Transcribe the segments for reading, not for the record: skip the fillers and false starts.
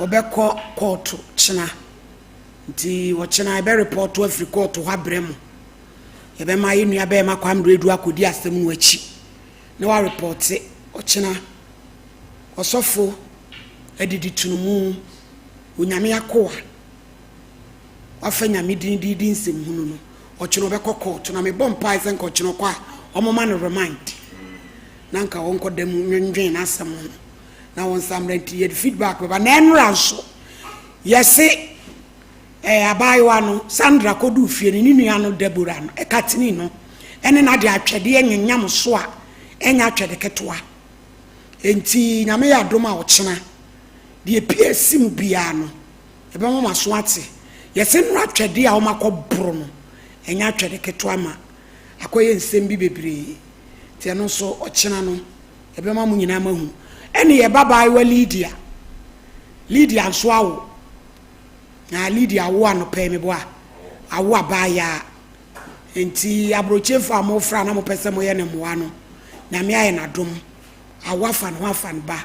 Wɔbɛkɔ kɔɔto kyena. Nti ɔkyena yɛbɛ report afiri kɔɔto hɔ abrɛ mo. Yɛbɛma yɛn nua bɛrima Kwame Redu akɔdi asɛm no akyi na wareport ɔkyena. Ɔsɔfo adidi tunumu, Onyame akoa, wafa Nyame din de di nsɛmhunu no, ɔkyena ɔbɛkɔ kɔɔto. Na mebɔ mpae sɛ nka ɔkyena ɔkɔ a, ɔmoma no remind na nka ɔnkɔ da mu nwendwen n'asɛm ho na wɔn nsa mmerɛ. Nti yɛde feedback bɛba. Na ɛnora nso yɛse abaayewa no Sandra kɔduu fie no, ne nua no Deborah no ɛka tini no ɛne n'ade atwɛdeɛ nyenyam so a ɛnyɛ atwɛde ketewa. Nti Nyame yɛ adom a, ɔkyena deɛ pie si mu biara no ɛbɛma ma so ate. Yɛse nnora atwɛdeɛ a wɔn akɔ no ɛnyɛ atwɛde ketewa ma akɔyɛ nsɛm bi bebree. Nti ɛno nso ɔkyena no ɛbɛma mo nyinaa mahu. Ɛne yɛ babaayewa Lydia, Lydia nso awo, na Lydia awo anɔpɛ yi meboa awo abaayaa. Nti aburokyefo a mofra na mopɛ sɛ moyɛ ne mmoa no, Nyame ayɛ n'adom, awo afa ne ho afa ne ba.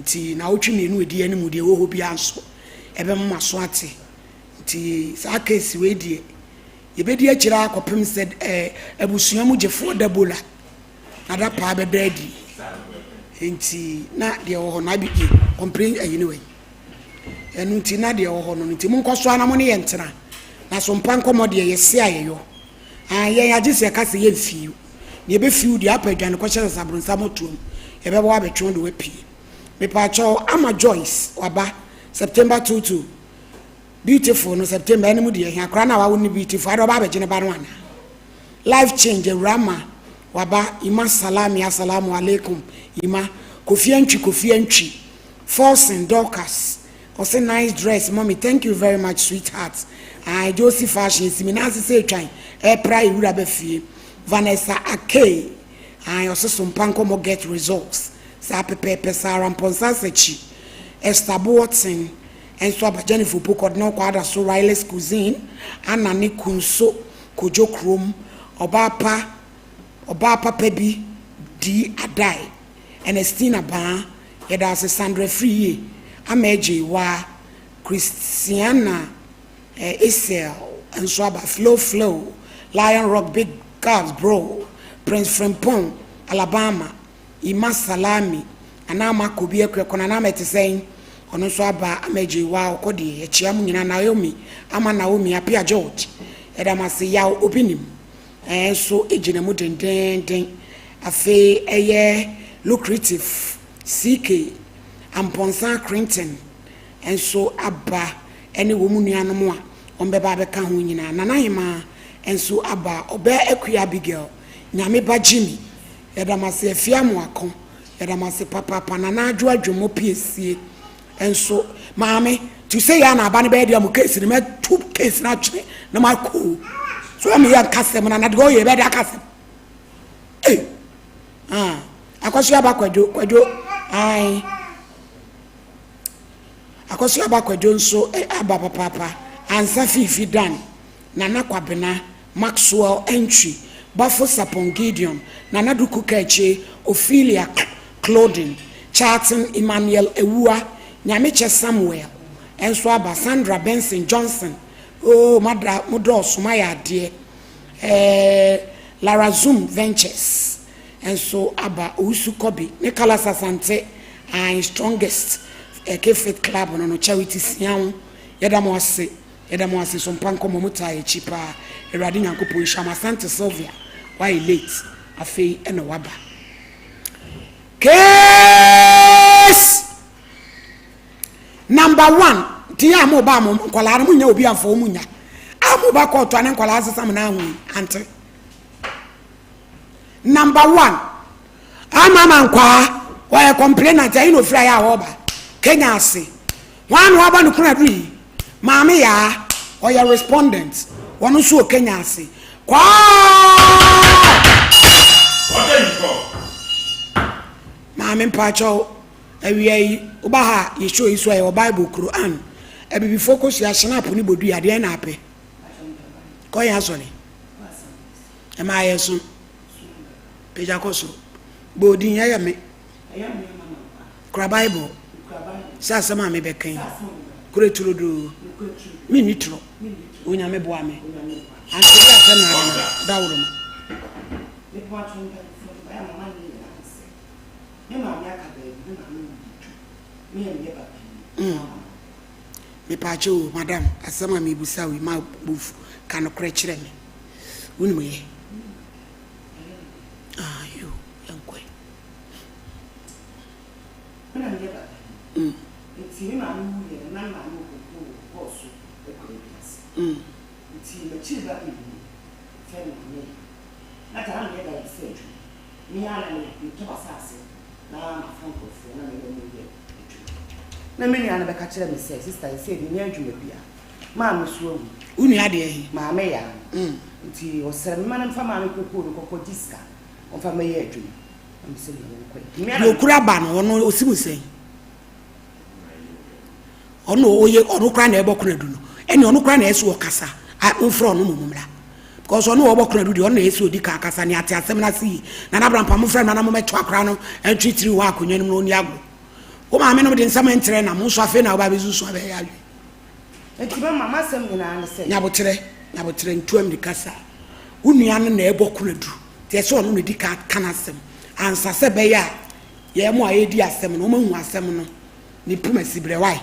Nti na wotwe 2 edi anim deɛ ɛwɔ hɔ biara nso ɛbɛma ma so ate. Nti saa case wei deɛ, yɛbɛdi akyire akɔpem sɛ abusua mu gyefoɔ Dabola na da paa bɛda adi. Nti na deɛ ɛwɔ hɔ no abigye complain ayi ne wei ɛno. Nti na deɛ ɛwɔ hɔ no, nti monkɔ so ana mo ne yɛn ntena na so mpa nkɔmmɔ deɛ yɛse a yɛyɔ. Ah, yɛn agye sɛ yɛka sɛ yɛmfiw na yɛbɛfiw deɛ apa adwane kɔhyɛ sɛ sabronsam ɔtoam yɛbɛbɔ abɛtwe de wapie. Mepaakyɛw, ama Joyce waba September 22 beautiful no September ɛne mu deɛ hia akora no a wawo ne beautiful ade ɔba abɛgye ne ba no ana. Life change awura ma waba. Ima Salami, assalamu alaikum. Ima Kofi Antwi, Kofi Antwi Forson Dorcas ɔsɛ nice dress, mommy, thank you very much, sweetheart. Ah, Josie Fashion esi mi n'ase sɛ etwan ɛpra ewura bɛ fie. Vanessa Ake, ah, ɔsɛ so mpa nkɔmɔ get results saa pɛpɛɛpɛ. Sarah Mpɔnsa Asakyi, Esther Boateng nso aba. Jennifer Opoku ɔde ne kɔ ada so. Riley's Cuisine ana ne kunso Kojo kurom ɔbaa pa, ɔbaa papa bi di adae. Ernestina Baa, yɛda ase. Sandra Free ama agye waa. Christiana Isel nso aba. Flow Flow Lion Rock, big guys, bro Prince Frimpong Alabama. Ima Salami anaa Mako bi akuakɔ na anaa mɛte sɛn, ɔno nso aba ama agye waa ɔkɔ deɛ. Yɛkyia mu nyinaa. Naomi ama Naomi Apia George, yɛda mo ase. Yaw obi nim nso gyina mu dendenden. Afei ɛyɛ Lucrative CK Ampɔnsa Crinton nso aba, ɛne wɔn mu nuanom a wɔn bɛba abɛka ho nyinaa. Nana Hemaa nso aba. Ɔbɛ Akua Abigail, Nyame ba Jimmy, yɛda mo ase. Afia Amoako, yɛda mo ase papaapa. Nana Adwo Adwomo Piesie nso, maame tu sɛ yɛ ana aba no bɛyɛ deɛ mo case no mɛto case no atwene na makɔ so ɔmo yɛ nkasɛm na na deɛ ɔyɛ bɛde akasɛm. Ee, ah, Akɔso aba Kwadwo, Kwadwo ae, Akɔso aba Kwadwo nso aba papaapa. Ansa Fifi Dan, Nana Kwabena Maxwell Entry, Bafo Sapon Gideon, Nana Duku Kaakye, Ophelia Clothing, Charlton Emmanuel Ewua, Nyamekyɛ Samuel nso aba. Sandra Benson Johnson, oh, mada mo dɔɔso mayɛ adeɛ. Lara Zoom Ventures nso aba. Owusu Kɔbi ne Kalas Asante and strongest K-Fit Club no Charity Siawo, yɛda mo ase, yɛda mo ase. So mpa nkɔmmɔ mu taa akyi paa. Awurade Nyankopɔn nhyira mo. Asante Sylvia wayɛ late, afei ɛna waba. Case number 1 nti yɛ a mo ba mo nkɔlaa no mo nya obi amfa wɔn nya a mo ba kɔɔto a ne nkɔlaa sesa mo na ahu yi ante. Number 1, ama ama nkwaa wɔyɛ complainant ɛyi na ofiri ayɛ a wɔreba Kenya ase wɔn ano aba no kuna duru yi. Maame Yaa ɔyɛ respondent, wɔn nso wɔ Kenya ase kwaa. Order in court. Maame mpakyɛw, awia yi woba ha yɛ show yi so a yɛwɔ Bible, Quran, abibifoɔ kɔsua schnapps ne bodua adeɛ na apɛ kɔyɛ asɔre ɛma ayɛ so pagya kɔ soro bɔ odin. Ɛyɛ me kura Bible. Sɛ asɛm a mebɛka yi, korɛ turodoo, menni torɔ, Onyame boa me. Anka ebi asɛm na ade no daworo ma. Mepaakyɛw o, madam, asɛm a mebusa wo yi, ma bo mfu, ka nokorɛ kyerɛ me. Wonim yɛ? Ah, yo, yɛnkɔ ɛ. Me na meyɛ ba panyin. Ntsi me maame wuiɛ no, na me maame wɔ kookoo wɔ bɔɔl so akura bi ase. Ntsi m'ekyir ba mmienu, wɔfrɛ no Maame Yaa. Na dza na meyɛ da yɛ sɛ adwuma. Me ara na metɔ m'asaase na mafa nkorɔfoɔ na me ne wɔn yɛ adwuma. Na me nua no bɛka kyerɛɛ me sɛ, Sista, seesei mennya adwuma biara. Maame nso awu. Wo nua deɛ he? Maame Yaa no. Ntsi ɔsrɛ me ma memfa maame kookoo no nkɔkɔgye sika ɔmfa mmɛyɛ adwuma. Deɛ ɔkura ba no, ɔno ɔsi mu sɛn? Ɔno ɔyɛ ɔno kora na ɛbɔ konadu no. Ɛne ɔno kora na ɛsɛ ɔkasa. A momfrɛ ɔno mmom mmra. Because ɔno ɔbɔ konadu deɛ ɔno na ɛsɛ ɔdi kan kasa ne ate asɛm no ase yie. Nana Abrampa momfrɛ no na mommɛto akora no ntwe tiri hɔ akonnwa no mu na ɔnni agorɔ. Wo maame nom de nsɛm ntrɛ na mo nso afei na woba abɛsusu abɛyɛ adwene. Enti mama m'asɛm nyinaa ne sɛ. Nyaboterɛ, nyaboterɛ, ntu ammirika saa. Wo nua no na ɛrebɔ konadu, nti ɛsɛ sɛ ɔno na ɛdi kan ka n'asɛm ansa sɛ ɛbɛyɛ a yɛn mo a yɛredi asɛm no, wɔahu asɛm no ne mpoma siberɛ. Wai?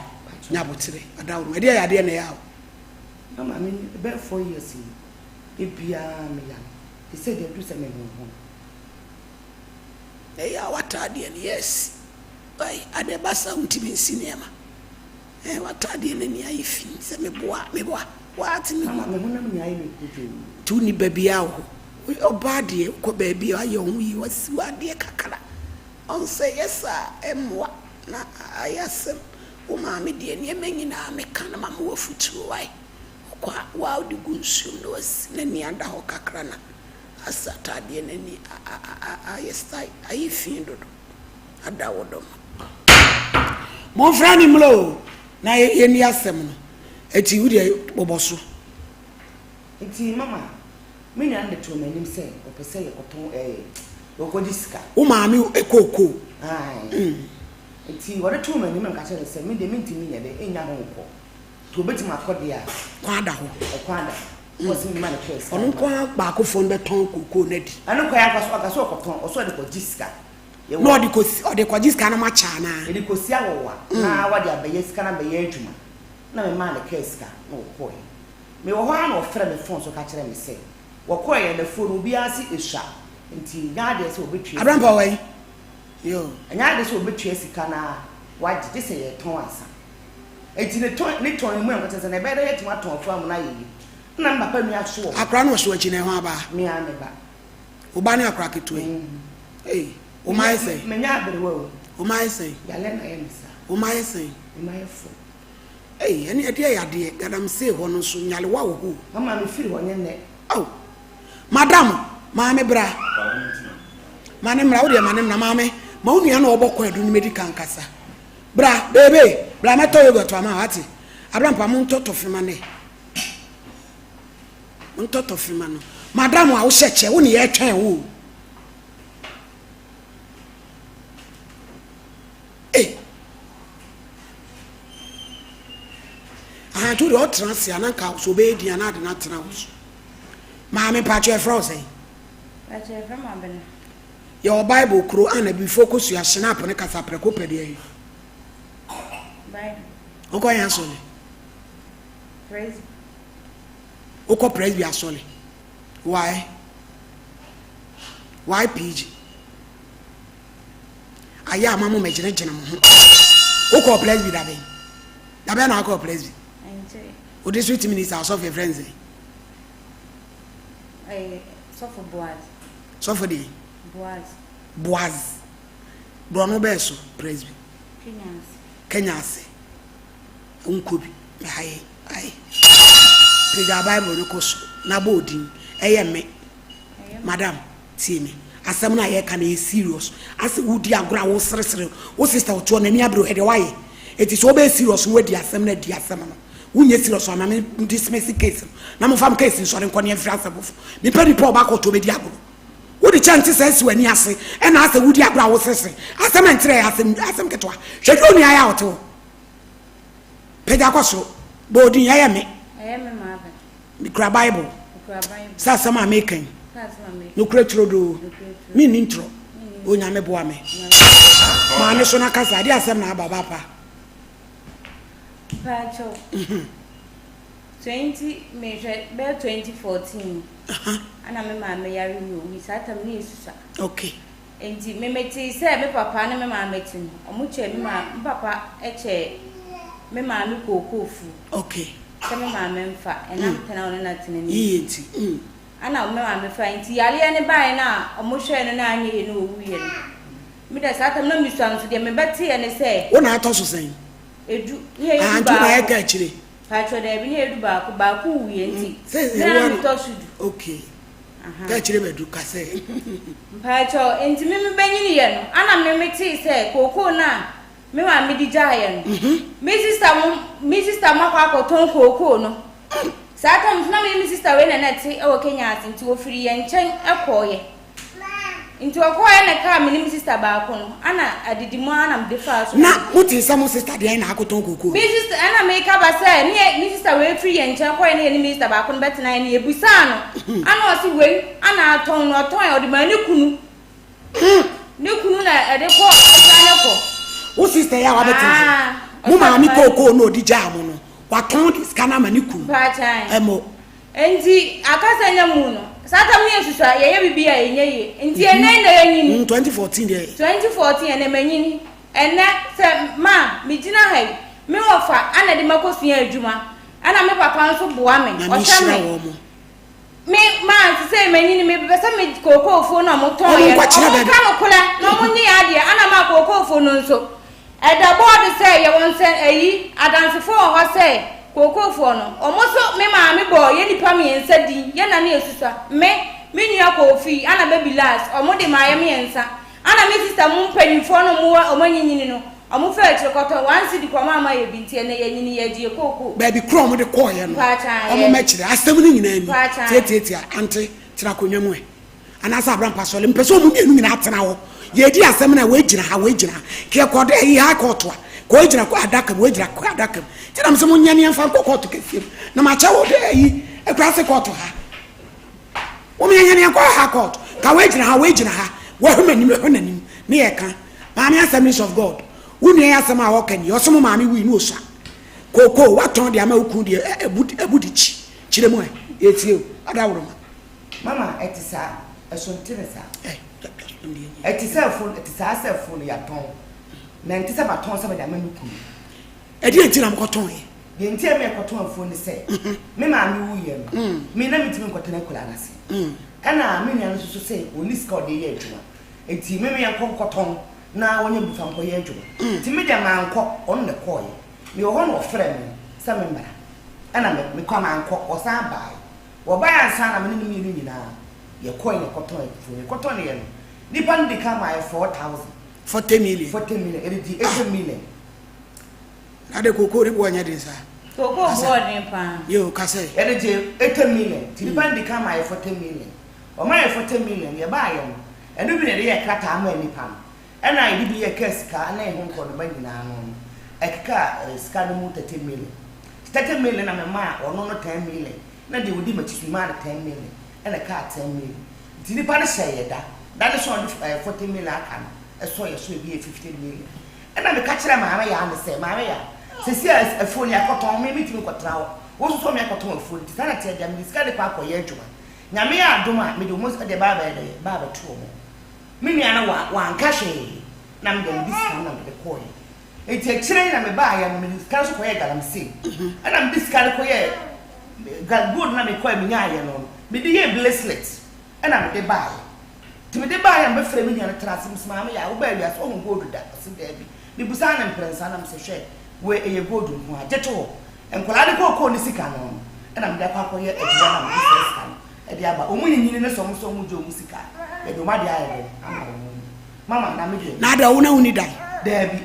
Nyaboterɛ, ɔdaworo. Ɛdeɛ yɛ adeɛ na ɛyɛ a o. Mama me bɛyɛ 4 years ni, ebiaa me yare, te sɛ deɛ aduru sɛ me honhon. Ɛyɛ a w'ataadeɛ no yes. Wai? Adeɛ ba saa wontumi nsi nneɛma. Eh w'ataadeɛ no ani ayɛ fi sɛ meboa meboa woate me Mama me honam nyinaa ayɛ me hodwoo. Nti wonni ba biaa wɔ hɔ woyɛ ɔbaa deɛ wokɔ baabi a woayɛ wo ho yie woasi w'adeɛ kakra ɔnsɛ yɛ saa ɛmmoa na ayɛ asɛm wo maame deɛ nneɛma nyinaa meka no ma me w'afutuo wai wokɔ a woa wode gu nsuom na wasi n'ani ada hɔ kakra na asɛ ataadeɛ no ani ayɛ style ayɛ fi dodo. Ada wo dɔ ma. Momfra ne mmra o na yɛnni asɛm no. Eti wo deɛ bobɔ so. Nti mama me nua no de too m'anim sɛ ɔpɛ sɛ yɛkɔtɔn ɛɛ yɛkɔgye sika. Wo maame kookoo. Ae. Nti ɔde too m'anim na meka kyerɛɛ no sɛ me deɛ mentumi nyɛ dɛ nnya ho nkɔ. Nti ɔbɛtumi akɔ deɛ a. Kwan da hɔ. Ɛkwan da hɔ. Ɔse mema no kaa sika. Ɔno nko ara baakofoɔ no bɛtɔn kookoo no adi. Ɛno koraa anka sɛ ɔkɔtɔn, ɔse ɔde kɔgye sika. Na ɔde kɔsi ɔde kɔgye sika no makyɛ anaa? Yɛde kɔsi awɔwa na wɔde abɛyɛ sika no abɛyɛ adwuma. Na memaa no kaa sika na ɔkɔeɛ. Mewɔ hɔ ara na ɔfrɛɛ me fon so ka kyerɛɛ me sɛ wɔkɔeɛ no afuo no obiara se ɛsua nti ɛnyɛ adeɛ sɛ wɔbɛtua sika. Aberampa wɔ he? Yoo. Ɛnyɛ adeɛ sɛ wɔbɛtua sika no ara wɔagye gye sɛ yɛtɔn ansa. Nti ne tɔn ne tɔn no mu ɛnkɔkyɛ sɛ na ɛbɛyɛ dɛ yɛatumi atɔn afuo ama no ayɛ yie. Ɛna me papa nua so wɔ hɔ. Akora no ɔhyɛ w'akyi no ɛho abaa? Me ara me ba. Wo ba ne akora ketewa yi? Ei, wo mma ayɛ sɛn? Manya aberewa o. Wo mma ayɛ sɛn? Yale na ayɛ me saa. Wo mma ayɛ sɛn? Me mma yɛ four. Ei, ɛne ɛdeɛ yɛ adeɛ. Galamsey hɔ no nso, nyalewa wɔ hɔ o. Mama me firi hɔ nyɛ nnɛ. Ao, madam, maame bra. Ma ne mmra, wo deɛ ma ne mmra. Maame, ma wo nua no a ɔbɔ kwaadu no mmɛdi kan kasa. Bra, baby, bra mɛtɔ yogurt ama wo, wate? Abrampa, montɔ tɔfe ma no ɛ. Montɔ tɔfe ma no. Madam a wohyɛ kyɛ, wo ne yɛretwɛn wo o. Ei. Aha nti wodeɛ ɔtena ase a na nka sɛ ɔbɛyɛ din a na ade no atena wo so. Maame mpakyɛ yɛfrɛ wo sɛn? Mpakyɛ yɛfrɛ me Abena. Yɛwɔ Bible koro a na before kosua Schnapp ne kasaprɛko pɛ deɛ yi. Bible. Wokɔ yɛn asɔre? Presby. Wokɔ Presby asɔre? Why? Why PG? Ayɛ ama mo mɛgyinagyina mo ho. Wokɔ Presby dabɛn? Dabɛn na akɔ Presby? Wo district minister asɔfo yɛfrɛ no sɛn? Sɔfo Boaz. Sɔfo deɛ? Boaz. Boaz. Borɔno bɛɛ so Presby? Kenya ase. Kenya ase. Wonkɔ bi. Ae, ae. Pagya Bible no kɔ soro na bɔ odin. Ɛyɛ me. Madam, tie me. Asɛm no a yɛreka no ɛyɛ serious. Asɛ wodi agorɔ a woseresere. Wo sister ɔte hɔ n'ani abere hwɛ deɛ woayɛ. Enti sɛ wobɛyɛ serious na woadi asɛm no a di asɛm no. Wonyɛ serious a ma me dismiss case no na momfa mo case nsɔre nkɔ ne yɛmfiri asɛm foforɔ. Mempɛ nipa a ɔba court ɔbɛdi agorɔ. Wode kyɛ nte saa si w'ani ase ɛna asɛ wodi agorɔ a woseresere. Asɛm a ɛnkyerɛ ɛyɛ asɛm asɛm ketewa. Hwɛ deɛ onua yɛ a ɔte hɔ. Pagya kɔ soro. Bɔ odin, ɛyɛ me. Ɛyɛ me Marvin. Mekura Bible. Mekura Bible. Sɛ asɛm a meka yi. Sɛ asɛm a meka yi. Nokorɛ turodoo. Nokorɛ turodoo. Menni ntorɔ. Menni ntorɔ. Onyame boa me. Onyame. Maa ne so na kasa. Adeɛ asɛm na aba, ɔbaa pa. Mpakyɛw. 20 mehwɛ bɛyɛ 2014. Ana me maame yare wu owui saa tam ne yɛsusua. Okay. Enti me metee sɛ me papa ne me maame te no, ɔmo kyɛɛ me maa me papa kyɛɛ me maame kookoo fu. Okay. Sɛ me maame nfa, ɛnam tena a ɔne no atena no Yiye nti. nti. Mm. Ɛna me maame fae nti yareɛ no baeɛ no a ɔmo hwɛɛ no na anyɛ yie na ɔwuiɛ no, me deɛ saa tam na mesua nso deɛ mebɛteeɛ ne sɛ. Wo na atɔ so sɛn? Edu, ne yɛyɛ Ah, du nti wo na ayɛ baako. ka akyire. Paatwɔ daabi, ne yɛyɛ du baako, baako wuiɛ nti, Sɛ me na ɛwɔ no. metɔ so du. Okay. Ka kyerɛ Badu ka sɛ. Mpakyɛw, enti me mebenyiniiɛ no, ana me metee sɛ kookoo no a me maame de gyaeɛ no, me sista mo, me sista mo akɔ akɔtɔn kookoo no. Saa tam nso na me ne me sista wei na na ɛte wɔ Kenya ase, nti wɔfiri yɛn nkyɛn kɔeɛ. Nti ɔkɔeɛ na ɛkaa me ne me sista baako no, ana adidi mu ara na mede faa so. Na motee sɛ mo sista deɛn na akɔtɔn kookoo no? Me sista, ɛna meka ba sɛ, ne yɛ, me sista wei firi yɛn nkyɛn kɔeɛ na yɛne me sista baako no bɛtenaeɛ no, yɛbisaa no, ana ɔse wei ana atɔn no, ɔtɔn ɔde maa ne kunu. Ne kunu na ɛde kɔ, ɔsan ne kɔ. Wo sista yi a wabɛtena ha yi, Ah, mo ɔsan maame de maa ne kookoo no a ɔde gyaa mo no, watɔn de sika no ama ne kunu. Mpaakyan. Ɛmo. Enti akasa nya mu no, saa tam no yɛ susua, yɛyɛ biribi a ɛnyɛ yie. Nti ɛnnɛ yi na yɛanyini. 2014 deɛ. 2014 ɛnnɛ manyini. Ɛnnɛ sɛ ma megyina ha yi, me wɔfa ana de makɔsua adwuma, ɛna me papa nso boa me, Nyame ɔhwɛ nhyira me. wɔn mo. Me ma sesei manyini, mepɛ sɛ me kookoofoɔ no a wɔtɔn Wɔn yɛ no, nkɔkyerɛ wɔn baabi. nka nokorɛ na wɔn nye yɛn adeɛ, ana ma kookoofoɔ no nso. Ɛda bɔɔdo sɛ yɛwɔ nsɛn ayi adansefoɔ wɔ hɔ sɛ kookoofoɔ no, wɔn nso me maame bɔɔ yɛn nnipa miensa din, yɛn na ne yɛsusua, me, me nua Kofi, ana baby Lars, wɔn de maa yɛn miensa, ana me sista mu mpanyinfoɔ no wɔn wɔn anyinyini no, wɔn faa akyire kɔtɔ one cedi koraa wɔn amma yɛ bi, nti ɛnɛ yɛanyini yɛgye yɛ kookoo. Baabi korɔ a wɔde kɔeɛ no, Mpaakyan, wɔn yɛ. mmɛkyerɛ. Asɛm no nyinaa ni. Mpaakyan. Tiatiatia, ante, tena akonnwa mu ɛ. Anaasɛ Abraham Pasɔle, mepɛ sɛ ɔmo mmienu nyinaa tena hɔ. Yɛredi asɛm no a, wei gyina ha, wei gyina ha. Nka yɛkɔ dɛ ayi high court a, ka wei gyina adaka mu, wei gyina adaka mu. Nti na mesɛ monyɛ ne yɛmfa nkɔ kɔɔto kɛseɛ mu. Na makyɛ wo dɛ ayi akuraase kɔɔto ha. Mom yɛnyɛ ne yɛnkɔ high court. Ka wei gyina ha, wei gyina ha. Wɔhwɛ m'anim, ɛhwɛ n'anim. Ne yɛka. Maame Assemblies of God, wo nua yi asɛm a ɔka nie, ɔse mo maame wui na ɔsua. Kookoo, woatɔn de ama wo kunu deɛ, ɛbu de kyi. Kyerɛ mu ɛ, yɛtie o, adaworoma. Mama, ɛte saa. Ɛso nte ne saa. Ɛte sɛ afuo no, ɛte saa sɛ afuo no yɛatɔn. Na ɛnte sɛ matɔn sɛ mede ama me kunu. Ɛdeɛn nti na mokɔtɔn yɛ? Deɛ nti a mekɔtɔn afuo ne sɛ, me maame wuiɛ no, me na mentumi nkɔtena akuraa no ase. Ɛna me nua no nso so sɛ ɔnni sika a ɔde yɛ adwuma. Nti me meɛnkɔ nkɔtɔn na wɔnyɛ bi fa nkɔyɛ adwuma. Nti me deɛ mankɔ, ɔno na ɛkɔeɛ. Mewɔ hɔ na ɔfrɛɛ me sɛ memmra. Ɛna mekɔ a mankɔ, ɔsan baeɛ. Wɔbae ansa na me ne no mmienu nyinaa yɛkɔe na yɛkɔtɔn afufuo no. Yɛkɔtɔneɛ no, nnipa no di kan maa yɛ 4,000. 40 million. 40 million, yɛde gyee 80 million. Na de kookoo ne boɔ nyɛ den saa. Kookoo boɔ den paa. Yoo, ka sɛ. Yɛde gyee 80 million, nti nnipa no di kan maa yɛ 40 million. Wɔmaa yɛ 40 million, yɛbaeɛ no, ɛno bi na yɛde yɛɛ krataa maa nnipa no. Ɛna yɛde bi yɛɛ kaa sika ne ɛho nkorɔdoma nyinaa ano no, ɛkekaa sika no mu 30 million. 30 million na memaa ɔno no 10 million, na deɛ ɔdi m'akyi nso memaa no 10 million, ɛna ɛkaa 10 million. Nti nipa no hyɛɛ yɛ da, da no so a ɔde 40 million aka no, ɛsɔɔ yɛ so ebi yɛ 50 million. Ɛna meka kyerɛɛ Maame Yaa no sɛ, Maame Yaa, seesei a afuo no yɛakɔtɔn, me mentumi nkɔtena hɔ, wo nso so wɔn yɛakɔtɔn afuo no, nti saa na ɛteɛ deɛ, mede sika no kɔ akɔyɛ adwuma. Nyame yɛ adom a, mede wɔn deɛ ba abɛyɛ dɛn, ba abɛto wɔn. Me nua no wa, wanka hwee, na me deɛ mede sika no na mede kɔeɛ. Enti akyire yi na mebaeɛ no, mede sika no nso kɔyɛɛ galamsey. Ɛna mede sika no kɔyɛɛ, ga, gold no a mekɔɛ menyaeɛ no no, mede yɛɛ bracelet, ɛna mede baeɛ. Nti mede baeɛ a mebɛfrɛɛ me nua no tenaa ase, mese, Maame Yaa, wobaa wiase, woahu gold da? Ɔse, Daabi. Mebusaa no mprɛnsa na mese, Hwɛ, wei ɛyɛ gold nko ara, gye to hɔ. Nkwadaa no kookoo ne sika no no, ɛna mede akɔ akɔyɛ adwuma no a mede saa sika no de aba. Wɔn nyinyini no sɛ wɔn sɛ wɔn gye wɔn sika a, yɛde wɔn adeɛ ayɛ dɛn ama wɔn. Mama, na me deɛ. Na adɛn, wo na wonni dan? Daabi.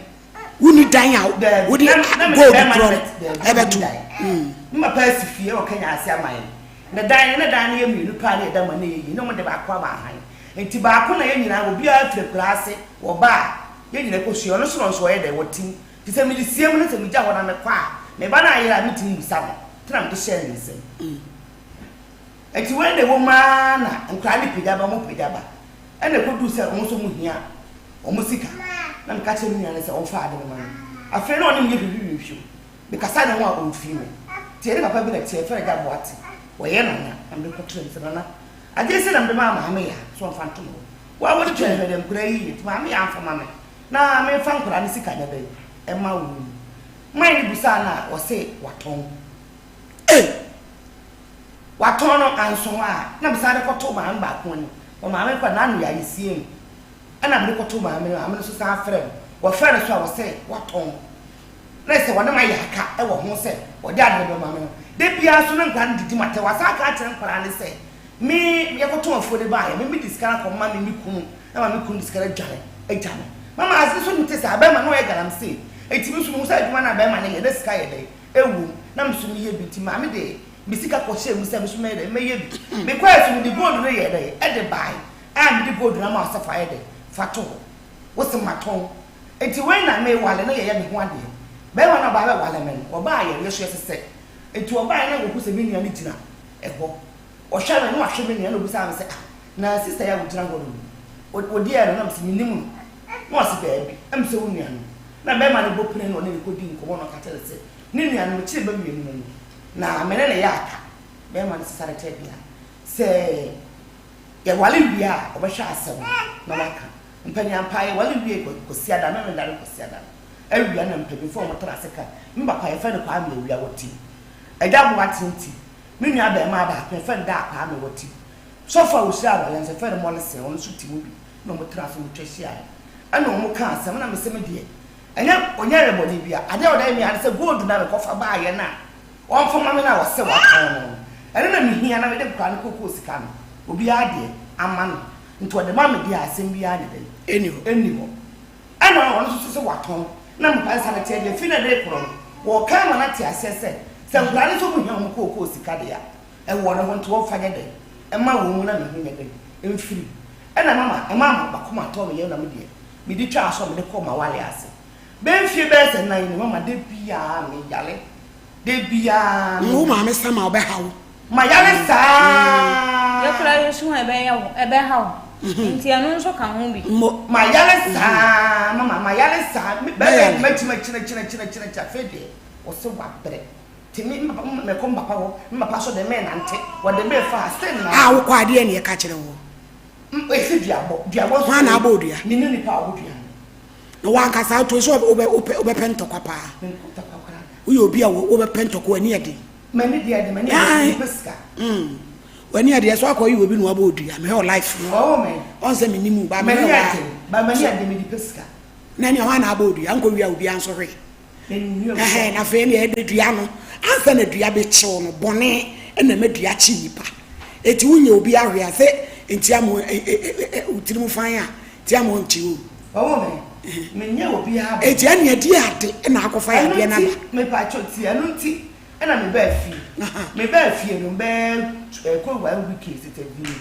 Wonni dan a Daabi. wode Na me gold bɛrima korɔ no no daabi, ɛbɛto? menni dan. Me papa asi fie wɔ Kenya ase ama yɛn. Na dan no, na dan no yɛ mmienu paa na yɛda mu a na ɛyɛ yie. Na wɔde baako ama ahan. Nti baako na yɛn nyinaa, obiara firi akuraa ase, wɔba a, yɛn nyinaa kɔsua. Ɔno nso na ɔno nso ɔyɛ dɛn, ɔte mu. Nti sɛ mede sie mu na sɛ megya hɔ na mekɔ a, Me ba no ayera a mentumi mmisa no nti na mede hyɛɛ ne nsam. Nti wei na ɛwɔ mu ara na nkwadaa no pagya ba, wɔpagya ba. Ɛna ɛkɔduu sɛ wɔn nso wɔhia wɔn sika. Na meka kyerɛɛ me nua no sɛ ɔmfa ade no ma me. Afei na ɔne me yɛ hwihwihwihwiw. Mekasa ne ho a ɔmfiri me. Nti yɛne papa bi na ɛteɛ, yɛfrɛ no Agya Boate. Ɔyɛ nana. Na mede kɔkyerɛɛ no sɛ, Nana, adeɛ sei na mede maa Maame Yaa sɛ ɔmfa nto me hɔ. Wo a wode twɛn hwɛ deɛ nkwadaa yi yɛ. Nti Maame Yaa mfa ma me na memfa nkwadaa no sika nyɛ dɛn mma wo yi. Man no bisaa no a, ɔse watɔn. Ei! Watɔn no anso hɔ a, na mesan de kɔtoo maame baako anim. Wɔ maame no koraa, n'ano yɛ a yɛsiee no. Ɛna mede kɔtoo maame no, maame no nso san frɛɛ no. Wɔfrɛɛ no so a, ɔse watɔn. Na ɛsɛ wɔne me ayɛ aka wɔ ho sɛ wɔde ade no bɛma me no. Da biara nso na nkwadaa no didi m'atɛm. Wɔasan aka akyerɛ nkwadaa no sɛ me yɛkɔtɔn afuo de baeɛ, me mede sika no akɔma me me kunu na ma me kunu de sika no adwane agya me. Mama ase nso nte saa, bɛrima no ɔyɛ galamsey. Enti me nso mehu sɛ adwuma no a bɛrima no yɛ na sika yɛ dɛn ɛwom na me nso meyɛ bi nti maame de me sika kɔhyɛɛ mu sɛ me nso mɛyɛ dɛn mɛyɛ bi. Mekɔɛ so mede gold no yɛɛ dɛn ɛde bae a mede gold no ama wo sɛ fa yɛ dɛn fa to hɔ. Wo se matɔn. Enti wei na me wale no yɛyɛ me ho adeɛ. Bɛrima no a ɔbaa bɛwale me no, ɔbaa yɛn so yɛsesɛ. Enti ɔbaeɛ na ɔhu sɛ me nua no gyina ɛhɔ. Ɔhwɛ me na wahwɛ me nua na ɔbisaa me sɛ, ah, na sista yi a wogyina hɔ no ni, wo deɛ no? Na mese, mennim no. Na ɔse, daabi, ɛm sɛ wo nua no. Na bɛrima no bɔ pini na ɔne no kɔdii nkɔmmɔ na ɔka kyerɛɛ no sɛ, ne nua no, mekyere ba mmienu no ni, na me ne no yɛ aka. Bɛrima no sesa no tɛbea sɛ yɛwale wie a, ɔbɛhwɛ asɛm no na waka. Mpanin ampa yɛwale wiee Kwasiada, Memeneda ne Kwasiada no awia na mpanyinfoɔ a wɔtena ase ka, me papa yɛfrɛ no Kwame Awia Wati, Agya Boateng Ti, me nua abarimaa baako yɛfrɛ no Daa Kwame Wati, sɔfo a ɔhyira awareɛ nso yɛfrɛ no Morrison, ɔno nso te mu bi na wɔtena ase wɔtwa hyiaeɛ ɛna wɔn kaa asɛm na mese me deɛ ɛnyɛ ɔnyɛ ayɛ bɔne bia, adeɛ a ɔde ayɛ me ara ne sɛ gold no a mekɔfa baayɛ no a wɔmfa ma me no a wɔsɛ wɔatɔn no no ɛno na mehia na mede nkwadaa no kookoo sika no obiara deɛ ama no. Nti ɔde ma me deɛ a asɛm biara nyɛ dɛn? Ɛnni hɔ. Ɛnni hɔ. Ɛna ɔno nso so sɛ watɔn na mpa nsa no teɛ deɛ fi na ɛde rekorɔ no, wɔreka ama no ate aseɛ sɛ, sɛ nkwadaa no nso wɔhia wɔn kookoo sika deɛ a, ɛwɔ ne hɔ nti wɔmfa nyɛ dɛn mma wɔn mu na me ho nyɛ dɛn mfiri mu. Ɛna mama ɛmaa m'akoma tɔɔ me yam na me deɛ mede twaa so a mede kɔɔ m'awareɛ ase. Bɛyɛ mfie bɛyɛ sɛ nnan ni mama da biara meyare, da biara Wo maame sama ɔbɛha wo. Mayare saa. Yɛ koraa yɛ su a ɛbɛyɛ wo, ɛbɛha wo. Nti ɛno nso ka ho bi. Mo. Mayare saa mama, mayare saa. Me bɛrima yi makyi makyi nakyi nakyi nakyi nakyi afei deɛ ɔse wabrɛ. Nti me me papa mekɔ me papa hɔ, me papa nso de me nante, wɔde me fa ha still na. A wokɔ a deɛn na yɛka kyerɛ woɔ? Ɛsɛ duabɔ, duabɔ nso. Hwan na abɔ wo dua? Menni nipa a ɔbɔ dua no. Na wankasa woto so wobɛ wopɛ wobɛpɛ ntɔkwa paa. Menkɔ ntɔkwa koraa da. Woyɛ obi a wobɛpɛ ntɔkwa w'ani yɛ den. M'ani deɛ de m'ani yɛ den mepɛ sika. Mm. W'ani yɛ den ɛso akɔ yi obi na wabɔ odua mehwɛ wɔ life no. Ɔwɔ me. Ɔn sɛ menim wo ba mehwɛ M'ani yɛ den ba m'ani yɛ den mede pɛ sika. Na ɛne hwan na abɔ odua nkɔ wia obiara nso hwee. Ɛhɛn na afei ɛne ɛde dua no ansa na dua bɛkyew no bɔne ɛna ɛma dua kye nipa. Eti wonyɛ obi ahwee a sɛ nti ama wo tirim fan a nti ama ɔnkye wo. Ɔwɔ me. Menyɛ obiara bɔne. Eti ɛne ɛde ade ɛna akɔfa yadeɛ no aba. Ɛno nti mepakyɛw tie ɛno nti Ɛna me baa fie. Me baa fie no bɛyɛ ɛkɔ one week sɛ bi ni.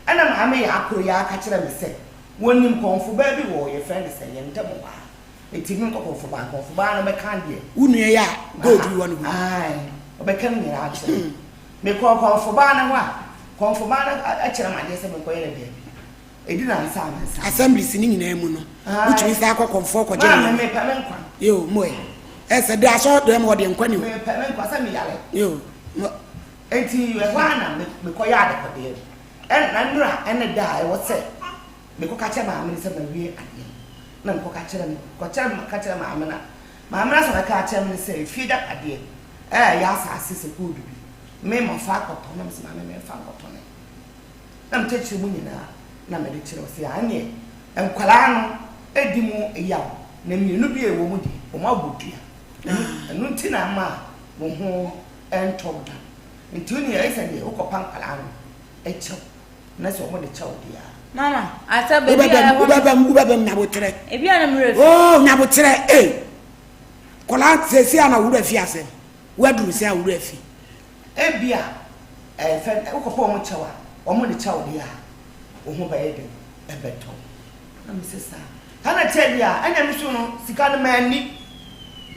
Ɛna maame yɛ akoro yɛ aka kyerɛ me sɛ wɔnim kɔnfo baa bi wɔ yɛfrɛ no sɛ yɛn ntɛm hɔ a. Eti me nkɔ kɔnfo baa kɔnfo baa no bɛka deɛ. Wo nua yi a gold yi wɔ ne ho. Ae ɔbɛka ne nyinaa akyerɛ me. Me kɔɔ kɔnfo baa no hɔ a kɔnfo baa no kyerɛ me adeɛ sɛ me nkɔ yɛ no daabi. Edi nansa a mensa. Assemblies ne nyinaa mu no, wotumi san kɔ kɔmfoɔ kɔgye ne Maame, mepɛ me nkwa. Yo, mo ɛ. Ɛsɛ de asɔ dɛm hɔ deɛ nkwa ni hɔ. Mepɛ me nkwa sɛ meyare. Yo, mo. Enti ɛhɔ ara na mekɔyɛ adekɔdeɛ no. Ɛna nnora ɛne da a ɛwɔ sɛ mekɔka kyerɛ maame no sɛ mawie adeɛ no, na mekɔka kyerɛ no, kɔkyerɛ ka kyerɛ maame no a, maame no asɛm a ɔka kyerɛ me ne sɛ efie agyapadeɛ ɛyɛ asase sɛ gold bi, me mafa akɔtɔ, na mese maame memfa nkɔtɔ ne. Na mekyerɛkyerɛ mu nyinaa na mede kyerɛ wo sɛ aane nkwadaa no di mu yaw na mmienu bi a ɛwɔ mu deɛ wɔn abɔ dua ɛno nti na ama wo ho ntɔ wo da nti wo nea ɛyɛ sɛ deɛ wokɔpa nkwadaa no kyɛw na sɛ wɔn de kyɛw deɛ a. Mama, asa baabi a ɛhɔ no. Wobɛbam wobɛbam nyabotrɛ. Ebi a na mmerɛ fi. Oh nyabotrɛ ee kɔla sɛsi a na wura fi asɛm waduru sɛ a wura fi. Ebia ɛɛ fɛ wokɔpɛ wɔn kyɛw a, wɔn de kyɛw deɛ a, wo ho bɛyɛ den, ɛbɛtɔ wo. Na mese saa. Saa na ɛteɛ deɛ a, ɛnna me so no, sika no manni.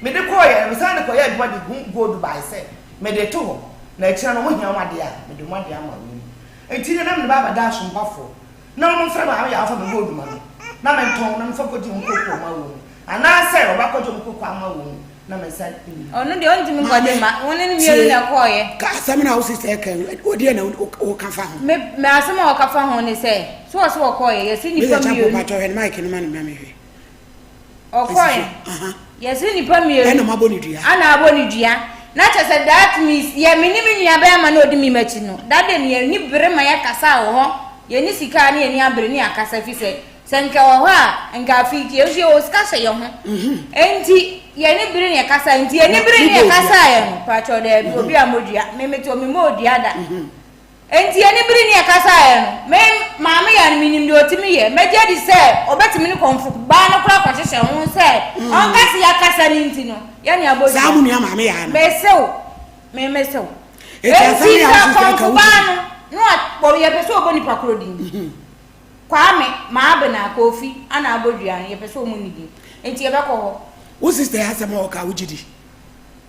Mede kɔeɛ no, mesan de kɔyɛɛ adwuma de hu gold bae sɛ mede reto hɔ, na akyire no wɔhia wɔn adeɛ a, mede wɔn adeɛ ama wɔn. Enti na mede ba abɛda asompafoɔ na wɔmfrɛ me a wɔmfa me gold ma me na mentɔn na memfa nkɔgye wɔn kooko mma wɔn, anaasɛ wɔbɛakɔgye wɔn kooko ama wɔn na me nsa nni mu. Ɔno deɛ ɔntumi nkɔgye Maame, mma, wo ne no mmienu tie, na ɛkɔeɛ. ka asɛm no a wo sista reka yi, wo deɛ na woka fa ho? Me, me asɛm a ɔka fa ho ne sɛ, so ɔse wɔkɔeɛ, yɛse Mr. nnipa Chapo, mmienu. mpakyɛw hwɛ no mic no ma no ma me hwɛ. Ɔkɔe. Yɛse nnipa mmienu. Ɛna moabɔ no dua. Ɛna abɔ no dua. Na kyerɛ sɛ that means yɛ me ne me nua bɛrima na ɔdi me m'akyi no that day no yɛn ani bere ma yɛkasaa wɔ hɔ. Yɛn ni sika a ne yɛn ani abere ne yɛakasa fi sɛ sɛ nka wɔ hɔ a nka afei yɛn nso yɛwɔ sika hyɛ yɛn ho. Enti yɛn ani bere ne yɛkasa nti yɛn ani bere ne yɛkasaeɛ no pakyɛw daabi obi ammɔ dua me mete hɔ memmɔɔ dua da. Enti ani bere ne ɛkasaeɛ no, me maame yɛ no, menim deɛ ɔtumi yɛ. Mɛgye adi sɛ ɔbɛtumi ne kɔmfo baa no koraa akɔhyehyɛ ho sɛ ɔnka sɛ yɛakasa no nti no, yɛne abɔ dua. Saa mo nua maame yaa no. Mese wo, me mese wo. Enti asɛm Enti yi a sɛ wosusu sɛ ɛka kɔmfo wo baa ti. no, na wa, yɛpɛ sɛ ɔbɔ nipa korɔ din. Kwame, Maabena, Kofi, ana abɔ dua no, yɛpɛ sɛ ɔmo nni din. Enti yɛbɛkɔ hɔ. Wo sister yi asɛm a ɔka wogye di?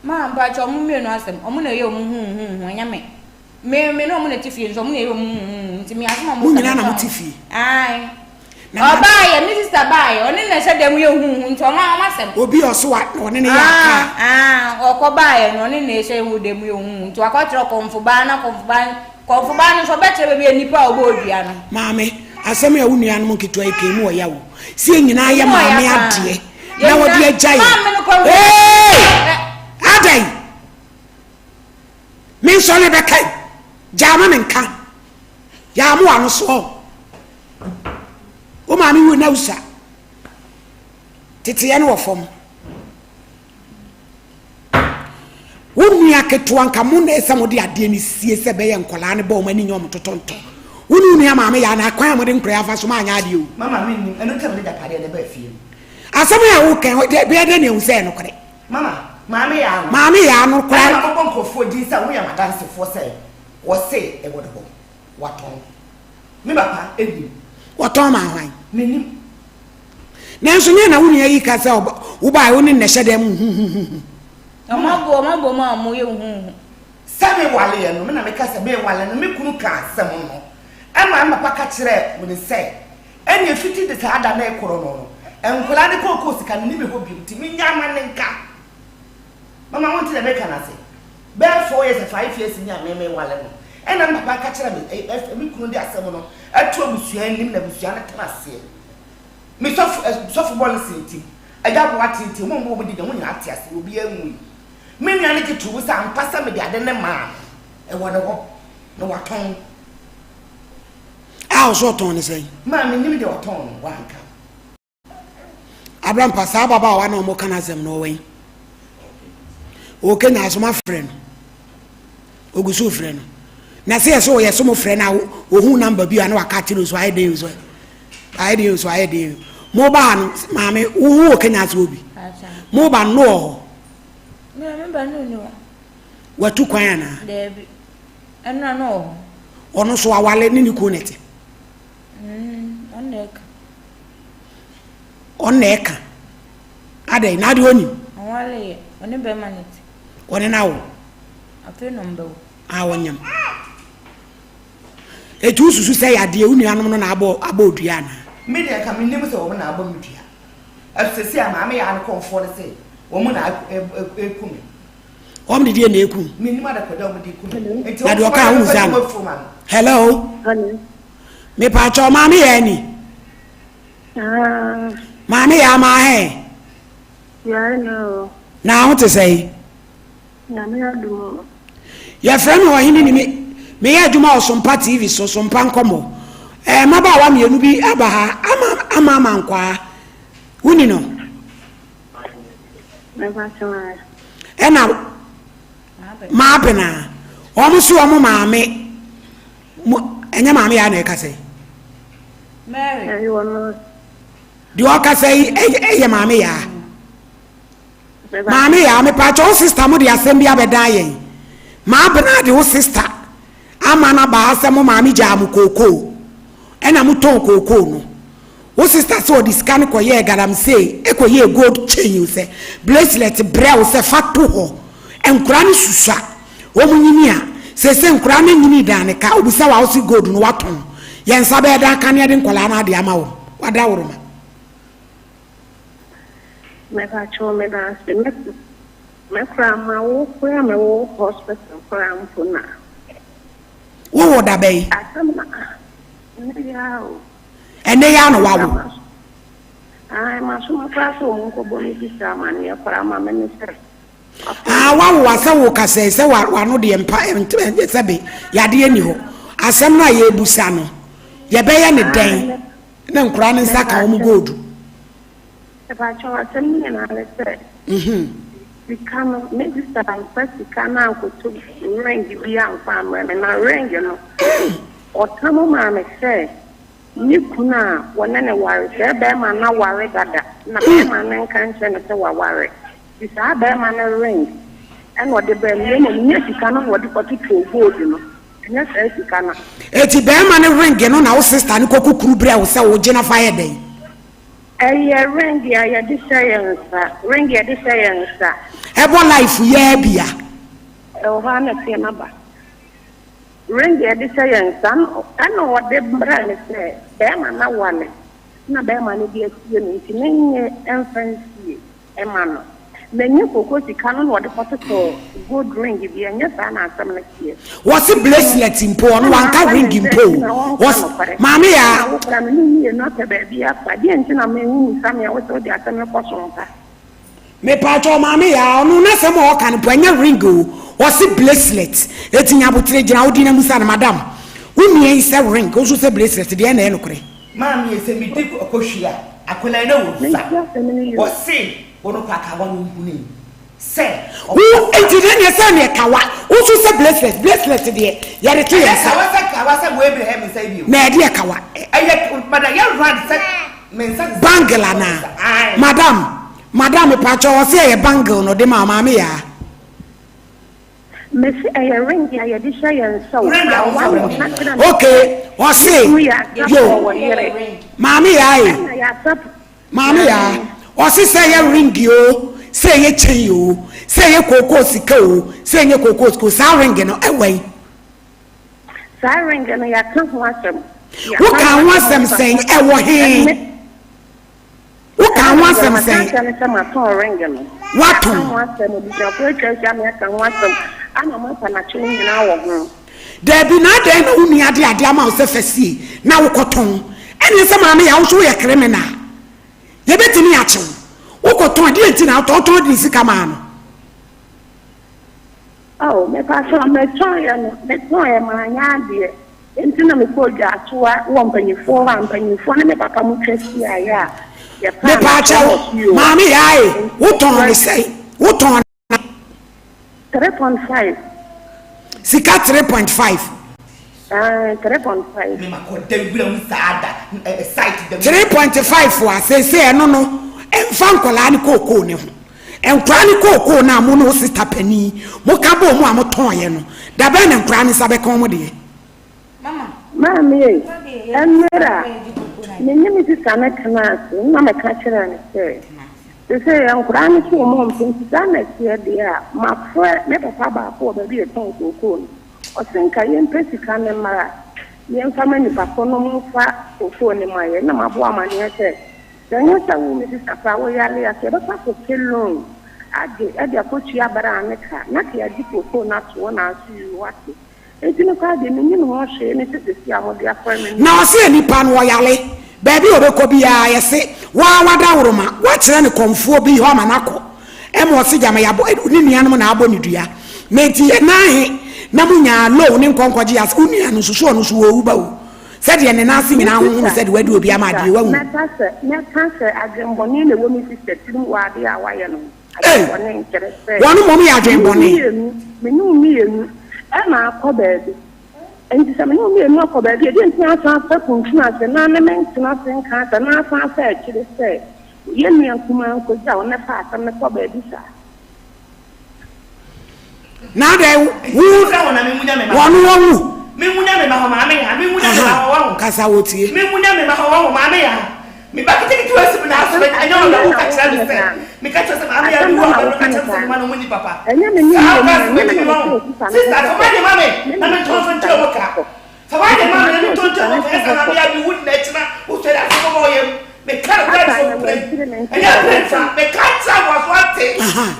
Maa mpakyɛ ɔmo mmienu asɛm, ɔmo na ɛyɛ ɔmo huuhuuhu, ɛnyɛ me. Me me ne ɔmo na ɛte fie nso ɔmo na ɛyɛ ɔmo huhuhu nti me asɛm a ɔmo Mo ka nyinaa na mefa mo te ho. fie. Ae. Na ma Ɔbaayɛ me sister baayɛ ɔne na ɛhyɛ dɛm yɛ huhu nti ɔmo ɔmo asɛm. Obi a ɔso a ɔne ne yɛ aka a. Ah ah ɔkɔ baayɛ no ɔne na ɛhyɛ ho dɛm yɛ huhu nti wakɔ kyerɛ kɔnfo baa na kɔnfo baa kɔnfo baa no nso ɔbɛkyerɛ baabi a nipa a ɔbɔ odua no. Maame, asɛm a wo nuanom nketewa yi ka emu ɔya o. Sɛ yɛn nyinaa yɛ Emu ɔya maame paa. adeɛ Yɛn na wɔde nyinaa agya yɛn. maame no kɔ Ee! Adɛn? Me nsɔre bɛka yi, gyaa ma menka. Gyaa mo ano soɔ. Wo maame wu na wusa. Teteɛ no wɔ fam. Wo nua ketewa nka mo na ɛsɛ mo de adeɛ no sie sɛ bɛyɛ nkwadaa no bɔ wɔn ani nyɛ wɔn totɔntɔ. Wo ne wo nua maame yɛ anaa kwan a mode nkwadaa afa so ma anyɛ adeɛ o. Mama mennim, ɛno nti na mede agyapadeɛ no baa fie no. Asɛm a woka yi, bɛyɛ dɛn na ehu sɛ ɛyɛ nokorɛ? Mama, Maame Yaa no. Maame Yaa no koraa. Ɛna mabobɔ nkurɔfoɔ din sɛ wɔyɛ m'adansefoɔ sɛ wɔse ɛwɔ ne hɔ. Watɔn. Me papa nim. Wɔtɔn maa hwan? Mennim. Nanso nea na wo nua yi ka sɛ wobae wo ne no na ɛhyɛ dan mu huhuhuhu. Wɔn abɔ wɔn abɔ mu a wɔyɛ huhuhu. Sɛ mewaleɛ no, me na meka sɛ mewale no, me kunu kaa asɛm no. Ɛma me papa ka kyerɛɛ me sɛ Ɛnneɛ fiti de saa da no rekorɔ no no, nkwadaa no kookoo sika no nni me hɔ bio, nti mennyaa ma no nka. Mama wonte deɛ meka no ase? Bɛyɛ four years, 5 years ni a me mewale no, ɛna me papa ka kyerɛ me, ɛ, me kunu de asɛm no ato abusua anim na abusua no tena aseɛ. Me sɔfo, ɛ, sɔfo bɔne sintim, agya boa tintim, wɔn a wɔn di deɛ wɔn nyinaa te ase, obiara nwui. Me nua no gye too mu sɛ ampa sɛ mede ade no maa no, ɛwɔ ne hɔ, na watɔn. A ɔsɛ ɔtɔn ne sɛn? Maa menim deɛ ɔtɔn no, wanka. Abrampa, saa ababaawa na ɔmo ka n'asɛm no ɔwɛn. Ɔwɔ Kenya aso mafrɛ no. Ogu so frɛ no. Na sɛ yɛsɛ ɔyɛ so mo frɛ no a ohun namba bi a na waka akyerɛ so ayɛ den so ayɛ den so ayɛ den. Mo ba ha no maame wo wɔ Kenya ase obi. Mo ba no wɔ hɔ. Me ba no ni hɔ. Watu kwan anaa? Daabi. Ɛno a na ɔwɔ hɔ. Ɔno nso awale ne ne kunu na ɛte. Mm, ɔno na ɛka. Ɔno na ɛka. Adɛn, na adeɛ ɔnim? Ɔwale yɛ, ɔne bɛrima na ɛte. Ɔne no awo? Afei na ɔmbɛwo. A ɔnyam. Eti wosusu sɛ yadeɛ wo nuanom no na abɔ abɔ odua anaa? Me deɛ nka menim sɛ wɔn na abɔ me dua. Ɛso sɛsi a maame yaa no kɔmfoɔ no se wɔn na ɛku me. Wɔn de deɛ na eku. Na deɛ ɔka ahunu sa no. Hello. Mepaakyɛw maame yɛ ani. Ah. Maame yɛ ama ahɛ. Na aho te sɛ yi. Yɛfrɛ me ɔhene ni me meyɛ adwuma wɔ Sompa TV so Sompa nkɔmmɔ. Ɛɛ mmabaawa mmienu bi aba ha ama ama ama nkwaa. Woni no? Ɛna maabena wɔn so wɔn maame mo ɛnyɛ maame yɛ ana ɛkasa yi deɛ ɔkasa yi ɛyɛ maame yaa maame yaa mepaakyɛ wo sista mo de asɛm bi abɛdan yɛn maabena de wo sista ama no abaa sɛ mo maame gyaa mo kookoo ɛna mo tɔn kookoo no. Wo sister sɛ ɔde sika no kɔyɛɛ galamsey kɔyɛɛ gold chain sɛ bracelet brɛ wo sɛ fa to hɔ. Nkwadaa no susua, wɔn nyini a, seesei nkwadaa no nyini dan ne ka, obisa wo a wose gold no watɔn. Yɛn nsa bɛyɛ dan ka ne yɛde nkwadaa no adeɛ ama wɔn. Wadaworoma. Mepakyɛw meda ase me me koraa mawo koraa mewɔ hospital koraa mpo na. Wowɔ da bɛn? Asɛm na ɛnɛ yi ara o. Ɛnɛ yi ara na wawo? Ae masoma koraa sɛ wɔn nkɔbɔ me bisa amaneɛ koraa ma me ne sɛ. Ah wawo a sɛ wo kasa yi sɛ wano deɛ mpa sɛbe yadeɛ ni hɔ asɛm no a yɛbusa no yɛbɛyɛ ne dɛn na nkoraa no nsa ka wɔn gold. Mepakyɛw, asɛm no nyinaa ne sɛ, sika no, me sista amfa sika no ankoto ring bi amfa ammrɛ me, na ring no, ɔtam maa me sɛ ne kunu a wɔne no ware, sɛ barima no aware dada, na barima no nka nkyerɛ no sɛ waware. Nti saa barima no ring na ɔde brɛɛ me, na mmom nyɛ sika no na ɔde kɔtotoo gold no, ɛnyɛ saa sika no. Enti barima no ring no na wo sista no kɔkukuru brɛɛ wo sɛ wogye na fa yɛ dɛn? Ɛyɛ ring a yɛde hyɛ yɛn nsa, ring a yɛde hyɛ yɛn nsa. Ɛbɔ life yi ara bi a. Ɛwɔ hɔ ara na ɛteɛ no aba. Ring a yɛde hyɛ yɛn nsa no, ɛna ɔde brɛɛ me sɛ bɛrima no aware na bɛrima no de asie no nti menyɛ mfa nsie. ma no. Na ɛnyɛ koko sika no na ɔde kɔtotɔɔ gold ring bi, ɛnyɛ saa na asɛm no teɛ. Wɔse bracelet mpo, ɔno wanka ring mpo o. Wɔse, Maame Yaa. Ɛna wo koraa me ne wo mmienu apɛ baabi afa, deɛn nti na me wo mmisa me a wose wode asɛm no kɔ so mpa? Mepaatwɔ Maame Yaa, ɔno n'asɛm a ɔka no mpo ɛnyɛ ring o, ɔse bracelet. Eti nya abotere gyina wo din na musa no, madam, wo nua yi sɛ ring, wo nso sɛ bracelet, deɛn na ɛyɛ nokorɛ? Maame sɛ me di kɔhwie a akwadaa yi na wɔ sa ɔse wɔn kɔ akawa no nhuni sɛ. Wo nti deɛ neɛ sɛ neɛ kawa wo nso sɛ bracelet bracelet deɛ yɛde to yɛn nsa. Ɛyɛ kawa sɛ kawa sɛ wei bere hɛ me nsa yi bio. Na ɛdeɛ kawa. Ɛyɛ madam yɛ round sɛ me nsa. Bangle anaa madam madam mepakyɛw ɔse ɛyɛ bangle na ɔde ma maame yaa. Mese ɛyɛ ring a yɛde hyɛ yɛn nsa o. Ring a Awa wo no na kyerɛ me Okay, sɛ ne ɔse kunu yɛ asafo yo ɔwɔ yere. maame yaa e Ɛna yɛ asafo maame yaa maame. ɔse sɛ ɛyɛ ring o sɛ ɛyɛ chain o sɛ ɛyɛ kookoo sika o sɛ ɛnyɛ kookoo sika o saa ring no ɛwɔ yi. Saa ring no yɛaka ho asɛm. Wo Yɛaka kaa ho ho asɛm asɛm wɔ sɛn papa ɛwɔ he? ɛne Wokaa Ɛna ho deɛ asɛm maka sɛn? akyerɛ no sɛ matɔn ring no. Yɛaka Woatɔn? ho asɛm, abusuafoɔ atwa ahyia me aka ho asɛm, ana moapa n'akye no nyinaa wɔ ho. Daabi, na adɛn na wo nua de adeɛ ama wo sɛ fa sie na wokɔtɔn? Ɛneɛ sɛ maame Yaa wo nso woyɛ criminal. Yɛbɛtumi akye wo. Wokɔtɔn, deɛ nti na wotɔn? Wotɔn de ne sika maa no. Oh, mepakyɛw, metɔeɛ no, metɔeɛ manyɛ adeɛ. Enti na mekɔɔ dwaatoa wɔ mpanyimfoɔ hɔ a mpanyimfoɔ ne me papa mo twa hyiaeɛ a yɛpaa no akyɛw Mepaakyɛw, wɔ fie hɔ. maame Yaa e, Enti wotɔn ne mefrɛ. sɛn? Wotɔn ne. 3.5. Sika 3.5. Ae, 3.5. Me ma kɔ da wura mu saa da ɛ site da mu. 3.5 a seesei ɛno no ɛmfa nkwadaa ne kookoo ne ho. Nkwadaa ne kookoo no a mo ne wo sista panin mo ka bɔɔ mu a mo tɔn yɛ no, da bɛn na nkwadaa no nsa bɛka wɔn deɛ? Maame ei, mmerɛ a me ne me sista no tenaa ase no na meka kyerɛɛ no sɛ, seesei nkwadaa no so wɔn mpɛ nti saa na ɛteɛ deɛ a, mafrɛ me papa baako wɔ baabi a yɛtɔn kookoo no, ɔse nka yɛmpɛ sika no mmra na yɛmfa ma nipa ko no mfa kookoo no ma yɛn. Na mabɔ amaneɛ sɛ, sɛ ɛnyɛ sɛ wo me sista koraa woyare a, nka yɛbɛkɔ akɔpɛ loan agye de akɔtua bra ne ka na ka yɛagye kookoo no ato hɔ na aso yii wate. Enti no koraa deɛ mennim ho hwee ne sɛ seesei a mode afrɛ me no. Na ɔse nipa no ɔyare, baabi a ɔbɛkɔ biara yɛse waa wadaworoma, wakyerɛ no kɔmfoɔ bi hɔ ama no akɔ, ɛma ɔse gyama yɛabɔ, ne nuanom na abɔ no dua, na enti yɛ nan he na mo nyaa loan ne nkɔ nkɔgye ase, wo nua no nso so ɔno nso ɔɔwu ba o, sɛdeɛ ne nan ase Me nyinaa ahohono sista, sɛdeɛ wadi me obi ama sista, adeɛ, wahu. mɛka sɛ, mɛka sɛ adwenbɔne na ɛwɔ me sista tirim wɔ adeɛ a wayɛ no ho. Ei! Adwemmɔne nkyerɛ sɛ Wɔn mmom yɛ me ne wo adwemmɔne. mmienu, me ne wo mmienu na akɔ baabi. Enti sɛ me ne wo mmienu akɔ baabi a, ɛdeɛn nti na asan afa kuntunu ase na ne me ntena ase nka asɛm na asan afa akyire sɛ yɛn nua kumaa nkɔgya wo na fa asɛm no kɔ baabi saa? Na adɛn wo wɔn wɔn wu. Aha, kasa wɔtie. Kasa. Me ba ketekete wɔ asi me nan so ɛnyɛ ɔno na woka kyerɛ me sɛ meka kyerɛ sɛ maame yɛ aduwa ɔbɛ no ka kyerɛ me sɛ mema no mu ni papa saa ɔka sɛ mɛdi mi ma wo sista fa ma de ma me na mentɔn so nkyerɛ wo ka fa ma de ma me na mentɔn nkyerɛ wo ka ɛsɛ maame yɛ aduwu nna akyina wosɔre asɛ mɔmɔ ɔyɛ mu meka no kora sɛ ɔpere ɛnyɛ pere nfa meka kyerɛ wo aso ate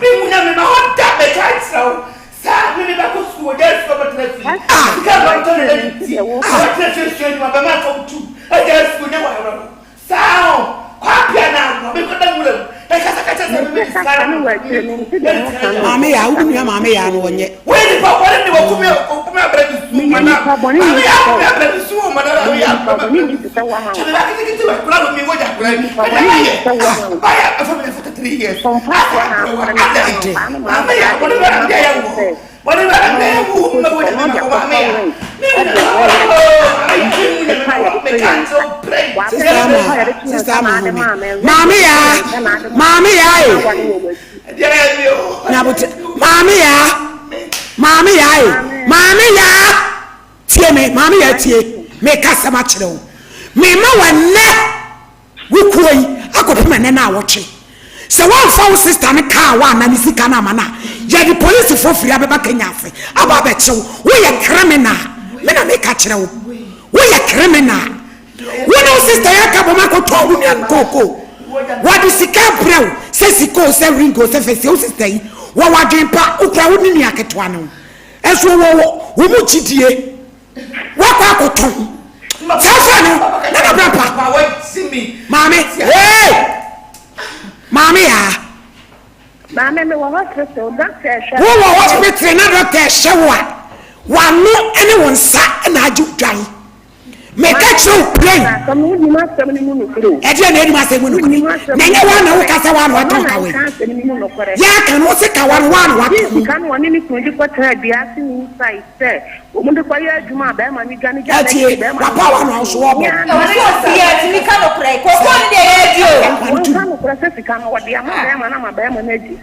me mu na mema hɔ da meka kyerɛ wo Saa me me ba kɔ sukuu ɔgyae sukuu ɔbɛtena fie sika a ɔtɔ ne dade nti ɔbɛtena fie sua adwuma bɛma fam tu agyae sukuu nyɛ wɔ awerɛho saa o kwapea na aboa me kɔda nwura mu na kasa ka kyerɛ sɛ me mede sika no ma Maame yaa wo nua maame yaa no ɔnyɛ. Woyɛ nipa bɔne ne wakumi okumi abrɛ ne su mana maame yaa kumi abrɛ ne su o mana maame yaa kumi abrɛ ne su kyɛ me ba ketekete wɔ akora no mi wɔ gya akora yi ɛna ayɛ bayɛ afa mi na 43 years asa abrɛ wa adɛ Maame ya, wɔne bɛ na yɛ wo. Wɔne bɛ na yɛ wo ma wo nyame ma wo maame ya. Me wu na wo maame ya, me wu nyame ma wo. Me ka nkyerɛ wo pray. Sister ama, sister ama home. Maame ya, maame ya e. Nyabote, maame ya, maame ya e, maame ya. Tie me, maame ya tie. Me ka sɛm akyerɛ wo. Me ma wɔ nnɛ. Wo kuo yi akɔpem ɛnɛ naawɔtwe. Sɛ woamfa wo sister no kaa wo anaa ne sika no ama no a, yɛde polisifoɔ firi abɛba Kenya ase aba abɛkye wo. Woyɛ criminal. Me na meka kyerɛ wo. Woyɛ criminal. Wo ne wo sister yi aka bom akɔtɔn wo nua no kookoo. Wɔde sika abrɛ wo, sɛ sika o, sɛ ring o, sɛ fɛsie. Wo sister yi, wɔwɔ adwene pa. Wokura wo ne nua ketewa no ho. Nso wɔwɔ wo mu gyidie. Wakɔ akɔtɔn saa fɛ no na na bra pa maame ee maame yaa. Maame mi wɔ hospital doctor ɛhwɛ. Wo wɔ hospital na doctor ɛhwɛ wo a wano ɛne wo nsa ɛna agye dwan. Meka kyerɛ wo plain. Ɛdeɛ na ɛnim asɛm mu nokorɛ. Na ɛnyɛ woa na woka sɛ woa na watɔn kawa yi. Yɛaka no wo se kawa no woa na watɔn. Sika no ɔne ne kunu de kɔtena dua ase ne nsae sɛ wɔn de kɔyɛ adwuma a bɛrima no dwane gya n'akyi bɛrima no wapa wa na ɔso wɔbɔ. Ɛwɔ sɛ obiara tumi ka nokorɛ. Kookoo no deɛ yɛadi o. Wɔnka nokorɛ sɛ sika no wɔde ama bɛrima no ama bɛrima no adi.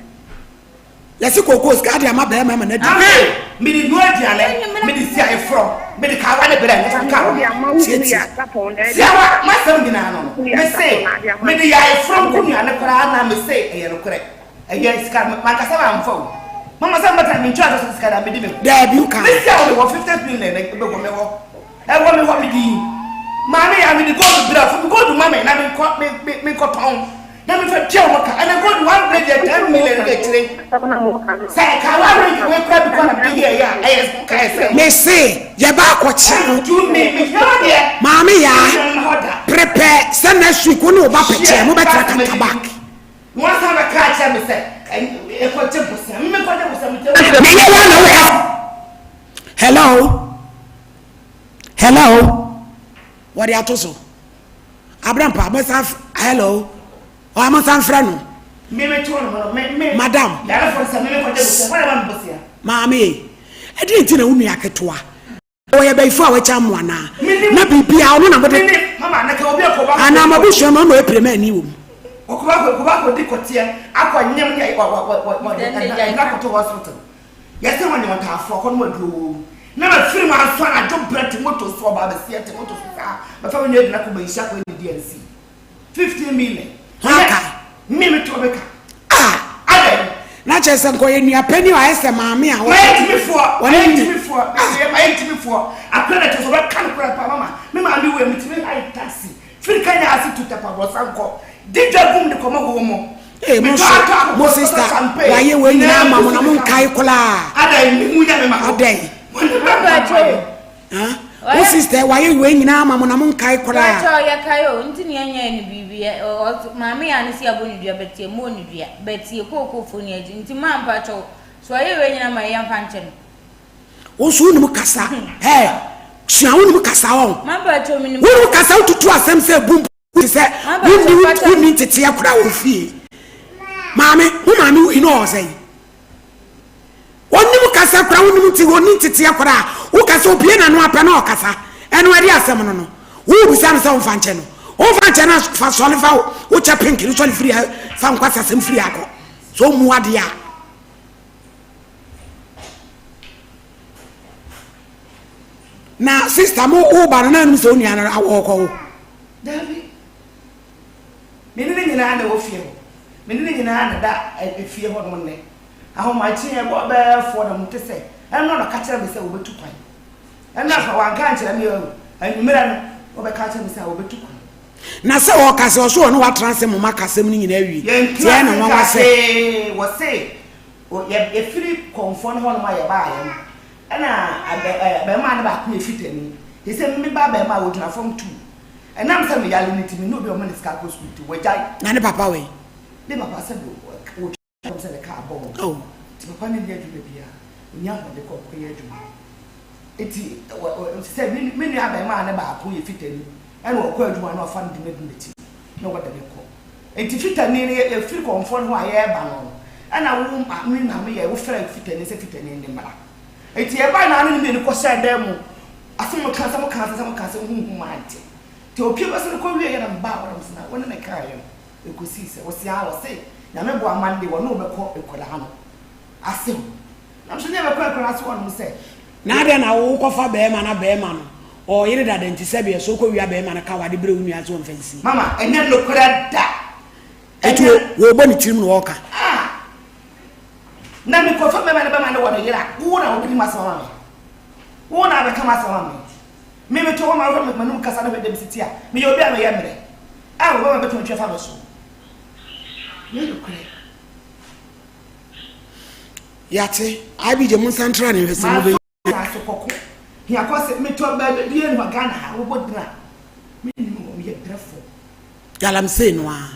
Yɛse kookoo sika de ama bɛɛma ama no adi. Amen mede nua aduane mede si ayeforɔ mede kawa ne brɛ ne kawa tietie siawa masɛm nyinaa no no mese mede yɛ ayeforɔ nko nnuane koraa na mese ɛyɛ nokorɛ ɛyɛ sika mankasa mamfa o mama sɛ mbɛta mentwa sɛ sika na mede me ho daabi woka mesi a wode wɔ 50 million na ɛbɛwɔ me hɔ ɛwɔ me hɔ mede yi maame yɛ mede gold brɛ fo me gold ma me na menkɔ menkɔtɔn Na me fa tua wɔn ka ɛna gold one grade yɛ 10 million ne akyire sɛ ɛka one ring wei kura bi kɔ na mede yɛ yɛ a ɛyɛ kae sɛ. Me se yɛba akɔkyere no. Tumi me hia deɛ. Maame yaa prepare sɛ next week wo ne wo ba pɛkyɛ mo bɛtra kanta back. Na wasan bɛka akyerɛ me sɛ ɛkɔgye bosea me mekɔgye bosea me Na ɛnyɛ woa na woka hello hello wɔde ato so. Abrampa mo san hello ɔa mo san frɛ no. Madam. Maame ɛdeɛ nti na wo nua ketewa ɔyɛ bɛyifo a wɔakyɛ mo anaa na biribiara ɔno na mode anaa mo abusua mu ama ɛpere ma ani wɔ mu. Yɛsɛ wɔn nyɛ ɔtaafoɔ akɔ no aduro wɔ mu na mafiri mu anso anadwo berɛ te moto so ɔbaa bɛseɛ te moto so saa bɛfa me nua gyina kɔ manhyia kɔ ɛdidi ansi 15 million haka me me tɔ bɛka ah adɛn na kyerɛ sɛ nkɔyɛ nua panyin a ayɛ sɛ maame a mayɛ ntimifoɔ mayɛ ntimifoɔ mayɛ ntimifoɔ akora na kyerɛ sɛ ɔbɛka no kora pa mama me maame wei metumi ayi taxi firi kanya ase tu tapa bɔsa nkɔ di dwa gum de kɔma wɔ mu Ee mo nso mo sista wayɛ wei nyinaa ama mo na mo nkae koraa. Adɛn? Wo sista wayɛ wei nyinaa ama mo na mo nkae koraa. Bàtchɛ yɛ kae o nti ni ɛnyɛ ne biribi yɛ maame yɛ ano si abɔ ne dua bɛtie mo ne dua bɛtie kooko fo ne akyi nti maa mpakyɛw so ɔyɛ wei nyinaa ma yɛ mfa nkyɛ no. Wo nso wonim kasa hɛ sua wonim kasa wɔn. Wonim kasa wotutu asɛm sɛ bum. Te sɛ wonni wonni nteteɛ koraa wɔ fie. Maame, wo maame wui na ɔwɔ sɛn? Ɔnim kasa koraa, wonim nti ɔnni nteteɛ koraa. Woka sɛ obie n'ano apɛ na ɔkasa. Ɛno ɛde asɛm no no. Wobisa no sɛ womfa nkyɛ no. Womfa nkyɛ no fa sɔle fa wo kyɛ pink no sɔle firi ha fa nkwasasɛm firi ha kɔ. Sɛ ɔmmu adeɛ a. Na sister mo wo ba no na anim sɛ onua no awɔ kɔ wo. Dabi. nyinaa na ɛda efie hɔnom nnɛ. Ahomakye ɛbɔɔ bɛyɛ foɔ na mete sɛ ɛno na ɔka kyerɛ me sɛ wɔbɛtu kwan. Ɛno afa wanka ankyerɛ me o, anwummerɛ no wɔbɛka akyerɛ me sɛ wɔbɛtu kwan. Na sɛ ɔka sɛ ɔso ɔne watena ase moma kasɛm no nyinaa awie, nti ɛyɛ no nwanwa sɛ. Yɛntena ase nka hwee, wɔse yɛfiri kɔmfoɔ no hɔnom a yɛbaeɛ no, ɛna abarimaa no baako yɛ fitani, te sɛ me ba abarimaa ɔgyina fam tuu, ɛnam sɛ meyare no nti menni obi a ɔma no sika kɔ sukuu nti wagyae. Na ne papa wɔ he? Ne papa sɛdeɛ ɔtwa fam sɛ ne kaa bɔɔ no nti papa no nni adwuma biara, ɔnni ahoɔden kɔ ɔkɔyɛ adwuma. Nti sɛ me nua abarimaa no baako yɛ fitani ɛna ɔkɔ adwuma na ɔfa no de no adu n'akyi na wɔde no kɔ. Nti fitani no yɛfiri kɔmfoɔ no hɔ a yɛreba no no ɛna wo me maame yɛ wofrɛ fitani sɛ fitani no mmra. Nti yɛbae na ano no mmienu kɔhyɛɛ dan mu asɛm mo ka asɛm mo ka asɛm mo ka asɛm huhu mante. Nti opie bɛsɛ no kɔ wie yɛ na mebaa hɔ na mese na wo ne ne kaeɛ no ɛkɔsii sɛ wɔse aa wɔse Nyame boa ma no deɛ wɔne wo bɛkɔ akuraa no ase hɔ. Na nso ne yɛbɛkɔ akuraa ase hɔ nom sɛ. Na adɛn na wo kɔfa bɛɛma na bɛɛma no ɔwɔ yere dada nti sɛbi ɛsɛ wokɔ wia bɛɛma no kawa de brɛ wo nua sɛ ɔmfa nsie. Mama ɛnyɛ nokorɛ da. Eti wɔbɔ ne tirim na ɔɔka. Ah! Na mekɔfa bɛɛma no bɛma no wɔ ne yere a, wo na wobɛdi m'asɛm ama me? Wo na abɛka m'asɛm ama me? Me meto hɔ ma wohwɛ m'anom kasa no hwɛ dɛ mesi te a, meyɛ obi a meyɛ mmerɛ a wɔbɛma bɛtumi atwi afa me so. Nyɛ nokorɛ. Yɛate. IBJ monsan ntra ne nhwɛ sɛ mobɛnya. Maso ase kɔko hia kɔ se metɔ baabi bia ni hɔ Ghana ha wobɔ din a mennim hɔ meyɛ brɛfoɔ. Galamsey no ara.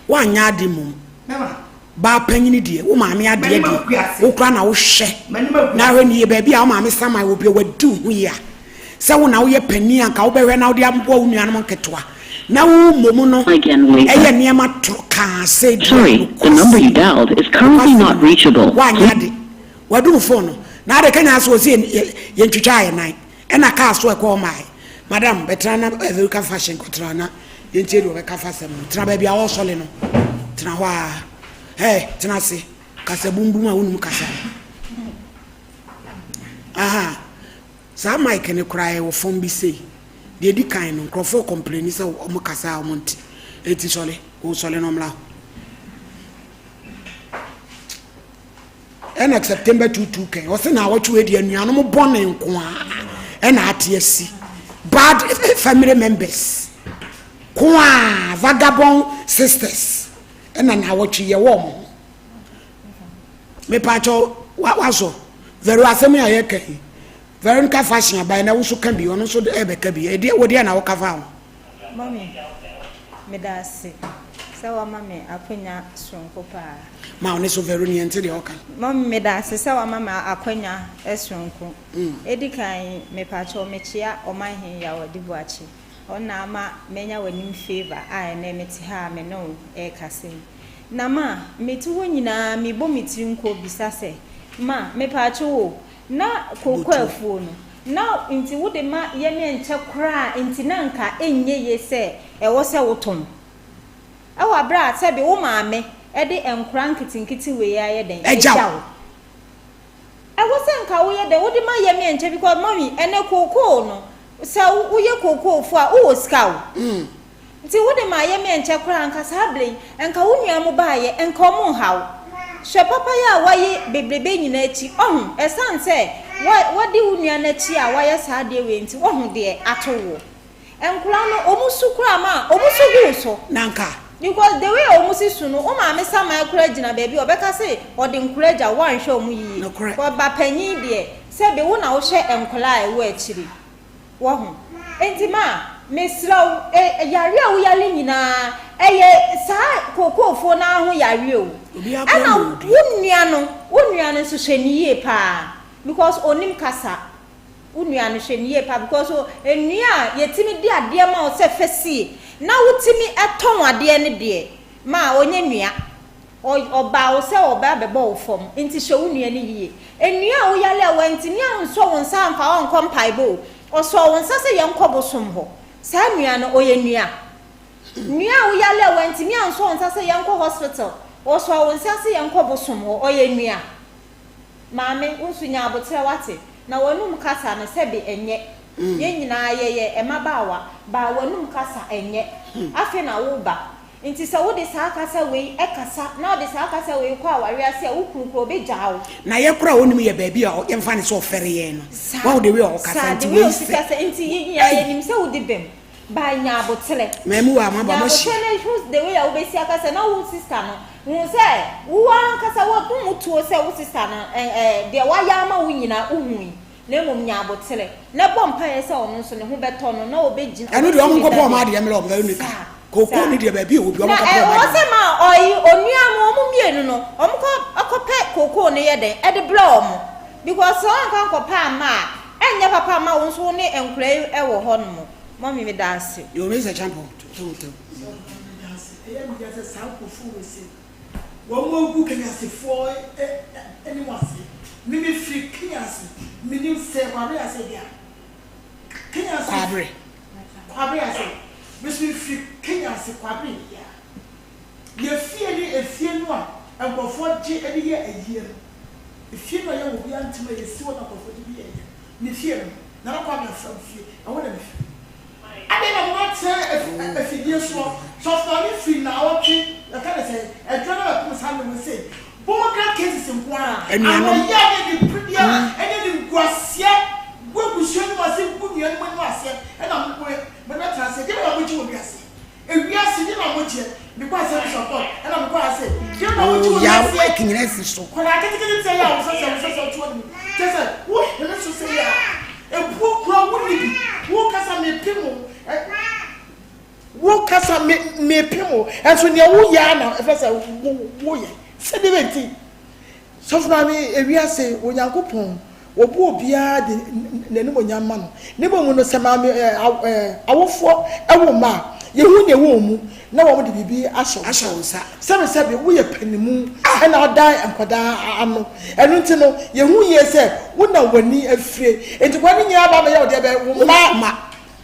Woanyɛ ade mmom. Baa panyini deɛ, wo maame adeɛ deɛ, wo koraa na wohwɛ. Na ahwɛ nie, baabi a wo maame saman wɔ bia wadi wo ho yie a, sɛ wo na woyɛ panin a, nka wobɛhwɛ na wode aboa wo nuanom nketewa. Na wo mmom no ɛyɛ nneɛma toro kaa sɛ deɛ nokwasɛm nokwasɛm woanyɛ ade. Wadum phone no. Na ade kanya so ɔsi yɛntwitwa yɛn nan. Ɛna kaa so ɛkɔ hɔ mae. Madam, bɛtena na Veruca fashion kɔtena na yɛntie deɛ ɔbɛka fa asɛm no. Tena baabi a wɔresɔle no. Tena hɔ ara. Hey, tena ase. Kasa bumbum a wonum kasa no. Aha. Saa mic no koraa ɛwɔ fam bi sei. Deɛ ɛdi kan no, nkurɔfoɔ kɔmpleni sɛ wɔn kasa a wɔn nte. Eti sɔle, wo sɔle no mmra hɔ. Ɛna September 22 kɛn ɔsɛ naawɔtwe wei deɛ anuanom bɔne nko ara ɛna ate asi bad family members ko a vagabond sisters ɛna naawɔtwe yɛ wɔ ɔmo ho mepaakyɛw wasɔ vɛro asɛm a yɛka yi Veronica fashion aban na woso ka bi ɔno nso ɛbɛka bi ɛdeɛ wo deɛ na woka fa ho. Mummy, meda ase sɛ woama me akwanya soronko paa. Ma wo ne so Vero neɛ nte deɛ ɔka. Mummy, meda ase sɛ woama me akwanya soronko. Edi kan, mepakyɛw mekyea Ɔmanhene Yaw Adi Boakye. Ɔno na ama manya w'anim favour a ɛnnɛ mete ha a me ne wo rekasa yi. Na ma, mete hɔ nyinaa mebɔ me tiri nko bisa sɛ, Ma, mepakyɛw o, Na kooko afuo no, na nti wode ma yɛn ɛnkyɛ koraa nti na anka ɛnyɛ yie sɛ ɛwɔ sɛ wotɔn. Ɛwɔ aberɛ a sɛbe wo maame de nkora nketenkete wei ayɛ dɛn agya wo. Ɛwɔ sɛ nka woyɛ dɛn wode ma yɛn ɛnkyɛ because mummy ɛnɛ kookoo no sɛ woyɛ kookoofoɔ a wowɔ sika o. Nti wo de ma yɛ me ɛnkyɛ koraa anka saa berɛ yi nka wo nua mo baayɛ nka ɔmo nha wo. Hwɛ papa yi a waye bebrebe nyinaa akyi ɔho ɛsane sɛ wa wadi wo nua no akyi a wayɛ saa adeɛ wei nti wahu deɛ ato woɔ. Nkoraa no ɔmo su koraa ma ɔmo su gu wo so. Na nka. Because the way a ɔmo si su no wo maame saman koraa gyina baabi a ɔbɛka se ɔde nkoraa agya wo wanhwɛ ɔmo yie. Nokorɛ. Ba panyin deɛ sɛbe wo na wohwɛ nkoraa a ɛwɔ akyire. Wahu? Enti ma, mesrɛ wo, e, yareɛ a woyare nyinaa, ɛyɛ saa kookoofoɔ no ara ho yareɛ o. Obiara koraa Ɛna na ɔdi. wo nua no, wo nua no nso hwɛ no yie paa, because ɔnnim kasa. Wo nua no hwɛ no yie paa because o, nnua a yɛtumi de adeɛ ma wo sɛ fa sie, na wotumi tɔn adeɛ no deɛ, ma ɔnyɛ nua. Ɔ, ɔbaa wo sɛ ɔreba abɛbɔ wo fam, enti hwɛ wo nua no yie. Nnua a woyare a wantumi ansɔ wo nsa amfa wo ankɔ mpaebɔ o, ɔsɔɔ wo nsa sɛ yɛnkɔ bosom hɔ. Saa nua no, ɔyɛ nua. Nnua a woyare a wantumi ansɔ wo nsa sɛ yɛnkɔ hospital, ɔsɔɔ wo nsa sɛ yɛnkɔ bosom hɔ, ɔyɛ nua. Maame, wo nso nya aboterɛ wate, na w'anum kasa no sɛbe ɛnyɛ. Yɛn nyinaa yɛyɛ mmabaawa, baa w'anum kasa ɛnyɛ. Afei na woreba. Nti sɛ wode saa kasa wei kasa na wode saa kasa wei kɔ awareɛ ase a, wo kunu koraa ɔbɛgyaa wo. Na yɛ koraa a ɔnim yɛ baabi a yɛmfa no sɛ ɔfɛre yɛn no. Saa, Wahu the way a ɔkasa saa, nti the way wei ɔsi sɛ. kasa nti yɛn nyinaa Ei! yɛnim sɛ wodi bem but nya aboterɛ. Mmamuwa a moaba Nya moahyia. aboterɛ na hu the way a wobɛsi akasa na wo sister no hu sɛ wo ankasa wo wo tuo sɛ wo sister no ɛ ɛ deɛ wayɛ ama wo nyinaa wohui. Na mmom nya aboterɛ, na bɔ mpaeɛ sɛ ɔno nso ne ho bɛtɔ no, na ɔbɛgyina, Ɛno deɛ ɔbɛsi ɔmo ne nkɔpɛ ɔmo dadeɛ. adeɛ mmrɛ ɔmo Veronica. Saa, Kookoo saa. no deɛ baabi a ɛwɔ biara ɔmo Na nkɔpɛ ɔmo ɛwɔ adeɛ sɛ mmrɛ. ma ɔyi, onua no, wɔn mmienu no, wɔn kɔ, kɔpɛ kookoo no yɛ dɛn, ɛde brɛ wɔn. Because sɛ wɔankɔ ankɔpɛ amma a, ɛnyɛ papa mma wo nso wo ne nkwadaa yi wɔ hɔnom. Mummy, meda ase. Yoo Mister Champon, to wo ntam. Sɔfo maame meda ase. Ɛyɛ me ya sɛ saa nkurɔfoɔ wei sei Wɔn agu Kenyasefoɔ anim ase. Me me firi Kenyase, me nim sɛ Kwabere ase deɛ a. Kenyase. Kwabere. Kwabere ase. Me nso me firi Kenyase Kwabere yia. Yɛ fie ne efie no a nkurɔfoɔ gye de yɛ ayie no. Efie no a yɛ wɔ obiara ntem a yɛsi hɔ na nkurɔfoɔ gye de yɛ ayie no. Me fie no, Nana Kwame Afram fie, ɛhɔ na me firi. Adɛn na moatena afidie soɔ? Sɔfo maame firi naawɔtwe, yɛka ne sɛn, adwuma no bɛpem saa mmerɛ wei sei. Bɔmɔgra cases nko ara. Anuanom. Ahoɔyea ne anibereɛ ne animguaseɛ gu abusua no mu ase, gu nuanom anim aseɛ, ɛna mo mode bɛtena ase. Deɛn na mogye wɔ wiase? Ewiase, deɛn na mogyeɛ? Mekɔ Assemblies of God, ɛna mekɔ ha sei. Deɛn na mogye wɔ Oh, yaw wiase? mic nyina si so. Nkwadaa ketekete te sɛ yɛ a wosɛsɛ wosɛsɛ wote hɔ nom kyerɛ sɛ wo hene so sɛ yɛ a ebuo kura wo nni bi wo kasa mepem wo ɛ wo kasa me mepem wo ɛnso nea wo yɛ a na ɛfɛ sɛ wo wo yɛ sɛ deɛ bɛnti Sɔfo Maame, ewiase, Onyankopɔn, wɔbu obiara de n'animuonyam ma no. Ne mmom no, sɛ maame ɛ, awofoɔ wo mma a, yɛhu nea ɛwɔ wɔn mu na wɔde biribi ahyɛ wo nsa. Sɛbesɛbe, woyɛ panimu na wodan nkwadaa ano. Ɛno nti no, yɛhu yie sɛ wo na w'ani afire. Enti nkwadaa no nyinaa ba abɛyɛ wo deɛ bɛn? Wo mma.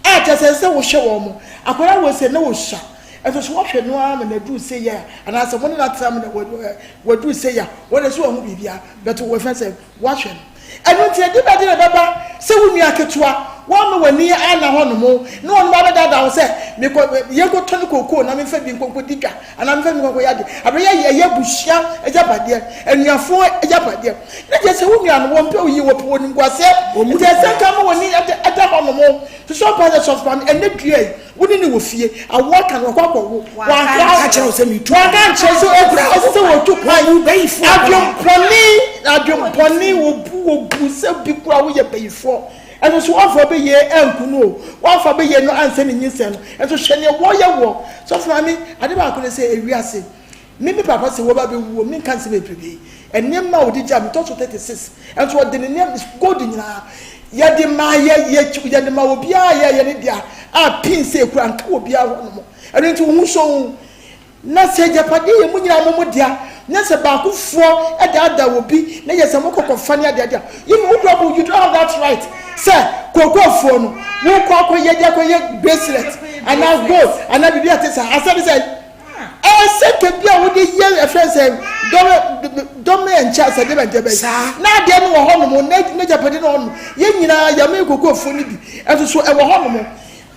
A kyerɛ sɛ ɛsɛ sɛ wohwɛ wɔn. Akwadaa wei sɛ na ɔsua, nso so woahwɛ no ara ma no aduru sei a, anaasɛ wo ne no atena ma no waduru sei a, wo deɛ so wahu biribiara, but wɔfrɛ sɛ woahwɛ no. Ɛno nti ɛde bɛde na ɛbɛba sɛ wo nua ketewa, woamma w'ani anna hɔnom, na ɔno ba bɛdaadaa wo sɛ, mekɔ, yɛnkɔtɔ ne kookoo na memfa bi nkɔ nkɔdi dwa, anaa memfa bi nkɔ nkɔyɛ adeɛ. Aberɛ yɛ ɛyɛ abusua agyapadeɛ, anuafoɔ agyapadeɛ. Na kyerɛ sɛ wo nua no, wɔmpɛ wo yie, wɔpɛ wo animguaseɛ. Nti ɛsɛ nka ama w'ani da hɔnom. Sosɔ mpae sɛ, Sɔfo maame, ɛnnɛ dua yi, wo ne no wɔ fie, awoɔ aka no, wakɔ akɔwo. Wanka ankyerɛ wo sɛ metu kwan. Wanka ankyerɛ sɛ okura ɔsɛ sɛ wɔtu kwan. Adwempɔne, adwempɔne, wɔbu, wɔbu sɛ bi kura woyɛ bayifoɔ. Ɛnso so wɔamfa bɛyie anku no o, wɔamfa bɛyie no ansɛ ne nyinsɛn no. Ɛnso hwɛ neɛ wɔyɛ woɔ. Sɔfo maame, ade baako ne sɛ, ewiase, Me me papa sɛ wɔba bɛwu o, menka nsɛm bebrebe. Nneɛma a ɔde gyaa me, metɔ so 36, nso ɔde ne nneɛma, gold nyinaa, yɛde maa yɛ, yɛ, yɛde ma obiara a yɛyɛ ne dea, a pin sɛ ekura nka wɔ obiara hɔ nom. Ɛno nti wo ho sɔ wo. Na sɛ agyapadeɛ yɛ mo nyinaa mo mo dea, na sɛ baakofoɔ daadaa obi, na yɛ sɛ mokɔ kɔfa ne adeade a, you know, wokura bo, you don't have that right sɛ kookoofoɔ no, wokɔ akɔyɛ de akɔyɛ bracelet anaa gold anaa biribi a ɛte saa. Asɛm ne sɛ, Ɛsɛ bi a wode yɛ ɛfrɛ sɛ dɔmɛ dɔmɛ nkyɛ asɛ dɛbɛ dɛbɛ Saa. na adeɛ no wɔ hɔ nom na n'agyapade no wɔ hɔ nom yɛn nyinaa yɛma kokoafoɔ no bi ɛnso so ɛwɔ hɔ nom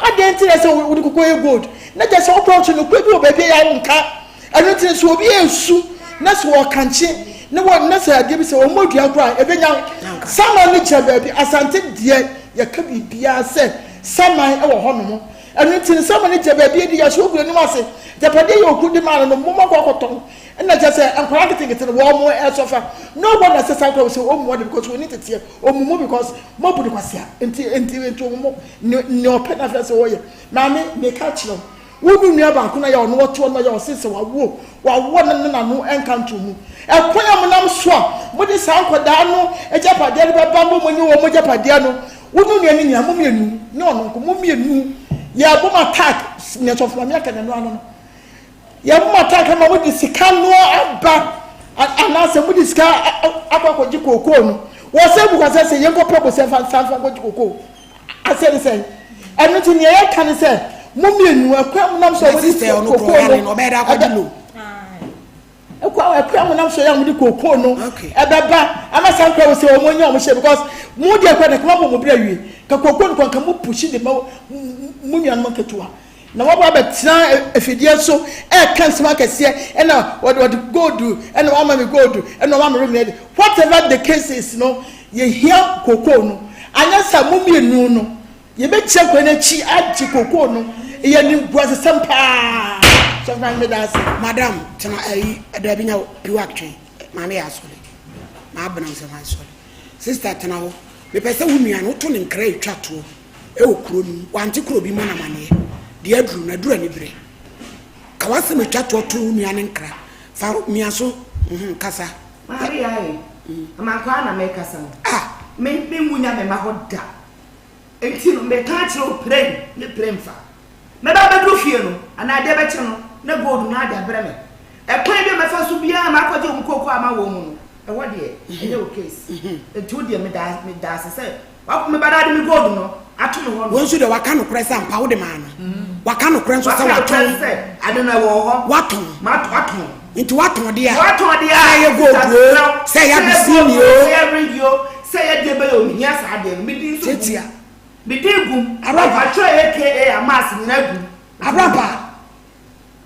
adeɛ nti na sɛ wode koko yɛ gold na kyɛ sɛ wokɔ so nokorɛ bi wɔ baabi a yɛ a wonka ɛno nti sɛ obi ɛsu na sɛ wɔkankye ne wɔ na sɛ adeɛ bi sɛ wɔn aduan koraa ɛbɛnya saman no gyina baabi asante deɛ yɛka biribiara sɛ saman ɛwɔ hɔ nom Ɛno nti no, Samuel no gyina baabi adi yɛahyɛ ogu n'anim ase. Agyapadeɛ yi a okunu de maa no no, momma nkɔ akɔtɔn. Ɛna kyerɛ sɛ nkwadaa nketenkete no, wɔn ɛsɔfa. No wonder sɛ saa nkwadaa wɔ sɛ wɔn mu ɔde because wɔn ni teteɛ. Wɔn mu because mo abu no kwasea. Nti nti nti wɔn mu ne ne ɔpɛ na afei sɛ wɔyɛ. Maame, meka kyerɛ wo, wo ne nua baako na yɛ ɔno ɔte ɔno yɛ ɔse sɛ wawo wawo ne ne nano ɛnka nto mu. Ɛkwan a monam so a mode saa nkwadaa no agyapadeɛ no bɛba mo mo ne wɔn agyapadeɛ no, Wo ne onua no nyinaa, mo mmienu, nyɛ ɔno nko, mo mmienu, yɛbɔ mo attack, nea sɔfo maame aka n'ano ano no, yɛbɔ mo attack ama mo de sika no aba, anaasɛ mo de sika akɔ akɔgye kookoo no. Wɔsɛ bu kwasɛ sɛ yɛnkɔ pɛ bosɛ mfa nsa mfa nkɔgye kookoo. Asɛ ne sɛn? Ɛno nti nea yɛka ne sɛ, mo mmienu, ɛkwan mo nam so a wɔde kookoo no, ɛbɛ. Ɛkwan ɛkwan mo nam so yɛ a mo de kookoo no ɛbɛba ama saa nkura wɔ sɛ wɔn anya wɔn hyɛ because mo deɛ kura de kama bɔ mo bere awie ka kookoo no kɔ nka mo pushi de ma mo nuanom nketewa. Na waba abɛtena afidie so ɛreka nsɛm akɛseɛ ɛna wɔde wɔde gold ɛna wama me gold ɛna wama me ring ɛde whatever the case is no yɛhia kokoo no anyɛ saa mo mmienu no yɛbɛkyia kwan no akyi agye kokoo no ɛyɛ animguasesɛm paa sɔfo maame meda ase. Madam tena ayi dabi nya piwak twɛn maame yɛ asɔre maa bena sɛ maa asɔre sister tena hɔ mepɛ sɛ wo nua no woto ne nkra etwa toɔ ɛwɔ kuro no mu wante kuro bi mɔ namaneɛ deɛ aduru no aduru aniberɛ ka wasɛm etwa toɔ to wo nua ne nkra fa mia so mhm kasa. Maame ae amankwaa na mekasa no ah me me nwu nya me ma hɔ da Enti no, meka akyerɛ wo prɛn ne prɛn fa. Mɛba abɛduru fie no, anaa adeɛ bɛkye no, na gold no ade abrɛ me. Ɛkwan bi a mɛfa so biara a makɔgye wɔn kooko ama wɔn mu no, ɛhɔ deɛ, ɛnyɛ wo case. Enti wo deɛ, meda, meda ase sɛ woako me ba na ade me gold no ato me hɔ no. Wei nso deɛ, waka nokorɛ sɛ ampa wode maa no. Waka nokorɛ nso sɛ Waka nokorɛ watɔn. nso sɛ ade no ɛwɔ wo hɔ. Watɔn. Matɔ, watɔn. Nti watɔn deɛ a, Watɔn deɛ a, sɛ ɛyɛ gold sista oo, mesrɛ wo, sɛ ɛyɛ sɛ ɛyɛ abisini gold oo, oo. sɛ ɛyɛ ring oo, Sɛ yɛ deɛ bɛyɛ o mehia saa adeɛ no me din nso gum me din gum ɔfatwerɛ aka mass nyinaa gum. Abrampa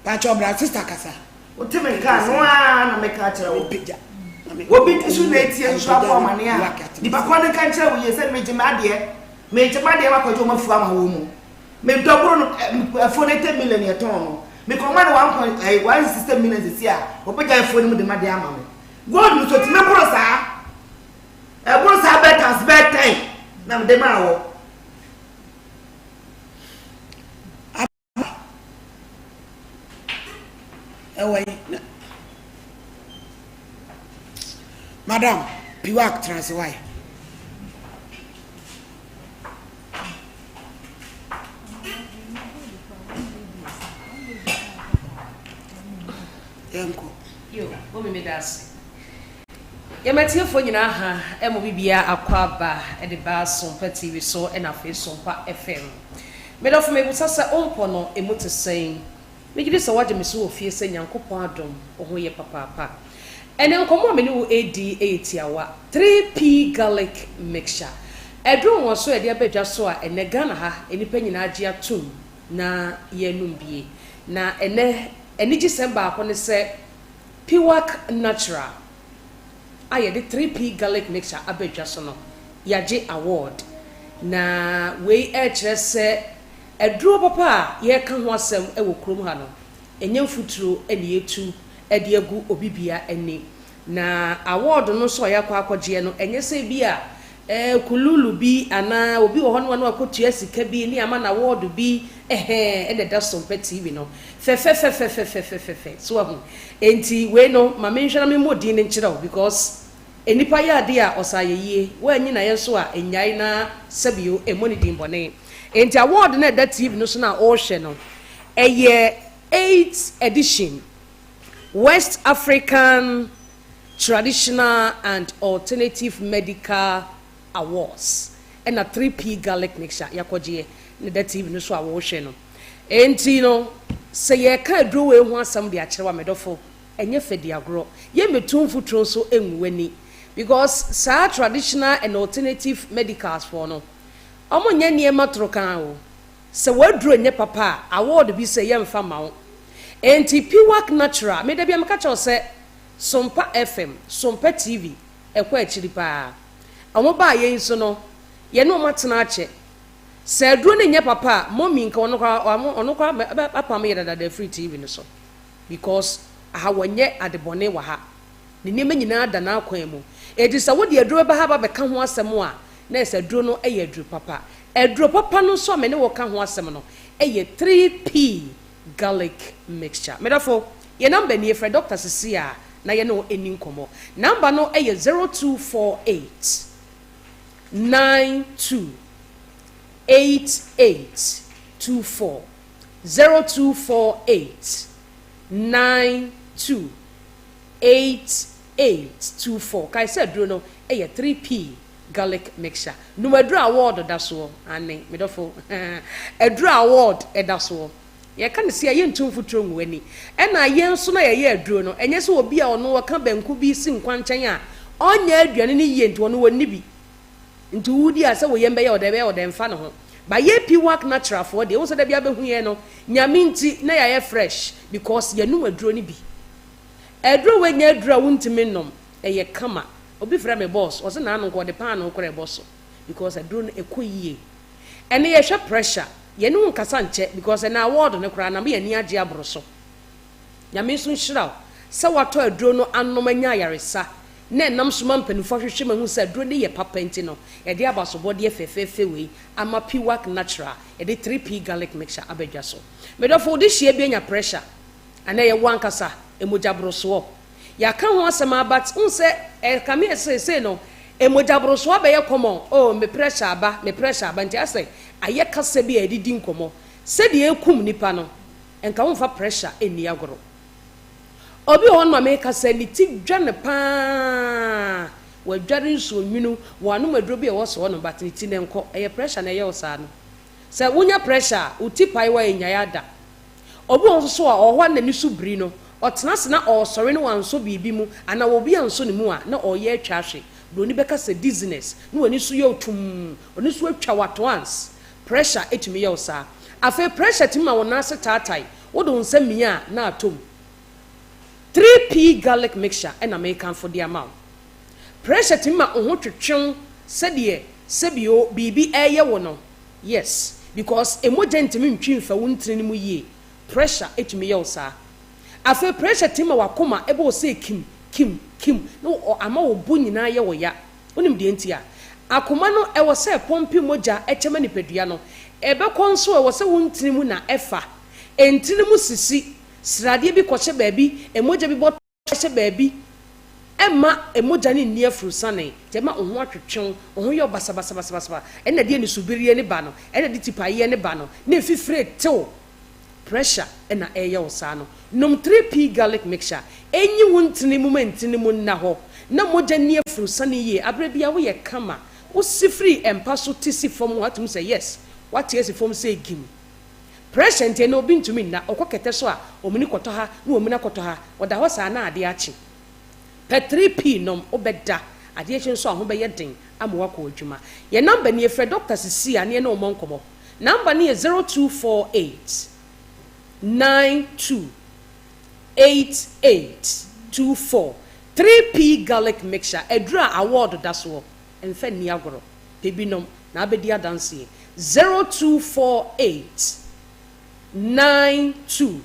pakyɛw bra sister kasa. Wote me nka no ara na meka akyerɛ wo. Obi ti so na etie nso abɔ amane a nipa kɔ no nka nkyerɛ wo yie sɛ megye m'adeɛ megye m'adeɛ makɔgye wɔn afuo ama wɔn mu. Me dɔboro no afuo no 80 million yɛtɔn no mekɔma no 1.160 million sisi a ɔbɛgya afuo no mu de m'adeɛ ama me. Gold no so tumi boro saa. Ɛboro saa bɛyɛ times bɛyɛ tɛn na mede maa wɔ. Ɛwɔ yi na madam piwak tena ase wae. Yɛnkɔ. Yo, mummy meda ase. Yɛma atiefoɔ nyinaa ha mo bibia akɔ aba de ba Sompa TV so na afei Sompa FM. Me dɔfo mebusa sɛ wo mpɔ no emu te sɛn? Megye di sɛ woagye me so wɔ fie sɛ Nyankopɔn adom wo ho yɛ papaapa. Ɛnɛ nkɔmmɔ a me ne wo redi yɛ tiawa, 3P Garlic Mixture. Aduro nwonwaso a yɛde aba dwa so a ɛnɛ Ghana ha nnipa nyinaa agye atom na yɛrenom bie. Na ɛnɛ anigyesɛm baako ne sɛ Piwak Natural a yɛde 3P Garlic Mixture aba dwa so no, yɛagye award. Na wei rekyerɛ sɛ aduro papa a yɛreka ho asɛm wɔ kurom ha no, ɛnyɛ mfuturo na yɛretu de agu obi bia ani. Na award no nso a yɛakɔ akɔgyeɛ no, ɛnyɛ sɛ ebi a Eh, kululu bi anaa obi wɔ hɔ no a na wakɔtua sika bi ne ama no award bi ɛhɛɛ ɛna ɛda so mpɛ TV no fɛfɛfɛfɛfɛfɛfɛfɛ so wahu enti wei no ma menhwɛ na memmɔ din no nkyerɛ wo because nnipa yɛ adeɛ a ɔsa ayɛ yie woanyi na yɛ nso a nnyae na sɛbio mmɔ ne din bɔne enti award no a ɛda TV no so no a ɔrehwɛ no ɛyɛ 8th edition West African Traditional and Alternative Medical Awards ɛna 3P Garlic Mixture yɛakɔgyeɛ na ɛda TV no so a worehwɛ no. Enti no, sɛ yɛreka aduro wei ho asɛm de akyerɛ wo a, me dɔfo, ɛnyɛ fɛ di agorɔ. Yɛmmɛtu mfuturo nso ngu w'ani because saa traditional and alternative medicals foɔ no, wɔnyɛ nneɛma torokaa o. Sɛ w'aduro nyɛ papa a, award bi sɛ yɛmfa mma wo. Enti Piwak Natural, me da biara meka kyerɛ wo sɛ, Sompa FM, Sompa TV, ɛkɔ akyiri paa. Wɔn baa yɛn so no, yɛne wɔn atena akyɛ. Sɛ aduro no nyɛ papa a, mommy nka ɔno koraa, ɔno koraa apam yɛ dadaada afiri TV no so. Because aha wɔnyɛ adebɔne wɔ ha. Ne nneɛma nyinaa da n'akwan mu. Enti sɛ wode aduro bɛba ha ba bɛka ho asɛm a, na ɛsɛ sɛ aduro no yɛ aduro papa. Aduro papa no nso a me ne wo ka ho asɛm no yɛ 3P garlic mixture. Me dɔfo, yɛn number nie, frɛ doctor sisi a na yɛne wo nni nkɔmmɔ. Number no yɛ 0248 92 88 24, 0248 92 88 24. Kae sɛ aduro no yɛ 3P garlic mixture. Nom aduro a award da soɔ. Aane, me dɔfo, aduro a award da soɔ. Yɛka no sei a, yɛntu mfuturo ngu w'ani. Ɛna yɛn nso na yɛyɛ aduro no, ɛnyɛ sɛ obi a ɔno ɔka banku bi si nkwankyɛn a ɔnyɛ aduane no yie nti ɔno ɔnni bi. Nti wodi a sɛ wo yam bɛyɛ wo dɛ, ɛbɛyɛ wo dɛ, ɛmfa ne ho. But yɛ Piwak Natural foɔ deɛ, wohu sɛ da biara bɛhu yɛn no, Nyame nti na yɛayɛ fresh because yɛnom aduro no bi. Aduro wei nyɛ aduro a wontumi nnom, ɛyɛ kama. Obi frɛ me boss, ɔse naano nka ɔde paanoo koraa ɛbɔ so because aduro no ɛkɔ yie. Ɛnɛ yɛhwɛ pressure, yɛne wo nkasa nkyɛ because ɛnɛ award no koraa na ama yɛn ani agye aboro so. Nyame nso nhyira wo sɛ woatɔ aduro no anom anya ayaresa na ɛnam so ma mpaninfoɔ ahwehwɛ mu ahu sɛ aduro no yɛ papa nti no yɛde abasobɔdeɛ fɛfɛɛfɛ wei ama Piwak Natural yɛde 3P Garlic Mixture aba dwa so. Medɔfo wo dehyeɛ bi anya pressure anaa ɛyɛ wo ankasa mogya borosoɔ yɛaka ho asɛm ara but wohu sɛ ɛkame ayɛ sɛ seesei no mogya borosoɔ abɛyɛ common oh me pressure aba me pressure aba nti asɛ ayɛ kasa bi a yɛde di nkɔmmɔ sɛdeɛ ɛkum nipa no Nka womfa pressure nni agorɔ. Obi wɔ hɔ nom a meka sɛ ne ti dwa no paa, wadware nsuo nwunu, wanom aduro bi a ɛwɔ so hɔ nom but ne ti no nkɔ. Ɛyɛ pressure na ɛyɛ wo saa no. Sɛ wonya pressure a, wo ti pae wo a ɛnnyae ada. Obi wɔ hɔ nso so a, ɔwɔ hɔ a n'ani so biri no, ɔtena ase na ɔresɔre na wansɔ biribi mu anaa obi ansɔ ne mu a, na ɔreyɛ atwa ahwe. Buroni bɛka sɛ dizziness, na w'ani so yɛ wo tumm, w'ani so atwa wo at once. Pressure tumi yɛ wo saa. Afei pressure tumi ma wo nan ase taatae, wode wo nsa mia a na atɔ mu. 3P garlic mixture na mekamfo de ama wo. Pressure tumi ma wo ho twetwe wo sɛdeɛ sɛbio biribi reyɛ wo no. Yes, because mogya ntumi ntwi mfa wo ntini no mu yie. Pressure tumi yɛ wo saa. Afei pressure tumi ma w'akoma bɔ wo sɛ kim, kim, kim na ama wo bo nyinaa yɛ wo ya. Wonim deɛ nti a? Akoma no, ɛwɔ sɛ ɛpɔmpe mogya kyɛ ma nipadua no. Ɛbɛkɔ nso a, ɛwɔ sɛ wo ntini mu na ɛfa. Ntini mu sisi, sradeɛ bi kɔhyɛ baabi, mogya bi bɔ hyɛ baabi, ɛmma mogya no nni afurusane, nti ɛma wo ho atwetwe wo, wo ho yɛ wo basabasabasaba. Ɛna ɛde anisobereɛ no ba no, ɛna ɛde tipaeɛ no ba no, na mfifire te wo. Pressure na ɛreyɛ wo saa no. Nom 3P garlic mixture. Enyi wo ntini mu ma ntini mu nna hɔ na mogya nni afurusane yie. Aberɛ biara woyɛ kama. Wo si firi mpa so te si fam a woatumi sɛ yes, woate asi fam sɛ gim. Pressure nti ɛnnɛ obi ntumi nna. Ɔkɔ kɛtɛ so a, omini kɔtɔ ha na wamini akɔtɔ ha. Ɔda hɔ saa na adeɛ akye. Pɛ 3P nom, wobɛda. Adeɛ kye nso a, ho bɛyɛ den ama woakɔ adwuma. Yɛn number nie, frɛ doctor sisi a na yɛne wo mmɔ nkɔmmɔ. Number no yɛ 0248 92 88 24. 3P Garlic Mixture, aduru a award da soɔ, mfa nni agorɔ. Pɛ bi nom na abɛdi adanseɛ. 0248 92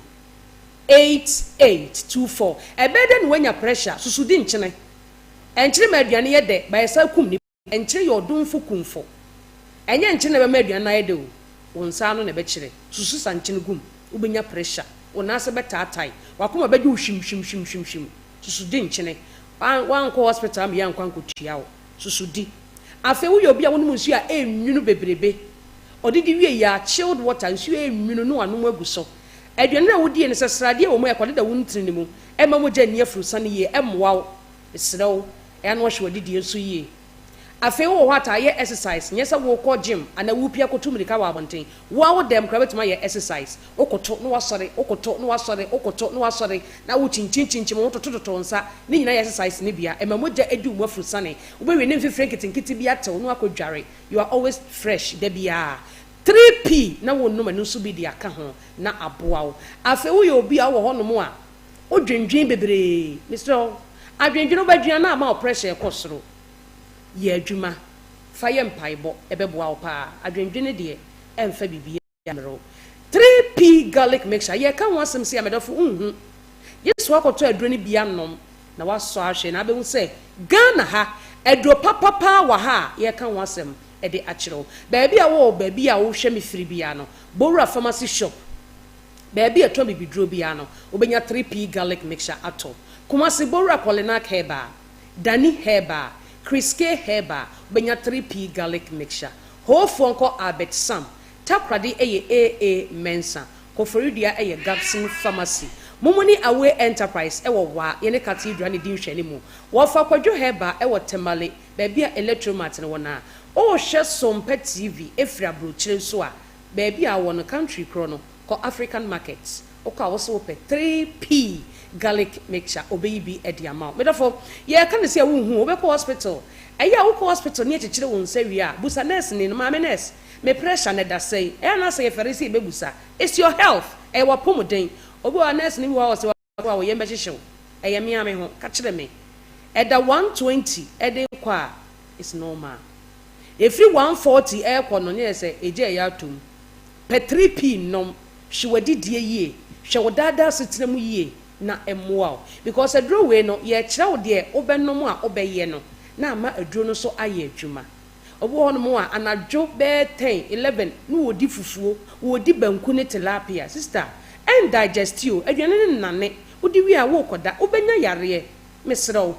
88 24. Ɛbɛyɛ dɛn na woanya pressure? Susudi nkyene. Ɛnkyene ma aduane yɛ dɛ, but ɛsan kum nnipa. Nkyene yɛ ɔdomfo kumfo. Ɛnyɛ nkyene na ɛbɛma aduane no ayɛ dɛ o, wo nsa ano na ɛbɛkyerɛ. Susu sa nkyene gu mu, wobɛnya pressure, wo nan ase bɛtaatae, w'akoma bɛgye wo hwim hwim hwim hwim hwim. Susu di nkyene. Woankɔ hospital ama yɛankɔ ankɔtua wo. Susu di. Afei woyɛ obi a wonom nsuo a ɛnnwunu bebrebe. Ɔdidi wie yi ara, chilled water, nsuo a ɛnnwunu na wanom agu so. Aduane no a wodie no, sɛ sradeɛ wɔ mu a, ɛkɔdeda wo ntini no mu, ɛmma mogya nni afurusane yie, ɛmmoa wo. Mesrɛ wo, ɛyɛ a na woahwɛ w'adidie nso yie. Afei wowɔ hɔ a taa yɛ exercise, nyɛ sɛ worekɔ gym anaa worepia kɔtu mmirika wɔ abɔnten. Wo ara wo dan mu koraa wobɛtumi ayɛ exercise. Wokoto na woasɔre, wokoto na woasɔre, wokoto na woasɔre, na wokyinkyinkyinkyin wo ho, totototo wo nsa. Ne nyinaa yɛ exercise no bi a ɛma mogya di wo mu afurusane. Wobɛwie ne mfifire nketenkete bi atew na woakɔdware. You are always fresh da biara. 3P na wonom ɛno nso bi de aka ho na aboa wo. Afei woyɛ obi a wowɔ hɔnom a, Wodwendwen bebree. Mesrɛ wo, adwendwen wobɛdwen a na ama wo pressure ɛkɔ soro. Yɛ adwuma, fa yɛ mpaebɔ, ɛbɛboa wo paa. Adwendwen no deɛ, ɛmfa biribiara mmerɛ wo. 3P garlic mixture, yɛreka ho asɛm sei a, medɔfo, wonhu. Gye sɛ woakɔtɔ aduro no bi anom na woasɔ ahwɛ na abɛhu sɛ Ghana ha, aduro papa paa wɔ ha a yɛreka ho asɛm de akyerɛ wo. Baabi a wowɔ, baabi a wohwɛ me firi biara no, Bowura Pharmacy Shop, Baabi a ɛtɔn bibiduro biara no, wobɛnya 3P Garlic Mixture atɔ. Kumasi Bowura Kɔlenak Herbal, Dani Herbal, Chris K Herbal, wobɛnya 3P Garlic Mixture. Hoofoɔ nkɔ Albert Sam, Takoradi yɛ AA Mensah, Koforidua yɛ Gabson Pharmacy. Mumuni Away Enterprise wɔ Wa, yɛne Cathedral na ɛdi nhwɛanimu. Wɔfa Kwadwo Herbal wɔ Tamale, baabi a Electromat no wɔ no a. Wohwɛ Sompa TV firi aburokyire nso a, Baabi a wɔ no country korɔ no kɔ African market wokɔ a wose wopɛ 3P garlic mixture obeyi bi de ama wo. Medɔfo yɛka no sɛ wonhu wobɛkɔ hospital ɛyɛ a wokɔ hospital ne yɛkyekyere wo nsa wie a busa nurse ni no maame nurse Me pressure no ɛda sɛn? Ɛyɛ a na sɛ yɛfɛre sɛ yɛbɛbusa. It's your health, ɛyɛ w'apɔmuden. Obi wɔ hɔ a nurse no bi wɔ hɔ a ɔse wo a wo yam bɛhyehye wo. Ɛyɛ me ara me ho, ka kyerɛ me. Ɛda 120 de rekɔ a, it's normal. Ɛfiri 140 rekɔ no, na yɛ sɛ egya ɛyɛ atɔ mu. Pɛ 3P nom, hwɛ w'adidie yie, hwɛ wo daadaa asetena mu yie na ɛmmoa wo. Because aduro wei no, yɛrekyerɛ wo deɛ wobɛnom a wobɛyɛ no na ama aduro no nso ayɛ adwuma. Obi wɔ hɔnom a, anadwo bɛyɛ ten, 11 na ɔredi fufuo, ɔredi banku ne tilapia. Sister, ɛndigest o, aduane no nnane. Wodi wie a, worekɔda, wobɛnya yareɛ. Mesrɛ wo.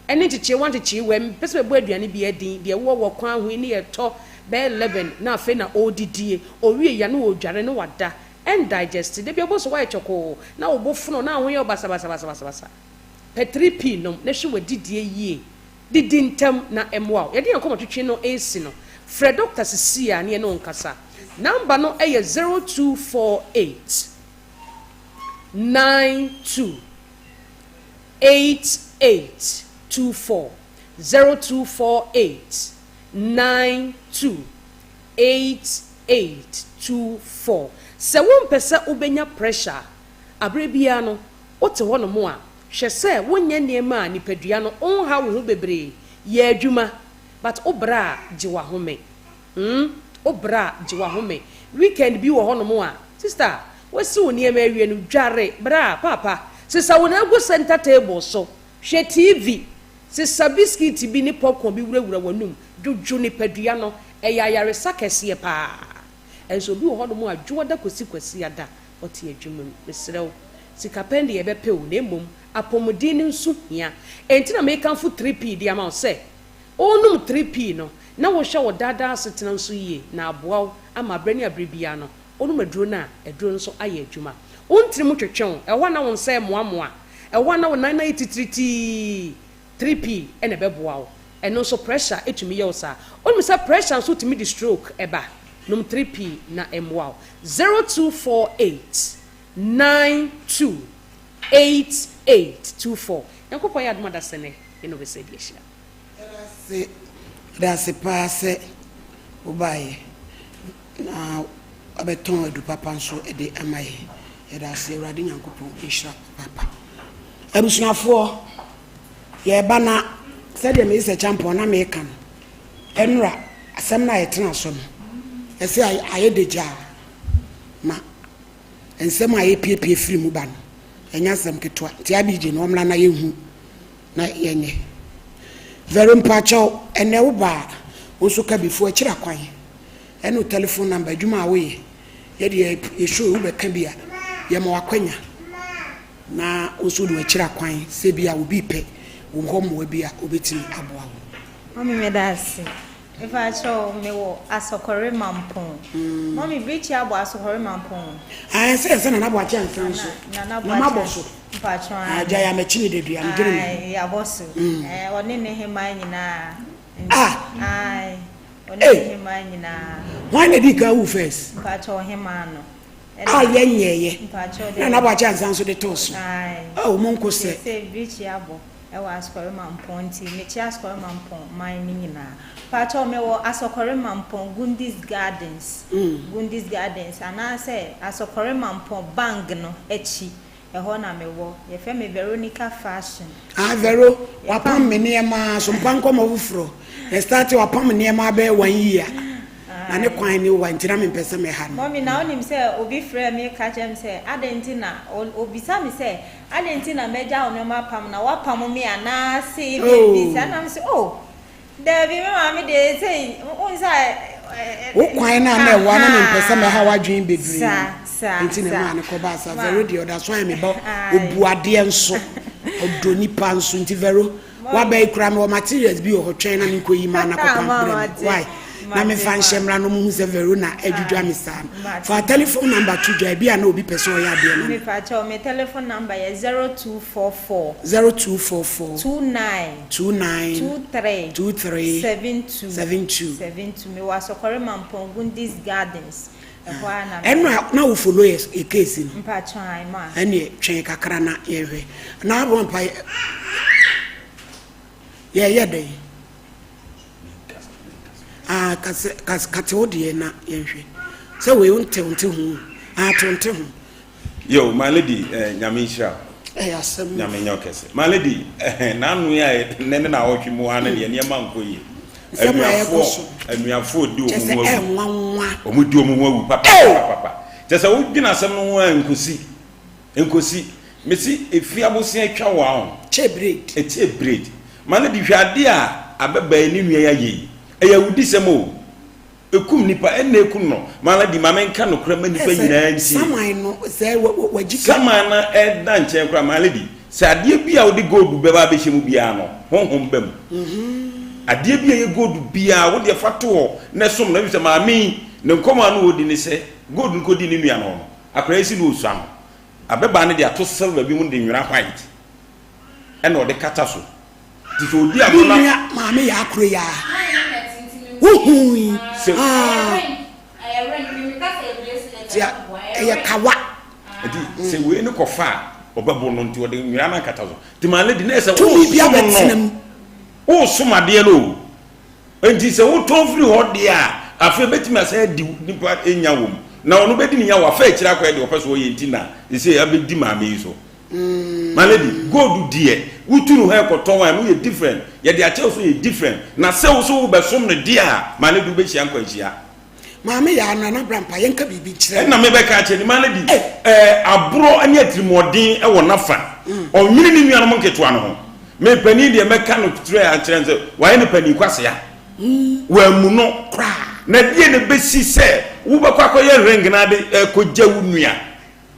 Ɛne nkyekyeewa nkyekyeewa, mempɛ sɛ mɛbɔ aduane biara din, deɛ ɛwɔ wɔ kwan ho yi ne yɛtɔ bɛyɛ 11 na afei na ɔredidie, ɔwie ya na ɔredware na wada. Ɛndigest. Da biara wobɛhu sɛ woayɛ kyɔkoo, na wo bo fono, na wo ho yɛ wo basabasabasabasa. Pɛ 3P nom na hwɛ w'adidie yie. Didi ntɛm na ɛmmoa wo. Yɛde yɛn nkɔmmɔtwetwe no resi no, frɛ dɔkta seesei ara na yɛne wo nkasa. Namba no yɛ 0248 92 88 24, 0248 92 88 24. Sɛ wompɛ sɛ wobɛnya pressure a, aberɛ biara no wote hɔnom a, Hwɛ sɛ wonyɛ nneɛma a nipadua no nhaw wo ho bebree, yɛ adwuma but wo brɛ a gye w'ahome hmm wo brɛ a gye w'ahome, weekend bi wɔ hɔnom a sister woasi wo nneɛma awie no dware bra paapa sesa wo nan gu center table so hwɛ TV sesa biscuit bi ne popcorn bi wurawura w'anum dwodwo nipadua no ɛyɛ ayaresa kɛseɛ paa ɛnso obi wɔ hɔnom a dwoɔda kɔsi kwasiada ɔte adwuma mu. Mesrɛ wo, sika pɛn deɛ yɛbɛpɛ o, na mmom apɔmuden no nso hia. Enti na mekamfo 3P de ama wo sɛ, worenom 3P no, na wohwɛ wo daa daa asetena nso yie, na aboa wo ama berɛ ne aberɛ biara no, wonom aduro no a, aduro no nso ayɛ adwuma. Wo ntini mu twetwe wo, ɛhɔ a na wo nsa remoamoa, ɛhɔ a na wo nan no ayɛ titiritii, 3P na ɛbɛboa wo. Ɛno nso pressure tumi yɛ wo saa. Wonim sɛ pressure nso tumi de stroke ba? Nom 3P na ɛmmoa wo. 0248 92 88 24. Nyankopɔn yɛ adom a dasɛnɛ yɛne wo bɛsan adi ahyia. Yɛda ase, yɛda ase paa sɛ wobaeɛ na wabɛtɔn adu papa nso de ama yɛn. Yɛda ase, Awurade Nyankopɔn nhyira wo papaapa. Abusuafoɔ, Yɛreba na sɛdeɛ me sɛ kyampɔn na meka no, ɛnora asɛm no a yɛtena so no, ɛsɛ ayɛ dagyaa ma nsɛm a yɛpiepie firi mu ba no, ɛnyɛ asɛm ketewa. Nti Abigye no ɔmmra na yɛnhu na yɛnyɛ. Vero mpakyɛw, ɛnɛ wo ba a, wo nso ka bi fo akyiri akwan ɛne wo telephone number, adwuma a woyɛ, yɛdeɛ yɛ show wobɛka bi a, yɛma wo akwanya. Na wo nso wode w'akyiri akwan sɛ ebia obi repɛ wo hɔ mmoa bi a, obetumi aboa wo. Mummy meda ase. Mepakyɛw mewɔ Asɔkɔre Mampong. Mummy birikyi abɔ Asɔkɔre Mampong? Ae sɛ sɛ Nana Boakye ansa nso. Nana Na mabɔ so. Mpakyɛw ae. Agya ya m'akyi ne dadua medwene ne ho. Ae yabɔ so. Ɛɛ ɔne ne hemaa nyinaa. Ah! Ae ɔne ne hemaa nyinaa. Hwan na dii kan wu first? Mpakyɛw ɔhemaa no. A yɛnyɛeɛ na Nana Boakye Ansah nso de too so. Oh, monko sɛ. Seesei birikyi abɔ wɔ Asukɔre Mampɔn nti mekyia Asukɔre Mampɔn man no nyinaa. Pakyɛw mewɔ Asɔkɔre Mampɔn Gundis Gardens, Gundis Gardens anaasɛ Asɔkɔre Mampɔn Bang no akyi Ɛhɔ na mewɔ. Yɛfrɛ me Veronica Fashion. Ah Vero, wapam me nneɛma so mpa nkɔmmɔ foforɔ. Yɛ starte wapam nneɛma bɛyɛ one year. Na ne kwan ne wa nti na mempɛ sɛ mɛha no. Mummy, na wonim sɛ obi frɛɛ me ka kyerɛɛ me sɛ adɛn nti na, ɔbisa me sɛ adɛn nti na magya wo nneɛma apam na woapam me anaa se biribi saa na mese oh Dabi, me maame deɛ sei, wohu sɛ. Wo kwan no a na ɛwɔ a na mempɛ sɛ mɛha w'adwene bebree nti na ɛmaa no kɔbaa saa. Vero deɛ ɔda so ayɛ me ba, ɔbu adeɛ nso, ɔdɔ nipa nso nti Vero, w'aba yi koraa mewɔ materials bi wɔ hɔ twɛn na menkɔyi ma na kɔpam brɛ me. Why? Na memfa nhyɛ mmra na ɔmo hu sɛ Vero na adwidwa me saa no. Fa telephone number to dwa, ebi a na obi pɛ sɛ ɔyɛ adeɛ ma no. Mepakyɛw, me telephone number yɛ 0244. 0244. 29. 29. 23. 23. 72. 72. 72. Mewɔ Asɔkɔre Mampong, Gundis Gardens. Ɛhɔ ara na mewɔ. Ɛno a na wo follow yɛ case no. Mpakyɛw ae ma. Ɛneɛ twɛn kakra na yɛnhwɛ. Na abɔ mpa yɛyɛ dɛn? Ah. Ah, kase, kas, kate wo deɛ na yɛnhwɛ. Sɛ wei wonte wo nte ho. Ah, te wo nte ho. Yo, my lady, eh, Nyame nhyira wo. Ɛyɛ asɛm. Nyame nyɛ wo kɛse. My lady, eh, n'ano yi a nnɛ ne naawɔtwe mu ara no deɛ nneɛma nkɔ yie. Nsɛm a ɛrekɔ so. Anuafoɔ di Kyɛ wɔn sɛ ho awu. ɛnwanwa. Wɔn di wɔn ho awu papa papa papa. Kyɛ sɛ wodwene asɛm no ho a nkosi. Nkosi. Mesi efi abosea atwa wo ahɔ. Kyɛ braid. Ɛkyɛ braid. My lady hwɛ adeɛ a abɛbaa yi ne nua yi ayɛ yi. Ɛyɛ awudisɛm o. Ekum nipa, ɛnna ekum no. My lady ma menka nokorɛ ma nipa nyinaa ntie. Saman no sɛ wagyi ka. Saman no ɛda nkyɛn koraa my lady. Sɛ adeɛ bi a wode gold bɛba abɛhyɛ mu biara no, honhom ba mu. Adeɛ bi a ɛyɛ gold biara, wo deɛ fa to hɔ na som no. Efisɛ maame yi, ne nkɔmmɔ a na ɔredi ne sɛ, gold no kɔdii ne nua no hɔ no, akwadaa yi si na ɔsua no. Abɛbaa no de ato silver bi mu de nwera white ɛna ɔde kata so. Nti sɛ ɔdi agorɔ na. Me nua maame yɛ akoro yi aa. Wohu yi aa. Ti a ɛyɛ kawa. Nti sɛ wei no kɔfa a ɔbɛbo no nti ɔde nwera no akata so. Nti my lady na ɛsɛ Tumi bi wosom abɛtena no. mu. Wosom adeɛ no o. Enti sɛ wotɔn firi hɔ deɛ a, afei ɛbɛtumi asan adi nipa nya wɔ mu. Na ɔno bɛdi ne nya wɔ afa akyire akɔyɛ deɛ ɔpɛ so ɔyɛ nti na ɛsei abɛdi maame yi so. My lady, gold deɛ wotu no hɔ ɛkɔtɔn a ɛno yɛ different, yɛde akyɛ wo so yɛ different. Na sɛ wo so wobɛsom no deɛ a, my lady wobɛhyia nkwanhyia. Maame yaa Nana Brampa yɛnka biribi nkyerɛ no. Ɛna mebɛka akyerɛ no, my lady, ɛɛ aborɔ ne atirimuɔden wɔ n'afa. Ɔnwene ne nuanom nketewa no ho. Me panin deɛ mɛka no kyerɛ akyerɛ no sɛ wayɛ no panin kwasea. Wammu no. Koraa. Na deɛ na ɛbɛsi sɛ wobɛkɔ akɔyɛ ring no ade ɛkɔgya wo nua.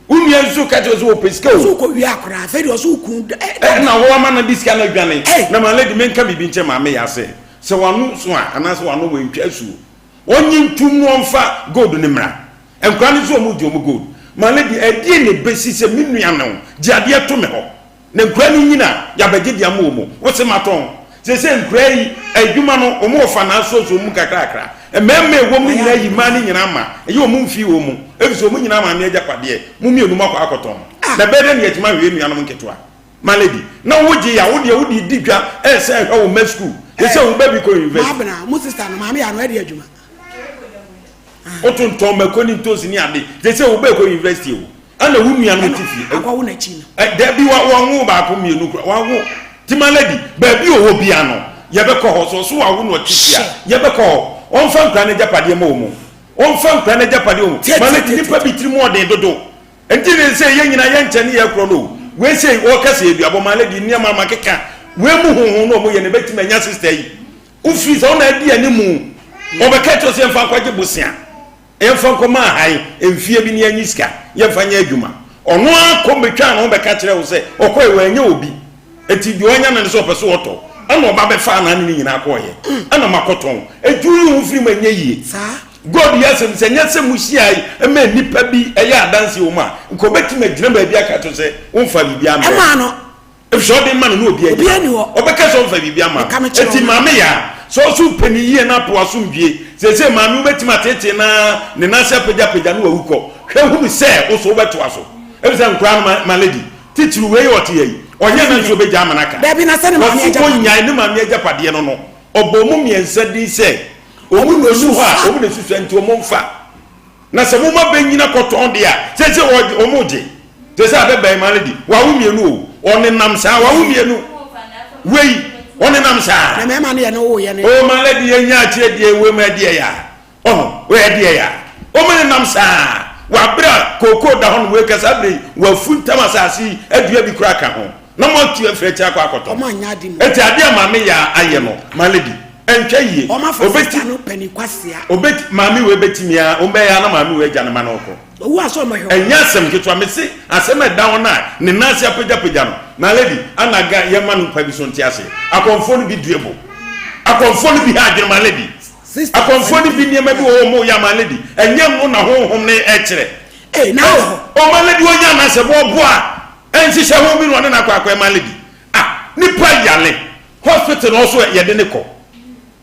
Wo nua nso ka kyerɛ sɛ ɔpɛ sika o. Ɔsɛ wokɔ wie akora afei deɛ ɔsɛ woku da. Ɛna wo ama no de sika no adwane. Na my lady menka biribi nkyerɛ maame yaa sɛ sɛ wano so a anaasɛ wano wantwa asuo. Ɔnye ntum na ɔmfa gold no mmra. Nkwadaa no nso wɔn gye wɔn gold. My lady ɛdeɛn na ɛbɛsi sɛ me nua no gye adeɛ to me hɔ. Na nkuraa no nyina yɛabɛgye de ama wɔn. Wose matɔn. Seesei nkuraa yi, adwuma no, wɔn wɔ fa na asoɔsoɔ mu kakrakra. Mmarima a ɛwɔ mu no nyinaa yi mmaa no nyinaa ma. Ɛyɛ wɔn mfii wɔn mu, efisɛ wɔn nyinaa maame agyapadeɛ. Mo mmienu moakɔ akɔtɔn. Na ɛbɛyɛ dɛn na yɛatumi ahwɛ yɛn nuanom nketewa? My lady, na wogye a, wo deɛ wode redi dwa ɛresɛ hwɛ wo mma sukuu. Seesei wo ba bi kɔ university. Maabena, mo sister no, maame yɛ ano ɛde adwuma. Wotontɔn mako ne ntoosi ne ade. Seesei wo ba rekɔ university o. Ɛna wo nua no te fie. Akɔwo n'akyi no. Dabi wa wɔnwo baako mmienu kura wawo. Ti ma lady baabi ɔwɔ bia no yɛbɛkɔ hɔ so ɔso wawo na ɔte fie a yɛbɛkɔ hɔ. Ɔnfa nkura n'agyapadeɛ ma wɔn. Ɔnfa nkura n'agyapadeɛ wɔn. Ma lady nipa bi tiri mu ɔden dodo. Nti ne sɛ yɛn nyinaa yɛn nkyɛn ne yɛ korɔ no o. Wei sei ɔka sɛ aduabɔ ma lady nneɛma ama keka. Wei mu honhom na ɔmo yɛ no ebɛtumi anya sister yi. Wofiri sɛ ɔna adi animu. Ɔbɛka kyerɛ sɛ yɛmfa nkɔgye bosea. Yɛmfa nkɔma ahan mfeɛ bi na yɛnye sika yɛmfa nyɛ adwuma. Ɔno ara kɔ bɛtwaa ne ho bɛka kyerɛɛ wo sɛ ɔkɔeɛ wannya obi nti deɛ ɔnya no ne sɛ ɔpɛ sɛ ɔtɔ ɛna ɔba bɛfaa n'ane no nyinaa kɔeɛ ɛna makɔtɔn. Ɛnti woyi wo ho firi mu a ɛnyɛ yie. God yɛ asɛm sɛ ɛnyɛ sɛ mohyiae ma nnipa bi yɛ adanseɛ wɔ mu a nka ɔbɛtumi agyina baabi aka akyerɛ wo sɛ womfaa biribiara mmrɛɛ no. Efisɛ ɔde ma no na obi agyina hɔ. Ɔbɛka sɛ ɔmfa biribi ama no. Enti Maame Yaa, sɛ ɔso pɛ no yie na apo asomdwie. Seesei Maame wobɛtumi ateetee no ara, ne nan ase apagyapagya na wawu kɔ. Hwɛ hunu sɛ wo nso wobɛtoa so. Efisɛ nkoraa no, my lady, titiriw wei a ɔte ha yi, ɔnyɛ na nso obegya ama no aka. Wɔse ɔnnyae ne maame agyapadeɛ no no, ɔbɔɔ mu mmiɛnsa din sɛ wɔn na ɔnu hɔ a wɔn na ɛsusua nti wɔmfa. Na sɛ moma bɛ nyina kɔtɔn deɛ a, seesei ɔɔgye, ɔmo gye. Te sɛ abɛ bɛɛma no de, wawo mienu o, ɔnenam saa, wawo mienu. Wei, ɔnenam saa. Na mɛɛma no yɛ no woyɛ no. O ma lady yɛ nya akyerɛ deɛ wei ma ɛdeɛ ya. Ɔho, wei ɛdeɛ ya. Ɔmo nenam saa. Wabrɛ a kookoo da hɔ nom, wei kasa abrɛ yi, wafuntam asase yi adua bi koraa ka ho. Na mo atu afiri akyiri akɔ akɔtɔn. Ɔmo anyɛ ade mu. Eti adeɛ a maame yaa ayɛ no, ma lady, ɛntwa yie. Ɔmo afa sista no panin kwasea. Obeti, maame wei betumi aa, ɔmo bɛyɛ aa na maame wei agya ne ma no ɔkɔ. Owu a sɛ ɔmo hwɛ. Ɛnyɛ asɛm ketewa, me se asɛm a ɛda hɔ no a ne nan ase apagyapagya no, my lady, ana ga yɛ ma no kwan bi so nte aseɛ. Akɔmfoɔ no bi due bo. Akɔmfoɔ no bi ha adwene, my lady. Akɔmfoɔ no bi nneɛma bi wɔ hɔ ɔmo yɛ a, my lady, ɛnyɛ no na honhom no ɛkyerɛ. Ee, na wɔ hɔ. Oh, my lady, ɔnya anasɛ bɔ ɔboa. Ɛnhyehyɛ ho bi na ɔne no akɔ akɔyɛ ma lady ah nipa yale hospital na ɔso yɛde ne kɔ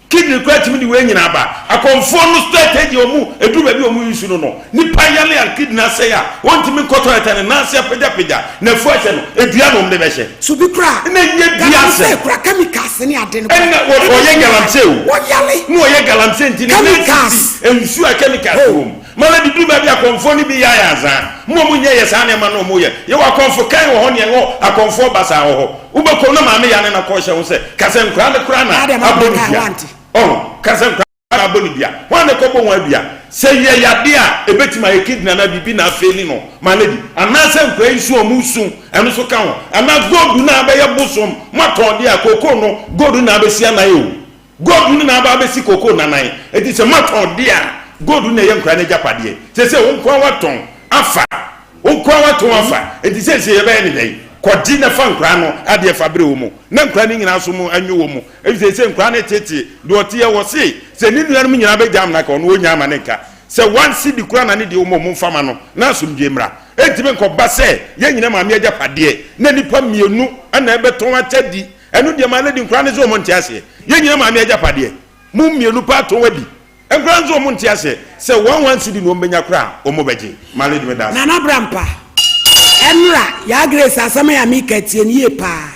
kidney. Kidney koraa tumi de wei nyinaa ba. Akɔmfoɔ no strategy a wɔn ɛduru baabi a wɔn use no no, nipa yale a kidney asɛe a ɔntumi nkɔ toilet a ne nan ase apagyapagya, n'afu ahyɛ no, dua na wɔn de bɛhyɛ. So bi koraa, Ɛna nyɛ dua galamsey asɛm. koraa, chemicals ne ade no koraa, Ɛna wɔ ebi ɔyɛ tumi ma galamsey o. wɔyale. Na ɔyɛ galamsey nti ne nan Chemicals. sisi nsuo a chemicals Ho. wɔ mu. Mana de duru baabi a akɔmfoɔ no bi yɛ ayɛ azaa. Mo a monyɛ yɛ saa nneɛma no a wɔyɛ. Yɛwɔ akɔmfo kan wɔ hɔ ne yɛwɔ akɔmfoɔ basaa wɔ hɔ. Wobɛkɔ na maame ya ne na kɔhyɛ ho sɛ, ka sɛ nkwadaa no koraa na Daa deɛ maame abɔ no kae dua. wante. Ɔho, ka sɛ nkwadaa na abɔ no dua. Hwan na ɛkɔbɔ wɔn adua? Sɛ yɛ yadeɛ a, ɛbɛtumi ayɛ kidney anaa biribi na afeeli no, my lady. Anaasɛ nkwadaa yi su a wɔsu, ɛno nso ka ho. Anaa gold no a abɛyɛ bosom, moatɔn deɛ a, kookoo no, gold no na abɛsi anan o. Gold no na aba abɛsi kookoo no anan. Enti sɛ moatɔn deɛ a, gold no na ɛyɛ nkwadaa no agyapadeɛ. Seesei wo nko ara woatɔn afa. Wo nko ara woatɔn afa. Enti seesei yɛbɛyɛ no dɛn? Kɔgye na fa nkwadaa no adeɛ fa brɛ wɔn, na nkwadaa no nyinaa nso mo nnwe wɔn. Ɛfiri seesei nkwadaa no reteetee. Deɛ ɔteɛ, wɔse sɛ ne nuanom nyinaa bɛgya amena ka, ɔno ɔnnya ama ne nka. Sɛ one cedi koraa na ne deɛ wɔn a wɔmfa ma no, na asomdwoeɛ mmra. Ɛntumi nkɔba sɛ yɛn nyinaa maame agyapadeɛ, na nnipa mmienu na ɛbɛtɔn akyɛ di. Ɛno deɛ my lady nkwadaa no nso wɔn nte aseɛ. Yɛn nyinaa maame agyapadeɛ. Mo mmienu paa tɔn adi. Nkwadaa nso wɔn nte aseɛ. Sɛ one one cedi na wɔn bɛnya koraa a, wɔn bɛgye. My lady meda ase. Nana Brampa, ɛnora Yaa Grace asɛm a meka tie no yie paa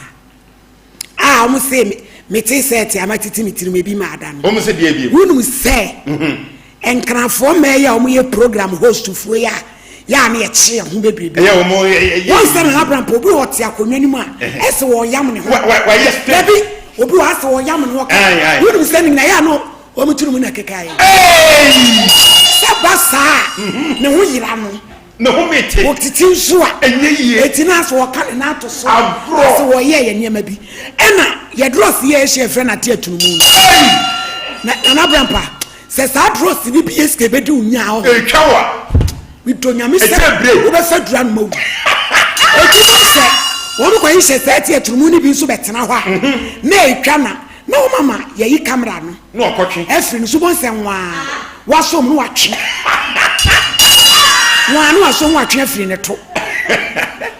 a wɔn se me te sɛ te a matete me tirim ebi ma ada no. Wɔn se deɛ ebiem. Wonim sɛ Nkrafoɔ mmaa yi a wɔn yɛ program host foɔ yi a yɛ a na yɛkye yɛn ho bebrebe. Ɛyɛ wɔn yɛ yɛ. Wɔn sɛ Nana Brampa obi wɔ ɔte akonnwa no mu a ɛsɛ wɔyam ne ho. Wɔyɛ step. Dabi obi wɔ asɛ wɔyam ne ho ɔka. Wonim sɛ ne nyinaa yɛ a na wɔn tiri mu na ɛkeka yɛ. Sɛ ba saa ne ho yera no. Ne ho mete. Wɔtete nso a. Ɛnyɛ yie. Eti na asɛ wɔka ne nan ato so. Agorɔ. Asɛ wɔyɛ yɛ nneɛma bi. Ɛna yɛ drɔs yɛ ɛhyɛ yɛfrɛ no ate atunumu no. Na Nana Brampa sɛ saa drɔs no bi yɛ sika ebedi wo nyaa ɔho. Etwa wo a. Medɔ Nyame sɛ Ɛkyɛ break. wobɛfa dura no ma wu. Eti na sɛ wɔn kɔ hyehyɛ saa ate atunumu no bi nso bɛtena hɔ a na etwa na Na wɔn ama yɛyi camera no. Na ɔkɔtwe. Afiri no so bɔ nsɛ nwaa wasom no watwe. Nwaa no wasom watwe afiri ne to.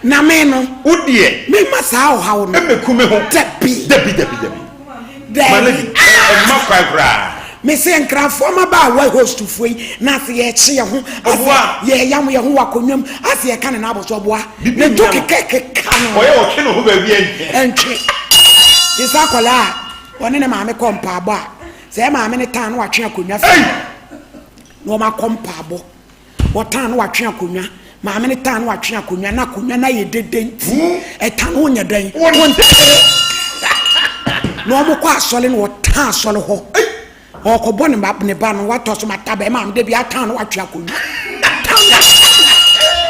Na me no. Wo deɛ. Me ma saa ɔhaw no. Ɛmɛku me ho. Dabi. Dabi dabi dabi. Dabi. Ma lady ɛmma kwan koraa. Me se nkrafoɔ mmabaawa hostfoɔ yi na ase yɛkye yɛ ho ase yɛyam yɛ ho wɔ akonnwa mu ase yɛka ne nan abɔ so ɔboa. Ne to keka keka no. Ɔyɛ ɔtwe ne ho baabi ɛnyɛ. Ɛntwe. Te sɛ akwadaa a ɔne ne maame kɔ mpaabɔ a, sɛ maame no tan na watwe akonnwa fi na wɔn akɔ mpaabɔ. Wɔtan na watwe akonnwa. Maame no tan na watwe akonnwa na akonnwa no ayɛ dede nti ɛtan no wonyɛ dɛn? Wonte. Na wɔn kɔ asɔre na wɔtan asɔre hɔ. Ɔrekɔbɔ ne ba ne ba no watɔ so mata bɛrima a da bi atan no watwe akonnwa.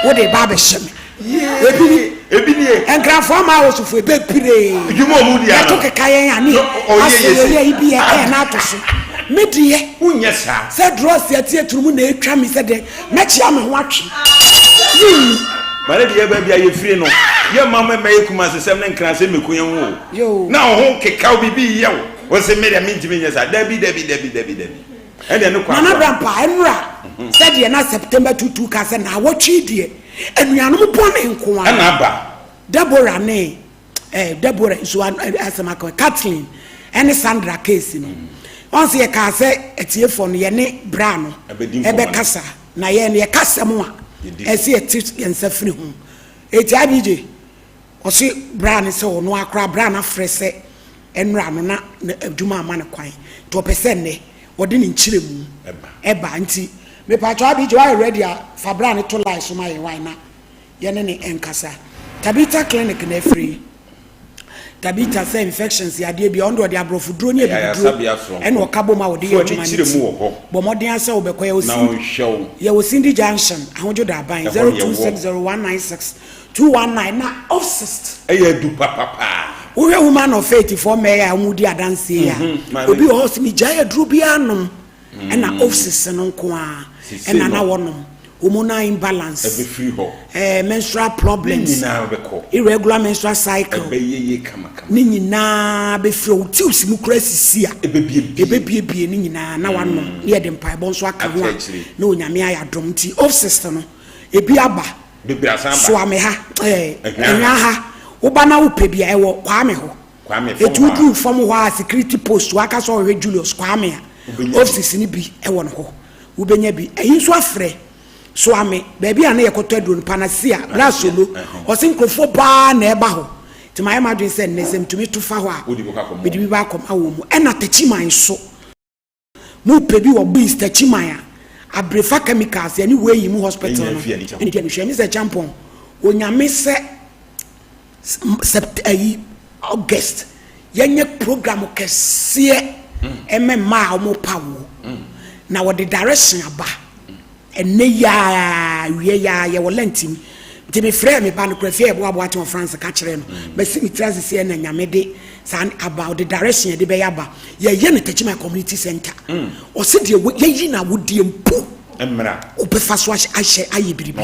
Wode ba abɛhyɛ me. Ebi ni. Ebi nie. Nkrafoɔ ama awosofo ebepiree. Edwuma ɔmo di ano. Yɛto keka yɛn ane. Asɛ yɛyɛ yi bi yɛ ɛyɛ n'ato so. Me deɛ. Wonyɛ saa. Sɛ drɔs ati aturu mu na etwa mi sɛ dɛ mɛkyea me ho atwe. Yii. Mane deɛ baabi a yɛfiri no yɛ mma mɛmɛ yɛ kumasesɛm ne nkrasɛm mɛku yɛn ho o. Na wo ho keka wo biribi yɛ wo. Ɔse me deɛ mentumi nyɛ saa dabi dabi dabi dabi dabi ɛdeɛ ne kwan Nana Brampa ɛnora sɛdeɛ na September tutu ka sɛ naawɔtwe yi deɛ anuanom bɔne nko ara ɛna aba. Deborah ne eh, Deborah nso asɛm aka Kathleen ɛne Sandra case no ɔn sɛ yɛkaa sɛ atiefoɔ no yɛne bra no ɛbɛkasa na yɛn yɛka asɛm a ɛsɛ yɛte yɛn nsa firi ho eti IBJ Ɔse bra no sɛ ɔno ara koraa bra no afrɛ sɛ ɛnora no na adwuma amma no kwan nti ɔpɛ sɛ nnɛ ɔde ne nkyerɛmu ɛba nti mepakyɛw Abigye woayɛ ready a fa bra no to line so ma yɛn wai na yɛne ne nkasa Tabitha clinic na afiri yi Tabitha sɛ infections yadeɛ bia ɔno deɛ ɔde aborɔfo duro ne abibiduro ɛna ɔka bom a ɔde yɛ adwuma no nti bɔ mmɔden ara sɛ wobɛkɔ yɛwɔ yɛwɔ Cindy Junction Ahodwo Daban 0260 196 219 na off-sist. Ɛyɛ adu papapaa. Wohwɛ Woman of Faith foɔ mmɛɛ a wɔn di adanseɛ yi a, obi wɔ hɔ ɔsɛ megyae aduro biara nom ɛna off-sist no nko ara ɛna na wɔnom hormonal imbalance, Ɛbɛfiri hɔ. ɛɛ menstrual problems, Ne nyinaa bɛkɔ. irregular menstrual cycle, Ɛbɛyɛ yie kamakama. ne nyinaa bɛfiri hɔ. Wo tubes mu koraa sisi a, Ɛbɛbiebie. ɛbɛbiebie ne nyinaa na wanom ne yɛde mpaebɔ nso aka ho a Aka akyire. na Onyame ayɛ adom nti off-sist no ebi aba. Bebree asan ba. Soa me ha, ɛɛ, Anwea ha. Woba na wopɛ bi a, ɛwɔ Kwame hɔ. Kwame fam Eti hɔ a. woduru fam hɔ a security post waka sɛ ɔhwɛ Julius Kwame a Wobɛnya bi. offices no bi wɔ no hɔ. Wobɛnya bi. Ɛyi nso afrɛ Soame baabi a na yɛkɔtɔ aduro no Panacea, Bra Panacea, Solo. ɛhɛn. Ɔse nkurɔfoɔ paa na ɛba hɔ. Nti mayɛ m'adwene sɛ nnɛ sɛ metumi to fa hɔ a Wode bɛkɔ akɔma mede wɔn. bi bɛakɔma wɔn mu. Ɛna Takyiman nso. Mo pɛ bi wɔ Bees Techiman a, Abrefa Chemicals yɛne Weiyi mu hospital no ɛna di anihwɛ. Mister Champon, Onyame sɛ Sept ayi August yɛnyɛ program kɛseɛ ɛmɛ mmaa a wɔn pa woɔ na wɔde direction aba. Ɛnnɛ yi ara, awia yi ara, yɛwɔ Lent mu, nti mefrɛɛ me ba no koraa, fie a yɛboa Boateng wɔ France ka kyerɛɛ no, masi me tiri ase sɛ ɛna Nyame de saa aba, ɔde direction yɛde bɛyɛ aba, yɛyɛ no Techiman Community Center, ɔse deɛ yɛyi no awodeɛ mpo, wobɛfa so ahyɛ ayɛ biribi,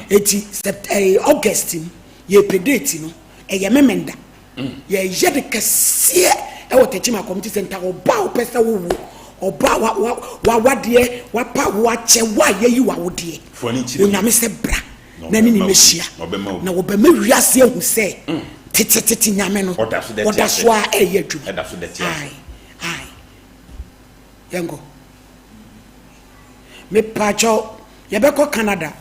eti Sept ɛɛ August mu, yɛpɛ date no, ɛyɛ Memenda. Yɛyɛ no kɛseɛ ɛwɔ Techiman Community Center. Ɔbaa a wopɛ sɛ wowo, ɔbaa wa wa wawadeɛ wapa wo akyɛ wo a yɛyi wawodeɛ. Onyame sɛ bra na ne ne mɛhyia na wɔbɛma wiase ahu sɛ tete tete Nyame no ɔda so a ɛyɛ adwuma. Ae ae yɛnkɔ. Mepaakyɛw yɛbɛkɔ Canada.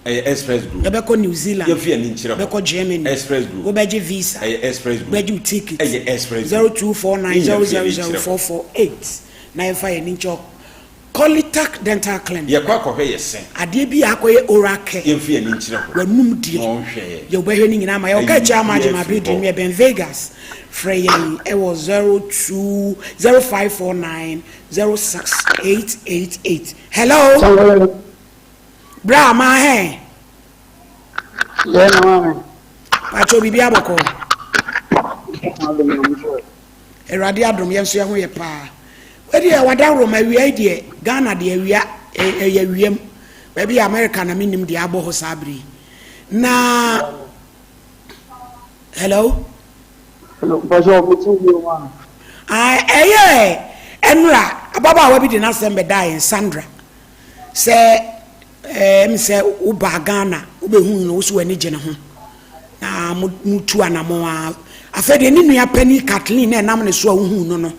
Ɛyɛ express group. Yɛbɛkɔ New Zealand. Yɛmfa yɛn ani nkyerɛ hɔ. Yɛbɛkɔ Germany. Express group. Wobɛgye visa. Ɛyɛ express group. Wobɛgye wo ticket. Ɛyɛ express group. 0249 Yɛn nyinaa mfa yɛn ani 000 nkyerɛ hɔ. 448 na yɛmfa yɛn ani nkyerɛ hɔ. Colitac Dental Clinic. Yɛkɔ akɔhwɛ yɛ se. Adeɛ bi a akɔyɛ oral care. Yɛmfa yɛn ani nkyerɛ hɔ. W'anum deɛ. Na ɔnhwɛ yɛn. Yɛ wobɛhwɛ ne nyinaa ma yɛn. Ɔka Ayi akyire ama biara agye ma firi building hɔ. no yɛbɛn Vegas. Frɛ yɛn ɛwɔ 02 0549 06888. Hello. Bra ma hɛn. Yɛ na maame. Pacho biribi abɔkɔ. Awurade adom yɛn nso yɛn ho yɛ paa. Wei deɛ wadaworo ma awia yi deɛ Ghana deɛ awia ɛyɛ awiam. Baabi yɛ America na menim deɛ abɔ hɔ saa bere yi. Na hello. Hello, Pacho, mo ti bi ma. Ah, ɛyɛ ɛnura ababaawa bi de n'asɛm bɛdaa yɛn Sandra. Sɛ ɛɛ sɛ wobaa Ghana wobɛhuu no wo so w'ani gye ne ho na motu anamɔn a afei deɛ ne nua panin Kathleen na ɛnam ne so a wohuu no no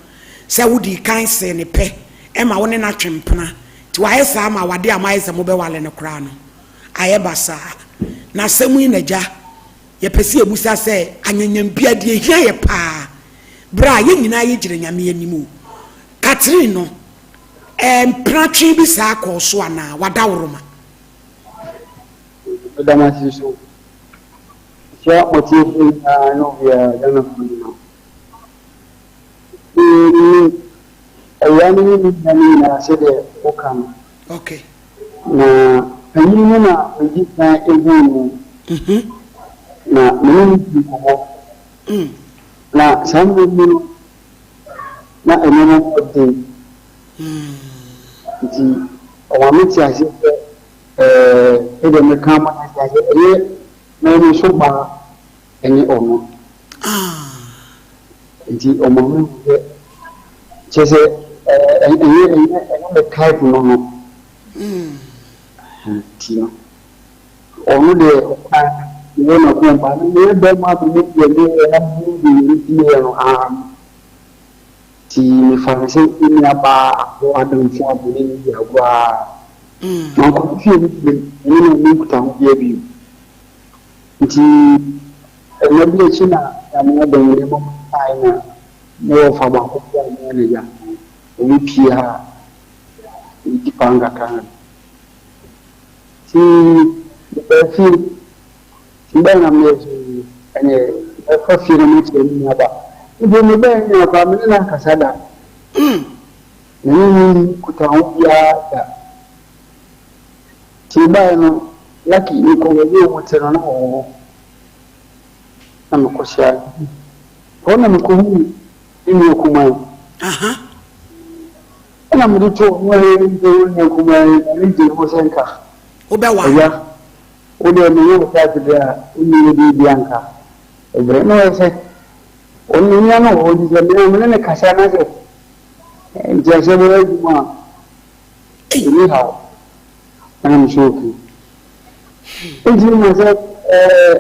sɛ wodii kan see ne pɛ ɛma wo ne no atwe mpena nti wayɛ saa ma wade a moayɛ sɛ mobɛwale no koraa no ayɛ basaa na asɛm yi na gya yɛpɛ sɛ yɛbusa sɛ anyanyambia deɛ ɛhia yɛ paa berɛ a yɛn nyinaa yɛgyina Nyame anim o Catherine no Ɛɛ mpratwe bi saa kɔɔ so anaa? W'adaworoma. Meda mo ase nso. Mekyia mo atiefoɔ nyinaa ne obiara, Ghanafoɔ nyinaa. Menim awuraa no ne ne nua no nyinaa sɛdeɛ woka no. Okay. Na panyin no na medi kan huu no. Na me ne no dii nkɔmmɔ. Na saa mmerɛ mu no, na nneɛma mu yɛ den. Nti ɔma me te aseɛ sɛ ɛɛ sɛdeɛ meka ama no ate aseɛ ɛyɛ m'ani so baa ɛne ɔno. Nti ɔma me hu sɛ kyerɛ sɛ ɛɛ ɛnyɛ ɛnyɛ ɛnyɛ me type no no. Nti no ɔno deɛ ɔka meyɛ n'akoma mu a meyɛ bɛrima a menim deɛ meyɛ na menim deɛ meyɛ no aa. Nti mefa no sɛ me nuabaa abɔ adamfo a me ne no di agorɔ ara. Mankɔ ne fie no bio, me ne no anni nkutaho biara bio. Nti nna bi akyi na Nyame adom nneɛma mu kae na me wɔfa baako bi a meyɛ no ya no, ɔbɛpie ha a yɛdi paa nkakrankakra. Nti mebaa fie. Mebɛn na meyɛ so yi, ɛneɛ mɛfa fie na makyerɛ me nua ba. Mpo mebɛn ne nua koraa, me ne no ankasa da. Me ne no nni nkutaho biara da. Nti mebaeɛ no, Lucky, mekɔɔ baabi a wɔte no, na wɔwɔ hɔ. Na mekɔhyiaa no. Hɔ na mekɔhuu ne nua kumaa yi. Ɛna mede too ɔno a ɛyɛ ne nua kumaa yi, n'ani gyee ho sɛ nka. Wobɛware. Agya. Wo deɛ me ne wo type deɛ a wo nni wo deɛ bi anka ɛbrɛ na ɔyɛ sɛ ɔno ne nua no wɔ hɔ nti sɛ me me ne no kasa na sɛ nteaseɛ bɛyɛ adwuma a ɛni haw ɛna me sɛ okay nti na sɛ ɛɛ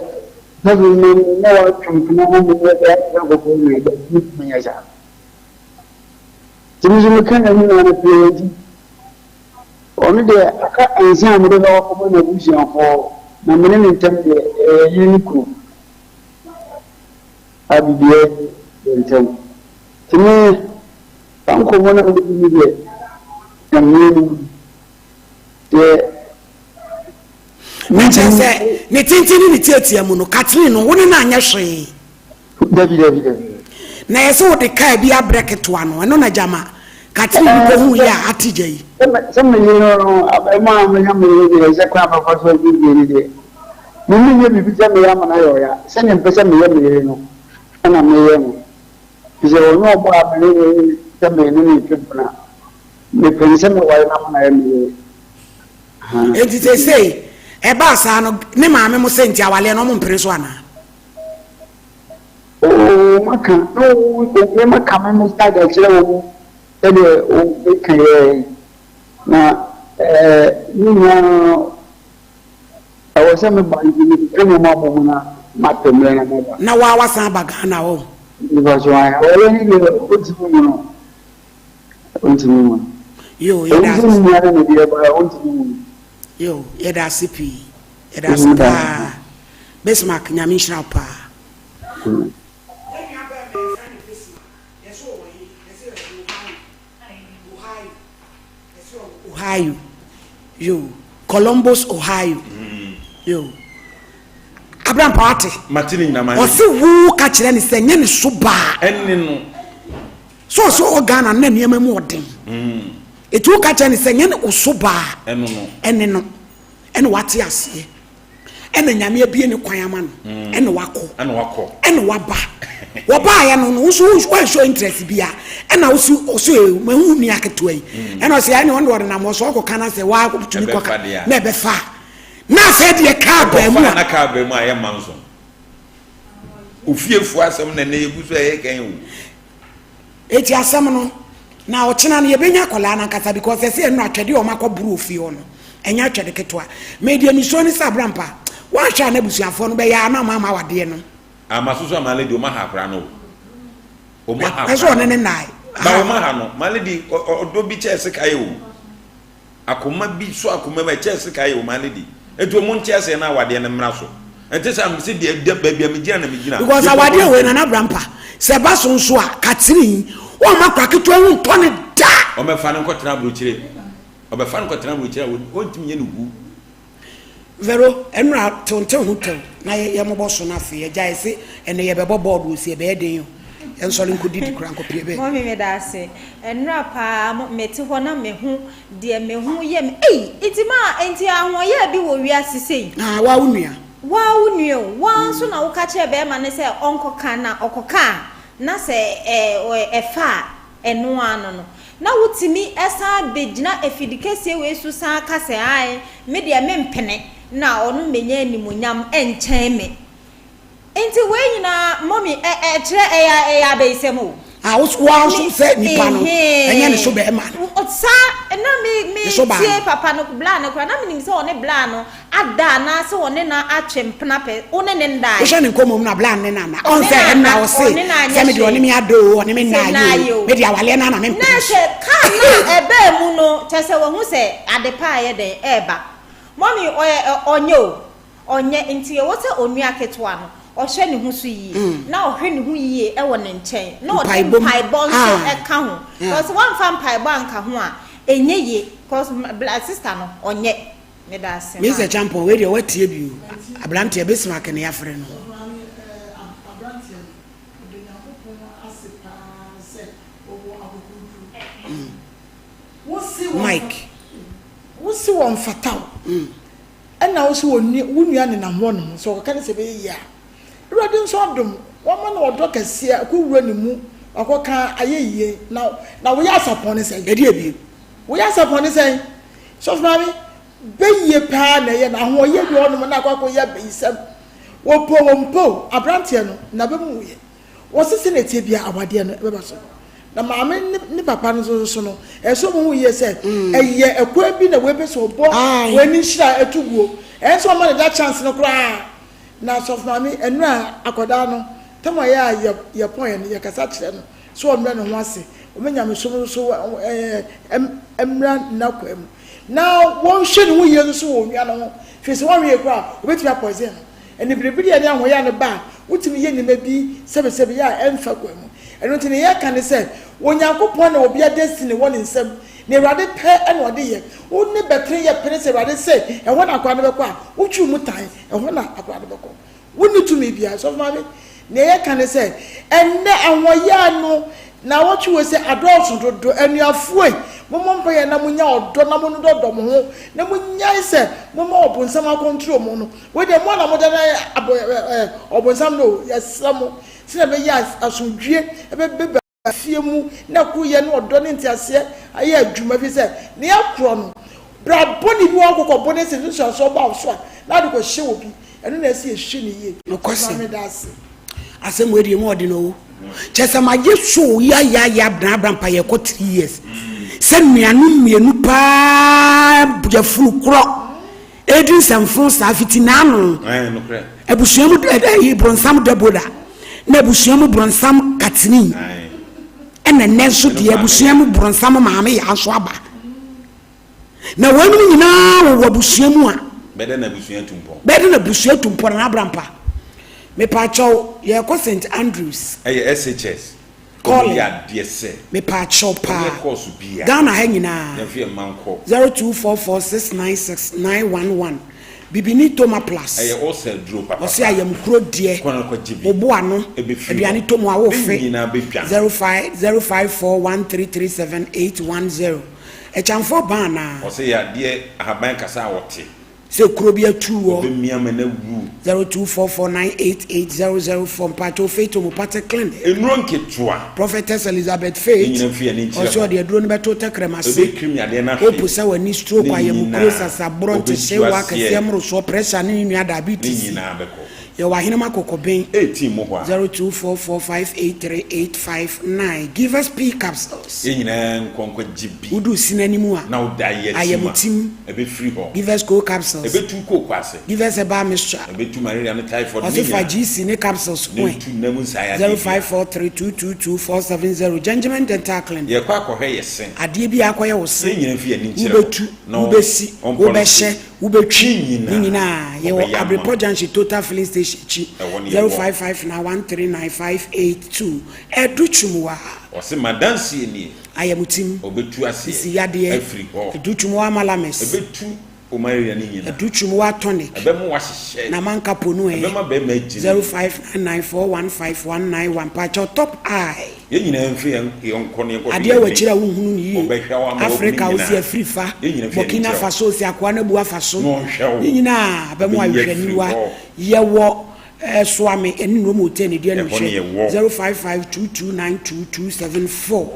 sɛbi me na watwe mpena na me yɛ deɛ. sɛ nkɔkɔɔ nyinaa da bi ntumi nyɛ saa. Nti me nso meka na me nua no pɛɛ nti ɔno deɛ aka nsa a mede bɛkɔ akɔma n'abusuafoɔ na me ne ne ntam deɛ ɛyɛ yere ne kunu a biribiara nni yɛn ntam. Nti me saa nkɔmmɔ no a medi no deɛ Nyame anim deɛ Na kyerɛ sɛ ne tenten ne ne tiatia mu no, Kathleen no, wo ne no anyɛ hwee. Dabi, dabi, dabi. Na yɛ sɛ wode kaa bi abrɛ ketewa no, ɛno na gyama Kathleen no kɔhuu yɛ a ate gya yi. Sɛ me yere no no, abarimaa a manya me yere deɛ, sɛ kwan a mɛfa so asiesie no deɛ, me menyɛ biribi sɛ meyɛ ama no ayɛ ɔya. Sɛdeɛ mepɛ sɛ meyɛ me yere no, ɛna meyɛ no. Ɛfiri sɛ ɔnyɛ ɔbaa a me ne no sɛ me ne no retwe mpena. Mepɛ no sɛ mɛware no ama no ayɛ me yere. Enti seesei ɛbaa saa no, ne maame mo sɛ nti awaleɛ no ɔmo mpene so anaa? Oo maka na o me maka me me side akyerɛ wɔn sɛdeɛ o meka yɛ yi na ɛɛ ne nyinaa ɛwɔ sɛ meba nti mekeka nneɛma abɔ mu na mapɛ mmerɛ na maba. Na waa wasan aba Ghana hɔ? Nipa so ayɛ ɔyɛ ne deɛ ɔntumi mu no. Ontumi nwu. Yo, yɛda ase. Ɛwom sɛ ne nua ne ne deɛ but ontumi nwu. Yo, yɛda ase pii. Yɛda ase paa. Bismarck, Nyame nhyira wo paa. Yɛn nua bɛɛma yɛfrɛ no Bismarck, yɛse ɔwɔ he? Yɛse ɔwɔ Ohio. Ohio. Yɛse ɔwɔ Ohio. Yo, Columbus, Ohio. Yo. Abrampa wate? Mate ne nyinaa, Ɔse wo ka kyerɛ ne sɛ nyɛ ne so baa. Ɛne no. So ɔsɛ ɔwɔ Ghana na nneɛma mu ɔden. Eti woka kyerɛ no sɛ nyɛ ne oso baa ɛne no ɛna wate aseɛ ɛna nyame abie ne kwan ama no ɛna wakɔ ɛna waba wɔbaayɛ no no woso wɔnhyɛ interest bia ɛna woso ɔso ee mahu nua ketewa yi ɛna ɔsɛ ɛna ɔno ɔde nam ɔso ɔkɔ kana sɛ waa tumi kɔka na ɛbɛfa na afɛ deɛ kaa baa mu a na kaa baa mu a yɛ mma nso ofiefoɔ asɛm na ɛnɛ yɛgu so a ɛyɛ kan o. Eti asɛm no, na ɔkyena no yɛbɛnya akwadaa no ankasa because ɛsɛ ɛno atwɛdeɛ a wɔakɔ boro ofie hɔ no, ɛnyɛ atwɛde ketewa. Me deɛ mesuro ne sɛ Abrampa, woanhwɛ a na abusuafoɔ no bɛyɛ a na wɔama awadeɛ no. Ah ma soso a my lady ɔma ha akora no o. Ɔma ha akora no. Ɛsɛ ɔne ne nnae. Ba ɔma ha no my lady ɔdɔ bi kyɛ sika yɛ o. Akoma bi so akoma mu ɛkyɛɛ sika yɛ o my lady nti ɔmo nte aseɛ na awadeɛ no mmra so ɛnte saa mese deɛ da baabi a megyina na megyina Because awadeɛ wei Nana Brampa sɛ ɛba so nso a Catherine wɔmma akora ketewa ho ntɔ no da. Ɔmɛfa no nkɔtena abrokyire ɔbɛfa no kɔtena abrokyire a ɔntumi nyɛ no hu. Vero, ɛnora tew ntew ho tɛw na yɛ mobɔ so na afei agya yɛse ɛnɛ yɛbɛbɔ bɔɔl o sɛ ɛbɛyɛ den o yɛnsɔre nkɔ didi koraa nkɔ pie bɛ. Mummy meda ase. Ɛnora paa mo mete hɔ na me ho deɛ me ho yɛ me ei nti maa nti ahoɔyaa bi wɔ wiase sei. Ah waa wo nua. Waa wo nua o waa nso na woka kyerɛ bɛɛma no sɛ ɔnkɔ ka na ɔkɔ ka a na sɛ ɛ ɛfa a Ɛno ara no no, na wotumi san bɛgyina afidikɛseɛ wei so san ka sɛ, Ae, me deɛ mempene na ɔno mmɛnya animuonyam nkyɛn me. Nti wei nyinaa, mummy, ɛ, ɛkyerɛ, ɛyɛ, ɛyɛ abayisɛm o. Ah, wo wo ara nso sɛ nipa no, ɛnyɛ ne so bɛrima no. Saa, na me, me Ne so baa tie no. papa no, bla no koraa, na menim sɛ ɔne bla no ada anaasɛ ɔne no atwe mpena pɛ, wo ne no ndae. Wohwɛ ne nkɔmmɔ mu no a, bla ne no anna. Ɔn sɛ ɛnna ɔse sɛ me deɛ ɔne me ada oo, ɔne me nnaeɛ oo, me deɛ awaleɛ no ara na mempene Na so. sɛ kaa no a ɛbaa mu no, kyerɛ sɛ wahu sɛ ade pa ayɛ dɛn ɛreba. Mummy ɔyɛ ɔnyɛ o, ɔnyɛ, nti ɛwɔ sɛ onua ketewa no ɔhwɛ ne ho so yie, na ɔhwɛ ne ho yie wɔ ne nkyɛn, na ɔde mpaebɔ nso ka ho. Cause wamfa mpaebɔ anka ho a, ɛnyɛ yie, cause sister no ɔnyɛ. Meda ase ma. Mister Champon wei deɛ watie bi o abranteɛ Bismarck ne yafrɛ no. Sɔfo maame eh abranteɛ no ɔda Nyankopɔn ase paa sɛ ɔwɔ akokoduru. Wo se wɔn Mike. Wo se wɔn fata wo ɛna wo se wo nua nenam hɔ nom sɛ ɔkɔka ne sɛ ɛbɛyɛ yie a Awurade nso adom wama no ɔdɔ kɛseɛ akɔ wura ne mu wakɔka ayɛ yie na na woyɛ asapɔn ne sɛn? Ɛdeɛ bio. Woyɛ asapɔn ne sɛn? Sɔfo maame, bayie paa na ɛyɛ no, ahoɔyɛ bi wɔ hɔnom na akɔ akɔyɛ abayisɛm. Wɔpo wɔn mpo, aberanteɛ no, n'aba mu wuiɛ. Wɔse sɛnea ɛteɛ biara awadeɛ no ɛbɛba so. Na maame ne ne papa no nso so no, ɛsɛ sɛ wɔhu yie sɛ ɛyɛ ɛkwan bi na wei pɛ sɛ ɔbɔ wei ne nhyira ɛto guo. Ɛyɛ sɛ ɔma no that chance no koraa. Na sɔfo maame, ɛnora akwadaa no. Tam a yɛ a yɛ yɛpɔn yɛ no, yɛkasa kyerɛ no sɛ ɔmmrɛ ne ho ase, ɔmma nyamesom no nso ɛɛ mmra n'akwaa mu, na wɔnhwɛ ne ho yie nso wɔ onua no ho, firi sɛ wɔanhwɛ yie koraa a, wɔbɛtumi apɔisen no. Aniberebere ne ahoɔyaa no ba a, wotumi yɛ nneɛma bi sɛbesɛbe a ɛmfa kwan mu. Ɛno nti, nea yɛka ne sɛ, Onyankopɔn na obiara destiny wɔ ne nsam. Nea Awurade pɛ na ɔde yɛ. Wo ne bɛtene yɛ pene sɛ Awurade se ɛhɔ na akwadaa no bɛkɔ a, wotwe wo mu tan, ɛhɔ na akwadaa no bɛkɔ. Wonni tumi biara. Sɔfo Maame, nea yɛka ne sɛ, ɛnnɛ ahoɔyaa no naawɔtwe wei sɛ adɔɔso dodo. Anuafoɔ ei, mommɔ mpaeɛ na monya ɔdɔ na monnodɔdɔ mo ho na monnyae sɛ momma ɔbonsam akɔntro mo no. Wei deɛ mo a na moda no abɔ ɛɛ ɔbonsam no o, yɛsrɛ mo sɛdeɛ ɛbɛyɛ a asomdwie bɛba fie mu na koroyɛ ne ɔdɔ ne nteaseɛ ayɛ adwuma ɛfiri sɛ nea ɛkorɔ no bra bɔne bi wɔ hɔ kɔkɔbɔ ne sɛ nsunsuansoɔ ba wo so a na ade kɔhyɛ obi ɛno na ɛsɛ yɛhwɛ no yie. Nokwasɛm. Maame da ase. Asɛm wei deɛ mu ɔden o. Kyɛ sɛ magye so yayaya abena abra mpa yɛkɔ 3 years. Sɛ nuanom mmienu paa yafunu korɔ Edi nsɛmfo saa fiti n'ano. Abusua mu ɛyi bronsam Deborah na abusua mu bronsam Catherine ɛna nnɛ nso deɛ abusua mu bronsam maame yaa nso aba. Na wɔnom nyinaa wɔwɔ abusua mu a. Bɛdɛ na abusua tu mpɔn. Bɛdɛ na abusua tu mpɔn na abrampa. Mepaakyɛw yɛkɔ St Andrews. Ɛyɛ SHS. Calling. Ɔmo yɛ adeɛ sɛ. Mepaakyɛw Ɔmo paa. yɛ course biaa. Ghana ha nyinaa. Yɛnfa yɛn mma nkɔ. 0244696911 Bibini Toma Plus. Ɛyɛ ulcer aduro papapa. Ɔse ayamkuro deɛ. Kɔ na kɔ gye bi. Wo bo ano. Ɛbɛfiri hɔ. Aduane tɔ mu a wo Ne fe. nyinaa bɛdwane. 05 0541337810 Ɛkyamfoɔ baa anaa? Ɔse yɛ adeɛ ahaban kasa a ɔte. Sɛ kuro bi atu wɔ. Ɔbɛmia ma no awu. 0244988004 Mpakyɛw Faith Homeopathic Clinic. Nnuro nketewa. Prophetess Elizabeth Faith. Ne nyina mfi ani nkyerɛ Ɔse ɔde aduro no bɛto tɛkrɛma ase. Ɛbɛkirim yadeɛ no ahwe. Hope sɛ w'ani, stroke, Ne ayamukuro, nyinaa sasaborɔ, ɔbɛtu ntehyeewa, aseɛ. akɛseɛ mmorosoɔ, pressure ne ne nua Ne diabetes. nyinaa bɛkɔ. Yɛwɔ Ahenem Akokɔben. 18 mu hɔ a. 0244583859 Give us pea capsules. Yɛn nyinaa nkɔ nkɔ gye bi. Wodu sin anim a. Na wo da yɛ tim a. Ayamtim. Ɛbɛfiri hɔ. Give us cold capsules. Ɛbɛtu kooko ase. Give us herbal mixture. Ɛbɛtu malaria ne typhoid ne Ɔse fa nyinaa. GC ne capsules Ne ho ɛ. ntu nna mu nsaeɛ adeɛ biara. 0543222470 Gentleman Dental Clinic. Yɛkɔ akɔhwɛ yɛ se. Adeɛ bi a akɔyɛ wo se. Yɛn nyinaa mfi yɛn ani nkyerɛ hɔ. Wobɛtu, Na wobɛsi, ɔmpɔ no wobɛhyɛ, se. Wobɛtwi Ne ne nyinaa. Yɛwɔ ɔbɛyɛ ama Abrepɔ wo. Junction Total Filling Station akyi, Ɛhɔ ne yɛwɔ. 0559139582. Ɛdu Twumwaa. Ɔse m'adanseɛ nie. Ayamutim. Ɔbɛtu aseɛ. Sisi yadeɛ. Afiri hɔ. Ɛdu Twumwaa Malamis. Ɛbɛtu wo malaria no nyinaa. Ɛdu Twumwaa Tonic. Ɛbɛma wahyehyɛ. Na manka po no ɛ. Ɛbɛma bɛrima agyina. 0599415191. Mpakyɛw Top Eye. Yɛn nyinaa mfi yɛn yɛn nkɔ na yɛnkɔhwɛ Adeɛ yɛn wɔ ani. akyiri a wonhunu no yie. Ɔbɛhwɛ wo ama woahu ne Africa nyinaa. osi afiri fa, Yɛn nyinaa mfi yɛn ani Burkina nkyerɛ wo. Faso osi akoa no abu afa so. Na ɔnhwɛ wo. Ne nyinaa bɛ mu Ɔbɛyi afiri ahwehwɛniwa. hɔ. Yɛwɔ eh, Soame ɛne Nnomu Hotel ne deɛ no Ɛhɔ ne hwɛ yɛwɔ. 0552292274.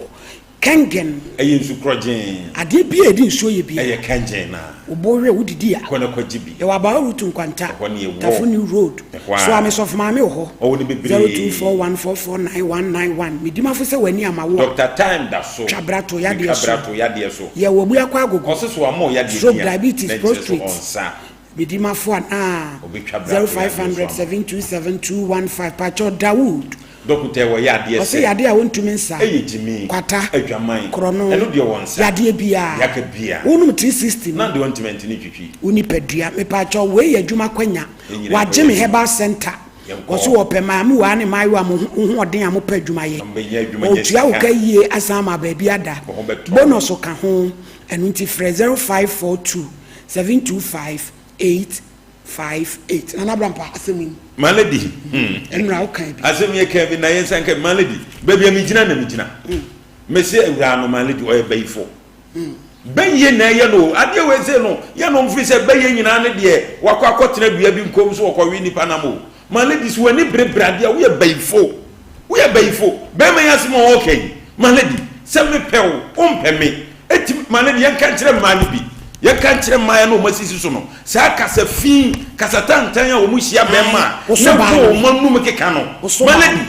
Kɛngɛn. Ɛyɛ nsu korɔgyenn. Adeɛ biara a yɛde nsuo yɛ biara. Ɛyɛ kɛngɛn na. Wo bo werɛ, wodidi a. Kɔ na kɔgye bi. Yɛwɔ Abawa Route Nkwanta. Ɛhɔ ne yɛwɔ. Tafo New Road. Ɛhɔ a. Soame Sɔfo Maame wɔ hɔ. Ɔwɔ no bebree. 0241449191. Medi mafo sɛ w'ani amma wo a. Doctor Time da so. Twa bra to yadeɛ Metwa so. bra to yadeɛ so. Yɛwɔ Abuakwa Agogo. Ɔse so wama wo yadeɛ Stroke, bi a, diabetes, na nkyerɛ so prostrate. ɔnsa. Medi mafo anaa. Ɔbɛtwa bra to yadeɛ so ama wo. 0500 727 215. Pakyɛw Dawood. Dɔkota yi wɔyɛ adeɛ Ɔse sɛ. yadeɛ a wontumi nsa. Ɛyɛ gyimii. Kwata. Adwaman. Korɔno. Ɛno deɛ wɔnsa. Yadeɛ biaa. Deɛ aka biaa. Wonom 360 no. Na deɛ ɔntumi ɛnte ne twitwi. Wo nipadua. Mepaakyɛw wei yɛ adwuma kwanya. Yɛn nyinaa Wagye nkɔyɛ me adwuma. herbal center. Yɛnkɔ. Ɔse wɔpɛ mmaamewaa ne mmaayewa a mo ho ho ɔden a mopɛ adwuma yɛ. Na mobɛnya adwuma nya Ɔtua wo sika. ka yie asan ama baabi ada. Wo ho bɛtɔ wo. Bonus ka ho. Ɛno nti frɛ 0542 725 8. 58 Nana Abrampah asɛm yi. My lady hmm. Ɛnura wo kan bi. Asɛm yɛ kan bi na yɛn nsa nka my lady. Baabi a megyina na megyina. Mm. Mese awuraa no my lady ɔyɛ bayifo. Mm. Bɛyie na ɛyɛ no adeɛ wei se no yɛ no mfiri sɛ bɛyɛ nyinaa ne deɛ wakɔ akɔtena dua bi nkom so wɔkɔwe nipa nam o. My lady so w'ani berebere adeɛ a woyɛ bayifo. Woyɛ bayifo. Bɛrima yi asɛm a ɔreka yi my lady sɛ mepɛ wo wompɛ me Enti ma no deɛ yɛnka nkyerɛ mmaa no bi. Yɛnka nkyerɛ mmaa no a wɔasisi so no. Saa kasa fi, kasa tantan a wɔhyia bɛrima a na mpo wɔn anum keka no. Ma no adi.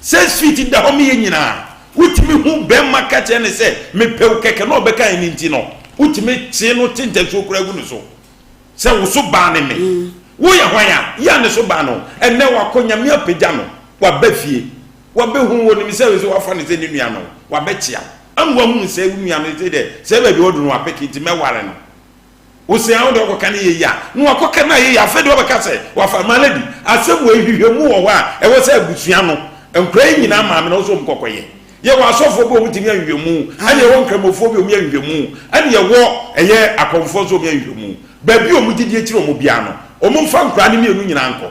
Six feet da hɔ meyɛ nyinaa. Wotumi hu bɛrima ka kyerɛ no sɛ mepɛ wo kɛkɛ na ɔbɛka ɛno nti no, wotumi kyee no te ntasuo koraa gu no so. Sɛ wo so baa ne me. Woyɛ hwan a? Yɛ a ne so baa no. Ɛnnɛ wakɔ Nyame apagya no. Waba fie, wabɛhu wo, ɔnim sɛ sɛ wafa no sɛ ne nua no, wabɛkyea wo. Ama wahunu sɛ wo nua no sɛ deɛ sɛ baabi ɔdu no wapeke nti mɛware no. Wo se a wode ɔkɔka no yɛ yie a, na wakɔka no ayɛ yie. Afei deɛ ɔbɛka sɛ wafa. My lady, asɛm wei nhwehwɛmu wɔ hɔ a ɛwɔ sɛ abusua no, nkwadaa yi nyinaa maame no ɛwɔ sɛ wɔn kɔkɔyɛ. Yɛwɔ asɔfoɔ bi a wɔtumi yɛ nhwehwɛmu, ɛna yɛwɔ nkramofoɔ bi a wɔyɛ nhwehwɛmu, ɛna yɛwɔ ɛyɛ akɔmfoɔ nso wɔyɛ nhwehwɛmu. Baabi a wɔn gyidie kyerɛ wɔn biara no, wɔmfa nkwadaa no mmienu nyinaa nkɔ.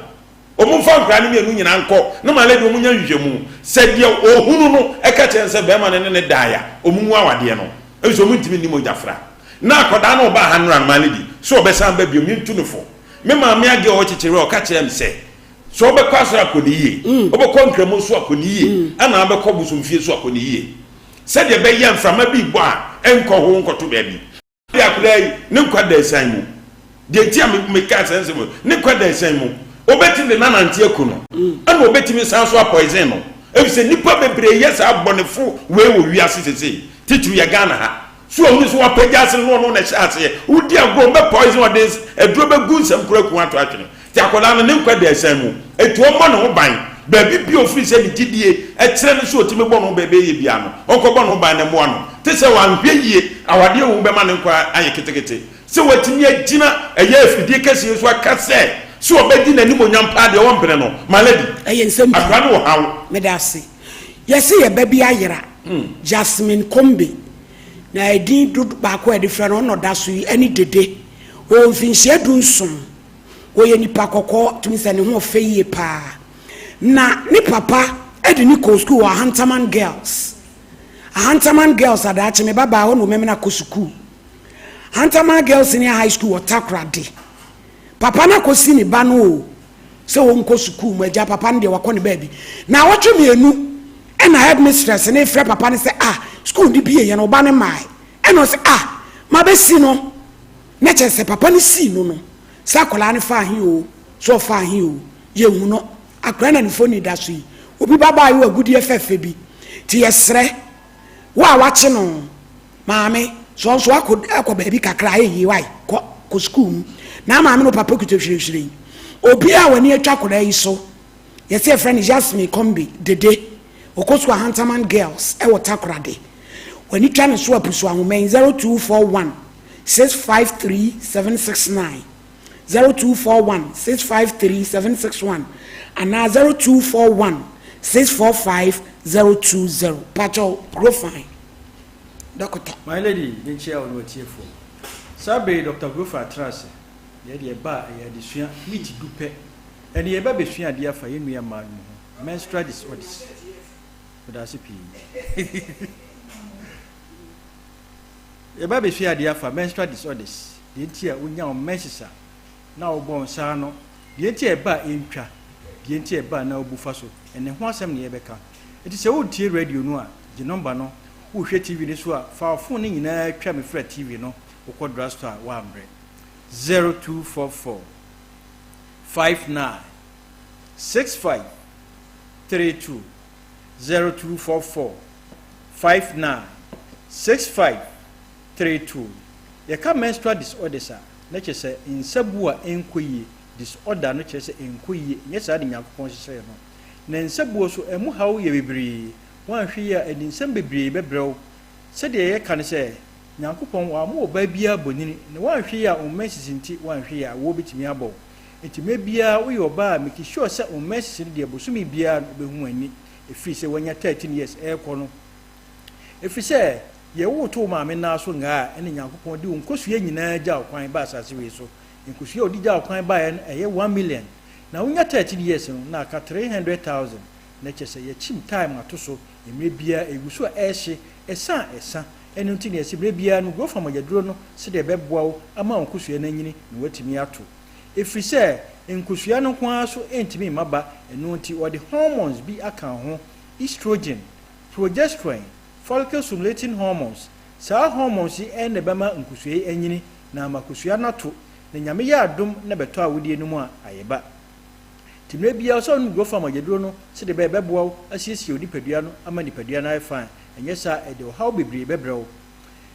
Wɔmfa nkwadaa no mmienu nyinaa nkɔ na ma lady wɔnyɛ nhwehwɛmu. Sɛ deɛ ɔhunu no ka kyerɛ no sɛ barima no ne no daeɛ a, wɔngu awadeɛ no. Ɛfiri sɛ wɔntumi nni mogya fra. Na akwadaa no ɔbaa ha nnora no, ma lady, sɛ ɔbɛsan aba bio, mentu no fo. Me maame Aggie a ɔwɔ Kyekyerɛ, ɔka kyerɛɛ me sɛ, sɛ wobɛkɔ asɔre akɔ no yie, wobɛkɔ Nkramo nso akɔ no yie, ɛna wobɛkɔ bosomfie nso akɔ no yie. Sɛdeɛ ɛbɛyɛ a mframa bi rebɔ a, ɛnkɔ ho nkɔto baabi. De akwadaa yi ne nkwa da asiane mu. Deɛ nti a mekaa saa nsɛm yi, ne nkwa da asiane mu. Wɔbɛtumi de no anante aku no, ɛna wɔbɛtumi san so apoison no. Efisɛ nnipa bebree yɛ saa bɔnefo wei wɔ wiase sesei, titiriw yɛ Ghana ha. So wɔhunu sɛ wɔapagya asene no, ɔno na ɛhyɛ aseɛ. Wodi agorɔ, wɔbɛ poison, wɔde aduro bɛgu nsɛm koraa aku ato atwene. Nti akwadaa no ne nkwa da asiane mu. Enti ɔmmɔ ne ho ban. Baabi biara a ɔfiri sɛ ne gyidie kyerɛ no sɛ ɔtumi bɔ ne ho ban bɛyɛ biara no, ɔnkɔbɔ ne ho ban na mmoa no. Te sɛ wanhwɛ yie, awadeɛ hu bɛma ne nkwa ayɛ ketekete. Sɛ watumi agyina ɛyɛ afidie kɛseɛ so aka sɛ, sɛ ɔbɛgye n'animuonyam paa deɛ ɔmpene no. My lady, Ɛyɛ nsɛm pii. akwadaa no wɔ haw. Meda ase. Yɛse yɛ ba bi ayera, Jasmine Kombe. Na edin dodo baako a yɛde frɛ no, ɔno na ɔda so yi, ɛne Dede. Ɔwɔ mfinhyia dunson. Ɔyɛ nipa kɔkɔɔ, tumi sɛ ne ho ɔfɛ yie paa. Na ne papa de ne kɔɔ sukuu wɔ Ahantaman Girls. Ahantaman Girls adaakye me babaa hɔ na ɔmɛmena kɔ sukuu. Ahantaman Girls Senior High School wɔ Takoradi. Papa no akɔsi ne ba no o sɛ ɔnkɔ sukuu mu agya papa no deɛ wakɔ ne baabi. Na awɔtwe mmienu ɛna headmistress no frɛ papa no sɛ ah sukuu no bie yɛ no ɔba no mmae. Ɛna ɔsɛ ah mabɛsi no. Na kyerɛ sɛ papa no sii no no, sɛ akwadaa no faa he oo, sɛ ɔfaa he oo, yɛnhu no. Akwadaa na ne mfoni da so yi, obi ba baayewa agudeɛ fɛfɛ bi. Nti yɛsrɛ wo a wakye no, maame, sɛ ɔnso akɔ akɔ baabi kakra a, ɛyɛ wae, kɔ kɔ sukuu mu. Na maame no papa kuta hwirehwire yi. Obi a w'ani atwa akwadaa yi so, yɛsɛ yɛfrɛ no Yasmin Kombi Dede, ɔkɔ sukuu Ahantaman Girls ɛwɔ Takoradi. W'ani twa ne so a, pusu ahoma yi, 0241 653 769, 0241 653 761 anaa 0241 645 020. Pakyɛw, kuro fine. Dɔkota. My lady, menkyia wo ne w'atiefoɔ. Saa berɛ yi Doctor Grofa atena ase. Yɛ deɛ ɛba a ɛyɛ adesua, miniti du pɛ. Ɛnne yɛba bɛsua adeɛ afa yɛn nua mmaa no mu ho, menstrual disorders. Meda ase pii. Yɛba abɛsua adeɛ afa menstrual disorders, deɛ nti a wonya wo menses a na wobɔ wo nsa ano, deɛ nti a ɛba a ɛntwa, deɛ nti a ɛba a na wobu fa so, ɛnɛ ho asɛm na yɛbɛka. Nti sɛ woretie radio no a, gye nɔmba no, worehwɛ TV no so a, fa wo phone no nyinaa twa me fra TV no, wokɔ drugstore a woammrɛ. 0244 59 65 32 0244 59 65 32 Yɛka menstrual disorders a, na kyerɛ sɛ nsa bu a ɛnkɔ yie, disorder no kyerɛ sɛ ɛnkɔ yie, ɛnyɛ saa na Nyankopɔn hyehyɛɛ no. Na nsa buo nso, ɛmu haw yɛ bebree, woanhwɛ yie a ɛde nsɛm bebree bɛbrɛ wo. Sɛdeɛ yɛka no sɛ, Nyankopɔn wamma ɔbaa biara bonini, na woanhwɛ yie a wo menses nti woanhwɛ yie a awoɔ bɛtumi abɔ wo. Nti mmerɛ biara woyɛ ɔbaa a make sure sɛ wo menses no deɛ bosome biara no wobɛhu w'ani. Ɛfiri sɛ wanya 13 years ɛrekɔ no. Ɛfiri sɛ yɛwo wo to wo maame nan so ngaa a ɛne Nyankopɔn de wo nkosua nyinaa gya wo kwan ba asase wei so. Nkosua a ɔde gya wo kwan baeɛ no ɛyɛ 1 million. Na wonya 13 years no na aka 300,000. Na kyerɛ sɛ yɛkyim time ato so mmerɛ biara ɛgu so a ɛrehye, ɛsa a ɛsa. Ɛno nti na yɛse mmerɛ biara no grow fa mogyaduro no sɛdeɛ ɛbɛboa wo ama wo nkosua no anyini na woatumi ato. Ɛfiri sɛ nkosua no nko ara so ntumi mma ba, ɛno nti wɔde hormones bi aka ho, estrogen, progesterone, follicle stimulating hormones. Saa hormones yi na ɛbɛma nkosua yi anyini na ama kosua no ato, na Nyame yɛ adom na ɛbɛtɔ awodeɛ no mu a, ayɛ ba. Nti mmerɛ biara sɛ wonom Growth Farm agyaduro no sɛdeɛ ɛbɛyɛ ɛbɛboa wo asiesie wo nipadua no ama nipadua no ayɛ fine, ɛnyɛ saa a ɛde ɔhaw bebree bɛbrɛ wo.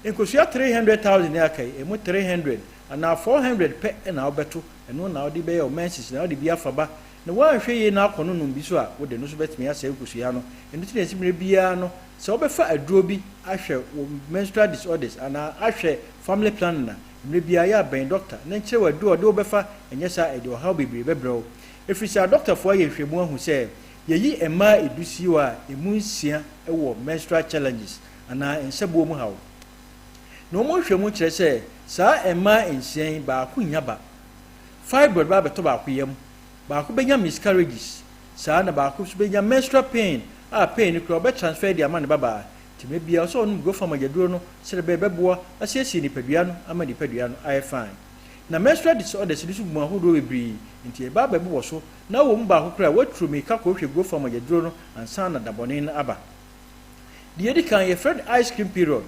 Nkosua 300,000 yi a aka yi, ɛmu 300 anaa 400 pɛ na wobɛto, ɛno na wode bɛyɛ wo menses na wode bi afa ba. Na woanhwɛ yie na akɔ no nom bi so a, wode no nso bɛtumi asɛe nkosua no. Ɛno nti na ɛsɛ mmerɛ biara no, sɛ wobɛfa aduro bi ahwɛ wo menstrual disorders anaa ahwɛ family planning a, mmerɛ biara yɛ a bɛn dɔkta na nkyerɛ wo aduro a ɔde wo bɛfa, ɛnyɛ saa a ɛde ɔhaw bebree bɛbrɛ wo. Ɛfiri sɛ adɔktafoɔ ayɛ nhwɛmu ahu sɛ yɛyi mmaa ɛdu sie hɔ a, ɛmu nsia wɔ menstrual challenges anaa nsabuo mu haw. Na wɔn nhwɛmu kyerɛ sɛ saa mmaa nsia yi baako nnya ba. Fibroid ba abɛtɔ baako yam, baako bɛnya miscarriages, saa na baako nso bɛnya menstrual pain a pain no koraa ɔbɛ transfer de ama ne babaa. Nti mmerɛ biara ɔsɛ ɔnom Grofam agyaduro no sɛdeɛ ɛbɛyɛ ɛbɛboa asiesie nipadua no ama nipadua no ayɛ fine. Na menstrual disorders no nso gu mu ahodoɔ bebree nti ɛba abɛbobɔ so na wɔ mu baako koraa a woaturo mirika kɔhwehwɛ Grofam agyaduro no ansa na dabɔne no aba. Deɛ ɛdi kan yɛfrɛ no ice cream period,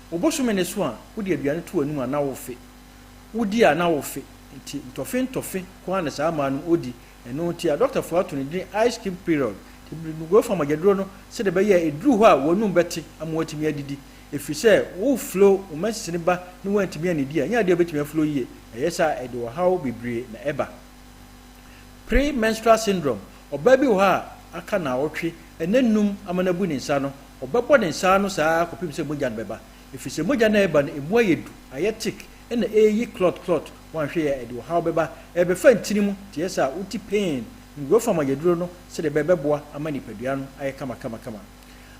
wo bosome no so a wode aduane to w'anum a na wofe. Wodi a na wofe, nti ntɔfe ntɔfe nko ara na saa mmaa no ɔdi. Ɛno nti adɔktafoɔ ato no din ice cream period. Nti wɔfa mogyaduro no sɛdeɛ ɛbɛyɛ a ɛduru hɔ a w'anum bɛte ama woatumi adidi. Ɛfiri sɛ wo flow, wo menses no ba na woantumi annidi a, ɛnyɛ adeɛ a wobɛtumi aflow yie. Ɛyɛ saa a ɛde ɔhaw bebree na ɛba. Pre-menstrual syndrome, ɔbaa bi wɔ hɔ a aka naawɔtwe, ɛna nnum ama no abu ne nsa no, ɔbɛbɔ ne nsa ano saa ara kɔpem sɛ mogya no bɛba. Ɛfiri sɛ mogya no a ɛreba no ɛmu ayɛ du, ayɛ thick, ɛna ɛreyi clot clot, woanhwɛ yie a ɛde ɔhaw bɛba, ɛrebɛfa ntini mu, nti ɛyɛ saa a wote pain. Ngurofa mogyaduro no sɛdeɛ ɛbɛyɛ ɛbɛboa ama nipadua no ayɛ kamakamakama.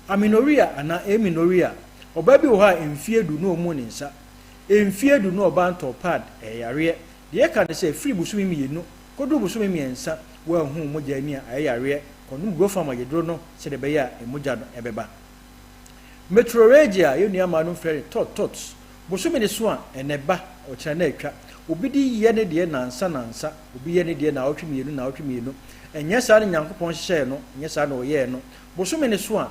Amenorrhea anaa amenorrhea, ɔbaa bi wɔ hɔ a mfeɛ du na ɔmmu ne nsa, mfeɛ du na ɔbaa ntɔɔ pad, ɛyɛ yareɛ. Deɛ ɛka ne sɛ firi bosome mmienu kɔduru bosome mmiɛnsa woanhu wo mogya ani a ayɛ yareɛ, kɔnom Ngurofa mogyaduro no sɛdeɛ ɛbɛyɛ a mogya no bɛba. Metrorrhagia a yɛn nua mmaa no frɛ no tot tots, bosome no so a ɛna ɛba, ɔkyena na atwa. Obi de yɛ ne deɛ nansa nansa, obi yɛ ne deɛ naawɔtwe mmienu naawɔtwe mmienu. Ɛnyɛ saa na Nyankopɔn hyehyɛɛ no, ɛnyɛ saa na ɔyɛɛ no. Bosome no so a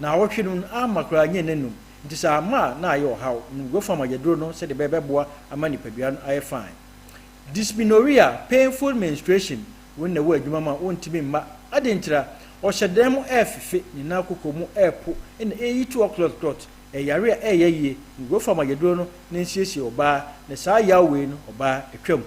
naawɔtwe no amma koraa nyɛ nnanum. Nti sɛ amma a na ayɛ ɔhaw. Nom Grofam agyaduro no sɛdeɛ ɛbɛyɛ ɛbɛboa ama nipadua no ayɛ fine. Dysmenorrhea, painful menstruation, Wo na ɛwɔ adwuma mu a wontumi mma. Adɛn ntira? Ɔhyɛ dan mu ɛɛfefe, ne nan koko mu ɛɛpo na ɛɛyi to hɔ klɔtklɔt. Ɛyare a ɛɛya yie. Nkurɔfoɔ ama yɛduro no na nsiesie ɔbaa na saa yaw wei no ɔbaa atwam.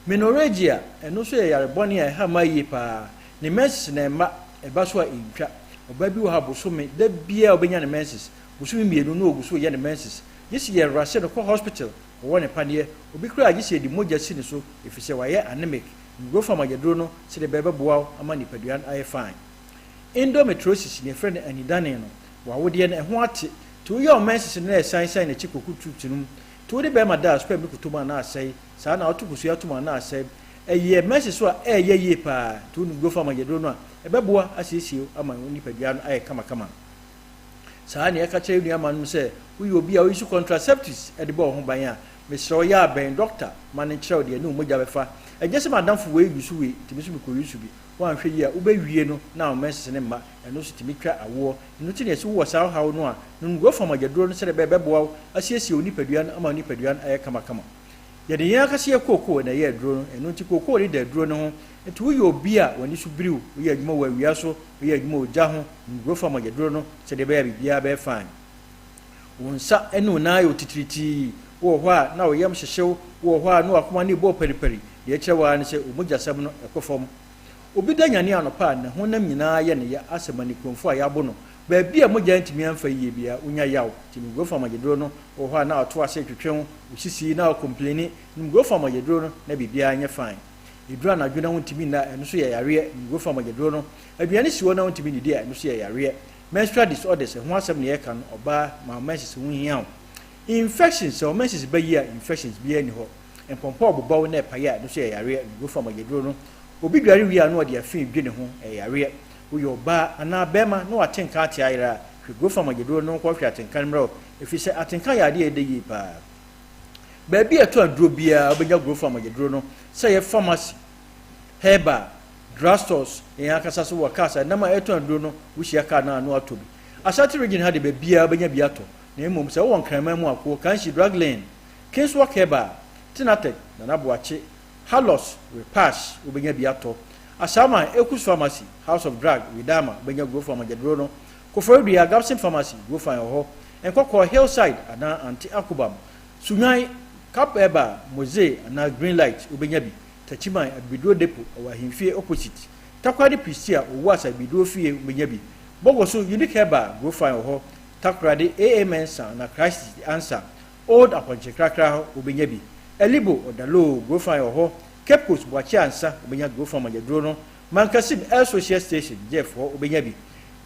Menorrhagia, ɛno nso yɛ yare bɔne a ɛha mmaa yie paa. Ne menses na ɛmma, ɛba so a ɛntwa. Ɔbaa bi wɔ ha bosome, da biara ɔbɛnya ne menses. Bosome mmienu na ɔgu so reyɛ ne menses. Gye sɛ yɛrase no kɔ hospital Wɔwɔ no paneɛ. Obi koraa a gye sɛ yɛde mogya si ne so ɛfiri sɛ wayɛ anemic. Ngurofa mogyaduro no sɛdeɛ ɛbɛyɛ bɛboa wo ama nipadua no ayɛ fine. Endometriosis, deɛ yɛfrɛ no anidane no, w'awodeɛ no ɛho ate. Nti woyɛ wo menses no na ɛsan san n'akyi kɔku tubes no mu. Nti wode bɛrima da a sperm no kɔtɔ mu a na asɛe. Saa na woto kosua to mu a na asɛe. Ɛyɛ menses so a ɛɛyɛ yie paa. Nti wonom Ngurofa mogyaduro no a, ɛbɛboa asiesie wo ama wo nipadua no ayɛ kamakama. Saa ara na yɛka kyerɛ yɛn nuammanom sɛ, woyɛ obi a oyi so contraceptives de bɔ wo ho ban a, mesrɛ wo yɛ a bɛn dɔkta ma no nkyerɛ wo deɛ ɛne wo mogya bɛfa. Ɛnyɛ sɛ m'adamfo wei use wei nti me nso mekɔ use bi. Woanhwɛ yie a wobɛwie no na wo menses no mma, ɛno nso tumi twa awoɔ. Ɛno nti na yɛse wowɔ saa ɔhaw no a, nom Growth mogyaduro no sɛdeɛ ɛbɛyɛ ɛbɛboa wo asiesie wo nipadua no ama wo nipadua no ayɛ kamakama. Yɛde yɛn ankasa yɛ kookoo na ɛyɛ aduro no, ɛno nti kookoo no da aduro no ho. Nti woyɛ obi a w'ani so biriw, woyɛ adwuma wɔ awia so, woyɛ adwuma wɔ ogya ho, nguo fa mogyaduro no sɛdeɛ ɛbɛyɛ a biribiara bɛyɛ fine. Wo nsa ne wo nan ayɛ wo titiritii, wowɔ hɔ a na wo yam hyehye wo, wowɔ hɔ a na w'akoma no rebɔ paripari, deɛ ɛkyerɛ wo ara ne sɛ wo mogyasɛm no kɔ fam. Obi da nyane anɔpa a ne honam nyinaa yɛ ne ya asɛ manikuromfoɔ a yɛabo no, baabi a mogya antumi amfa yie biara wonya yaw, nti nguo fa mogyaduro no, wowɔ hɔ a na ɔto ase retwetwe wo, wo sisi na ɔcomplaini, nguo fa mogyaduro no na biribiara nyɛ fine. Ɛduru anadwo na wontumi nna a, ɛno nso yɛ yareɛ. Nguo fa mogyaduro no. Aduane si hɔ na wontumi nnidi a, ɛno nso yɛ yareɛ. Menstrual disorders, ɛho asɛm na yɛreka no, ɔbaa, ma wo menses ho hia wo. Infections, sɛ wo menses ba yie a, infections biara nni hɔ. Mpɔmpɔ a ɔbobɔ wo na ɛpae a, ɛno nso yɛ yareɛ. Nguo fa mogyaduro no. Obi dware wie a na ɔde afe redwi ne ho, ɛyɛ yareɛ. Woyɛ ɔbaa anaa barima na w'atenka ate ayera a, hwɛ guo fa mogyaduro no nkɔhwɛ atenka no mmrɛ wo, ɛfiri sɛ atenka yɛ adeɛ a ɛdɛ yie paa. Baabi a ɛtɔ aduro biara wobɛnya Grofam mogyaduro no, sɛ ɛyɛ pharmacy, herbal, drug stores, yɛn ankasa nso wɔ cars a ɛnam a ɛretɔn aduro no, wohyia car no a na watɔ bi. Ashanti region ha de baabiara wobɛnya bi atɔ, na mmom sɛ wowɔ Nkraman mu a, kɔ Kanshi Drug Lane, Kingswalk Herbal, Tinatec, Nana Boakye, Halos, Repash, wobɛnya bi atɔ. Ashaiman, Ekus Pharmacy, House of Drug, Widama, wobɛnya Grofam mogyaduro no. Koforidua, Gabson Pharmacy, Grofan wɔ hɔ. Nkɔkɔɔ, Hillside anaa Ante Akobam, Sunyani, Cap Herbal, Mozee anaa Green Light, wobɛnya bi. Takyiman, Abibiduro Depo, ɛwɔ Ahemfie opposite. Takoradi Prestea, Owuasa Abibiduro Fie, wobɛnya bi. Bogoso, Unique Herbal, Grofine wɔ hɔ. Takoradi, AA Mensah na Christ is the Answer, Old Apɔnkye Krakra hɔ, wobɛnya bi. Elibo, Odaloo, Grofine wɔ hɔ. Cape Coast, Boakye Ansa, wobɛnya Grofine mogyaduro no. Mankasim, El Social Station, Jeff hɔ, wobɛnya bi.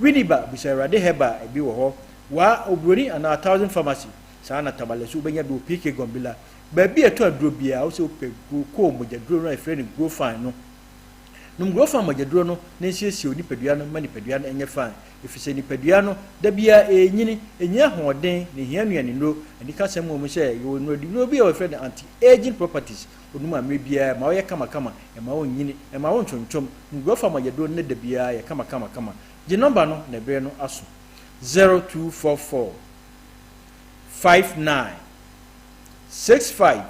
Winneba, Bisa Awurade Herbal, ebi wɔ hɔ. Waa, Oburoni anaa Thousand Pharmacy, saa na Tamale nso wobɛnya bi wɔ PK Gombila. Baabi a ɛtɔ aduro biara, wo sɛ wopɛ Grocoo mogyaduro no a yɛfrɛ no Grofine no. Nom Grofine mogyaduro no na nsiesie wo nipadua no ma nipadua no nyɛ fine. Efisɛ nipadua no, da biara ɛrenyini, ɛhia ahoɔden na ɛhia nnuanennuro. Anikasɛm wɔ mu sɛ, yɛwɔ nnuaduro bi a wɔfrɛ no anti-aging properties. Wonom a mmerɛ biara ɛma woyɛ kamakama, ɛmma wonnyini, ɛmma wontwontwom. Nom Grofine mogyaduro no na da biara yɛ kamakamakama. Gye nɔmba no na ɛberɛ no aso. 0244 59 65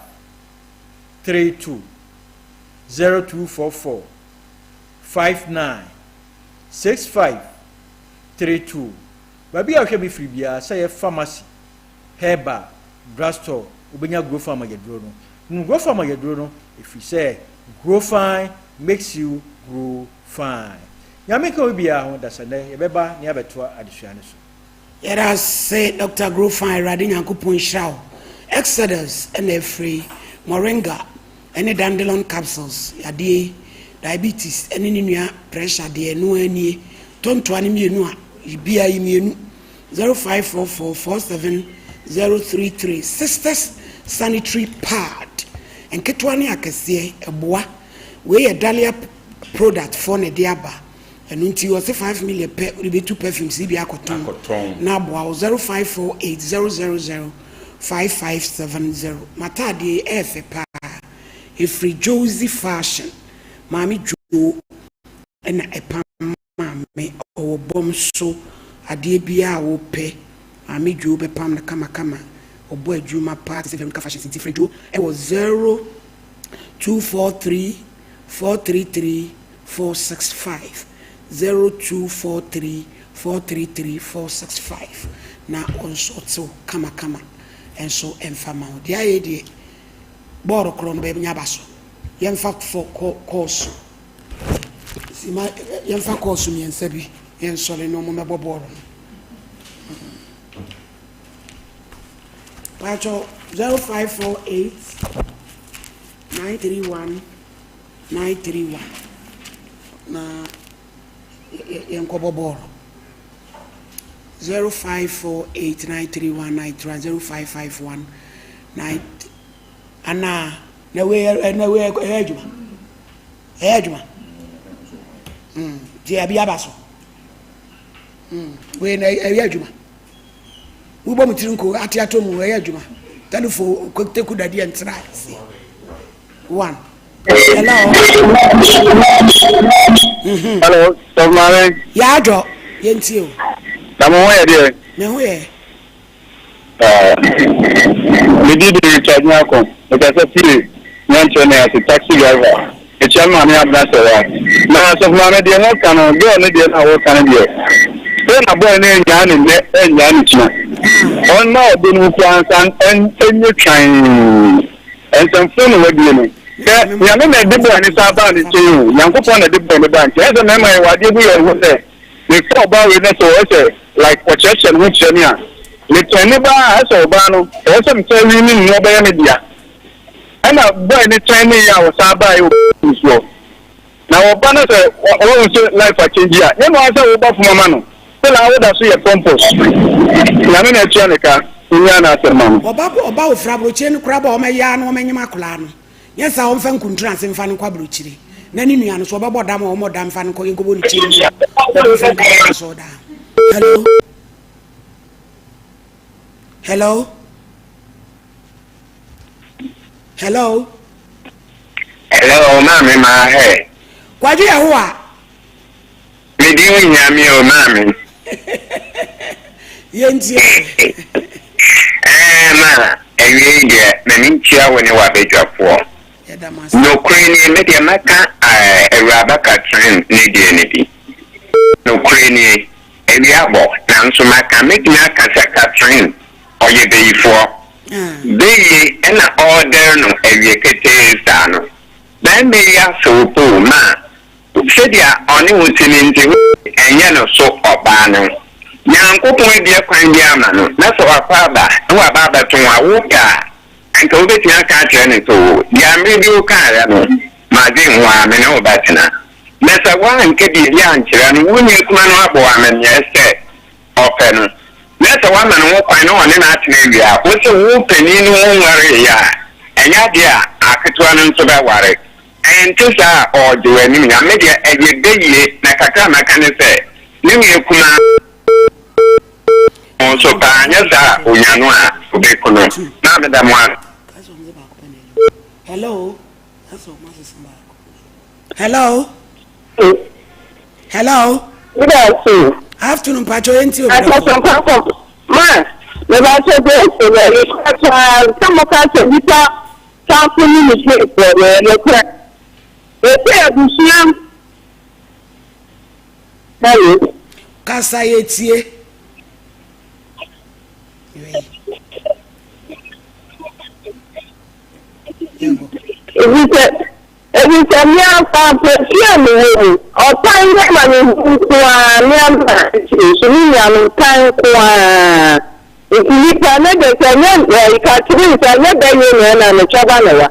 32 0244 59 65 32 Baabi a wohwɛ me firi biara, sɛ ɛyɛ pharmacy, herbal, drugstore, wobɛnya Grofine mogyaduro no. Nom Grofine mogyaduro no, ɛfiri sɛ Grofine makes you grow fine. Nyame nka obi biara ho, dasɛnnɛ yɛbɛba na yɛabɛtoa adesua no so. Yɛdase Doctor Grofine Awurade Nyankopɔn nhyira wo. Exodus na ɛfiri Moringa ne Dandelion capsules yadeɛ yi diabetes ne ne nua pressure deɛ ɛno ara nie tɔ ntoa no mmienu a yi bia yi mmienu 0544 47033 Sisters sanitary pad nketewa ne akɛseɛ ɛboa wei yɛ Dahlia product foɔ na ɛde aba Ɛno nti ɔse 5 million pɛ wode bɛtu perfumes yi bi akɔtɔn na aboa wo 0548 000 5570 M'ataadeɛ yi ɛyɛ fɛ paa ɛfiri Josie Fashion Maame Joo na ɛpam maa me ɔwɔ bɔm so adeɛ biara a wopɛ Maame Joo bɛpam no kamakama ɔbɔ adwuma paa te sɛ Veronica Fashions nti frɛ Joo ɛwɔ 0243 433 465 0243 433 465 na ɔnsɔɔte wo kamakama nso mfa ma wo. Deɛ ayɛ deɛ bɔɔlo korɔ no bɛnya aba so. Yɛmfa fɔ kɔ kɔɔso sima yɛmfa kɔɔso mmiɛnsa bi yɛnsɔre na wɔn mmɛbɔ bɔɔlo no. Paatwɔ 0548 931 931 na yɛnkɔbɔ bɔɔlo. 0548 931 931 0551 9 anaa na wei na wei ɛyɛ adwuma ɛyɛ adwuma nti ɛbi aba so wei na ɛyɛ adwuma wobɔ mu tiri nko ate ato mu ɛyɛ adwuma telefon teku dadeɛ ntena ase one. Hello. Mhm. Hello, sɔfo maame. Yaadɔ, yɛntie o. Na mo ho yɛ deɛ? Me ho yɛ. Me di de Richard Nyako, mekasa firi Nyankyerɛ ne ase, taxi driver. Mekyia me maame Abena Sɛwa. Na sɔfo maame deɛ mo ka no, girl no deɛ na wɔka no deɛ, sɛ na boy no annyaa ne nnɛ, annyaa ne kyina. Ɔnna ɔdɔ no mu koraa nsa ɛnyɛ twann. Nsɛmfoo na wabue no. Hwɛ, Nyame na ɛde bɔɔ ne san baa ne nkyɛn o, Nyankopɔn na ɛde bɔɔ no baa nkyɛn. Ɛyɛ sɛ mmarima yɛwɔ adeɛ bi yɛn ho sɛ, mefa ɔbaa wei na sɛ ɔyɛ sɛ like ɔkyerɛkyerɛ ne ho kyerɛ me a, metɛn ne baa a, ɛsɛ ɔbaa no, ɛwɔ sɛ mesan wini no na ɔbɛyɛ me dea. Ɛna boy no tɛn ne yɛ a ɔsan baeɛ wɔ soɔ. Na ɔba na sɛ wahu sɛ life akyɛngyi a, nyɛ no ara sɛ woba fom ama no, still a woda so yɛ pompous. Nyame na atua ne ka, wonyaa n'asɛm ma no. Ɔba ɔba ofiri abrokyire no koraa ba a ɔmɛyaa no ɔmɛnyem akwadaa no nyɛ saa ɔmfa nkuntunu ase mfa no nkɔ abrokyire na ne nua no so ɔbɛbɔ dam a ɔmɔ dam mfa no nkɔ yɛnkɔbɔ ne tiri mu na ɔmfa nka asɔɔ daa hello hello Hello. Hello, maame maa hɛ. Kwadwo Yehowa. Me din wo hia me o maame. Yɛntie. Ɛɛ ma awie yi deɛ m'ani ntua wo ne w'abadwafoɔ. Nokorɛ nie me deɛ mɛka awuraba Catherine ne deɛ no bi. Nokorɛ nie awia abɔ nanso maka mɛtumi aka sɛ Catherine Ɔyɛ bayifoɔ. Bayie na ɔɔdɛr no awie ketee saa no. Bɛrima yi afe wo pɛ o ma sɛdeɛ ɔne wo te no nti wo ɛnyɛ no so ɔbaa no. Nyankopɔn abue kwan bi ama no na sɛ wakɔ aba na waba abɛto wo a wo pɛ a anka wobɛtumi aka akyerɛ no sɛ o deɛ mmerɛ bi wo kaeɛ no madwen ho ara me ne wo bɛtena. Na sɛ woanka biribi ankyerɛ no wo nua kuma no abɔ wo amanneɛ sɛ ɔpɛ no, na sɛ woama no ho kwan na ɔne no atena awie a, wo se wo panin no wonwareeɛ a, ɛnyɛ adeɛ a aketewa no nso bɛware. Ɛnte saa a, ɔregye w'animnyam. Me deɛ, ɛyɛ bayie, na kakra a mɛka ne sɛ, ne nua kumaa no nso paa, anyɛ saa a, ɔnya no a, ɔbɛku no. Na meda mo ase. Hello. Hello. Hello. Good afternoon. Afternoon, Pacho. Yɛn ti obi dɔfo. Asɔsɔ Ma, meba sɛ bɛɛsɛ na yɛ paa sɛ mo ka sɛ nipa sanfo ne ne fiefoɔ no ɛyɛ nokorɛ. Ɛsɛ abusua. Hello. Kasa yɛ tie. Efisɛ, efisɛ me ara mpo, fie a mewɔ mu, ɔtan ne amanehunu nko ara, me ara m'akyiri nso, me nuanom tan nko ara. Nti nnipa, na gye sɛ ɛnyɛ ɛyi Catherine sɛ ɛnyɛ bɛyɛ na ɛna ne twaba ne wa.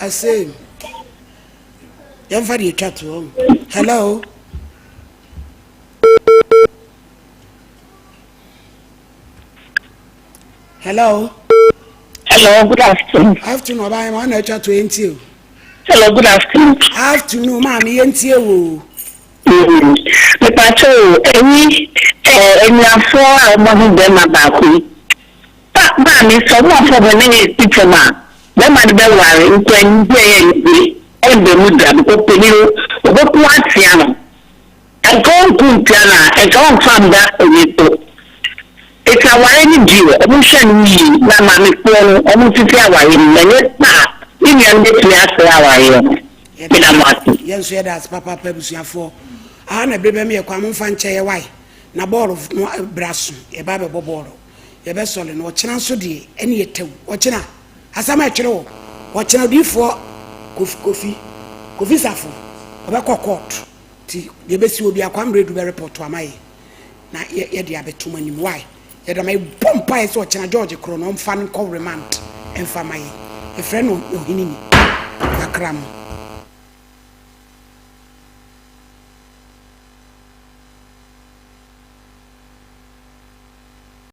Ase, yɛmfa deɛ ɛtwa toɔ. Hello. Hello. Hello, good afternoon. Afternoon, ọba ayé ma ọ̀nà ẹ̀twa tó yẹn tie o. Hello, good afternoon. Afternoon, maame yẹn tie wo. Mepatwa o, ɛyi ɛnuafoɔ a wɔn ho bɛrima baako yi. Pa maame sɛ wɔn afɔ wɔn ne yɛ si fam a, bɛrima no bɛware nso anigye ɛyɛ anigye ɛmba mu da because panin no ɔbɛko atia no. Nka ɔnko ntia no a, nka ɔmfa mma obi so. Eti aware no deɛ, ɔmo nhwɛ no yie na maamefoɔ no, ɔmo nsisi aware no mu, ɛnyɛ saa a, me nua no bɛtumi asɛe awareɛ no. Meda mo ase. Yɛn nso yɛda ase papaapa abusuafoɔ. Aha na bere bɛm yɛ kwan momfa nkyɛ yɛ wae na bɔɔlo no bra so yɛba abɛbɔ bɔɔlo yɛbɛsɔle no ɔkyena nso deɛ ɛne yɛ tɛw ɔkyena asɛm a ɛtwere wɔ ɔkyena odiifoɔ kofi kofi kofi safo ɔbɛkɔ court Nti deɛ ɛbɛsi hɔ biara Kwame Bredu bɛ report ama yɛ na yɛde abɛto mo anim why yɛde ama yɛbɔ mpaeɛ sɛ ɔkyena George korɔ no ɔmfa no nkɔ remand ɛmfa ma yɛn yɛfrɛ no ɔhene ni kakra mo.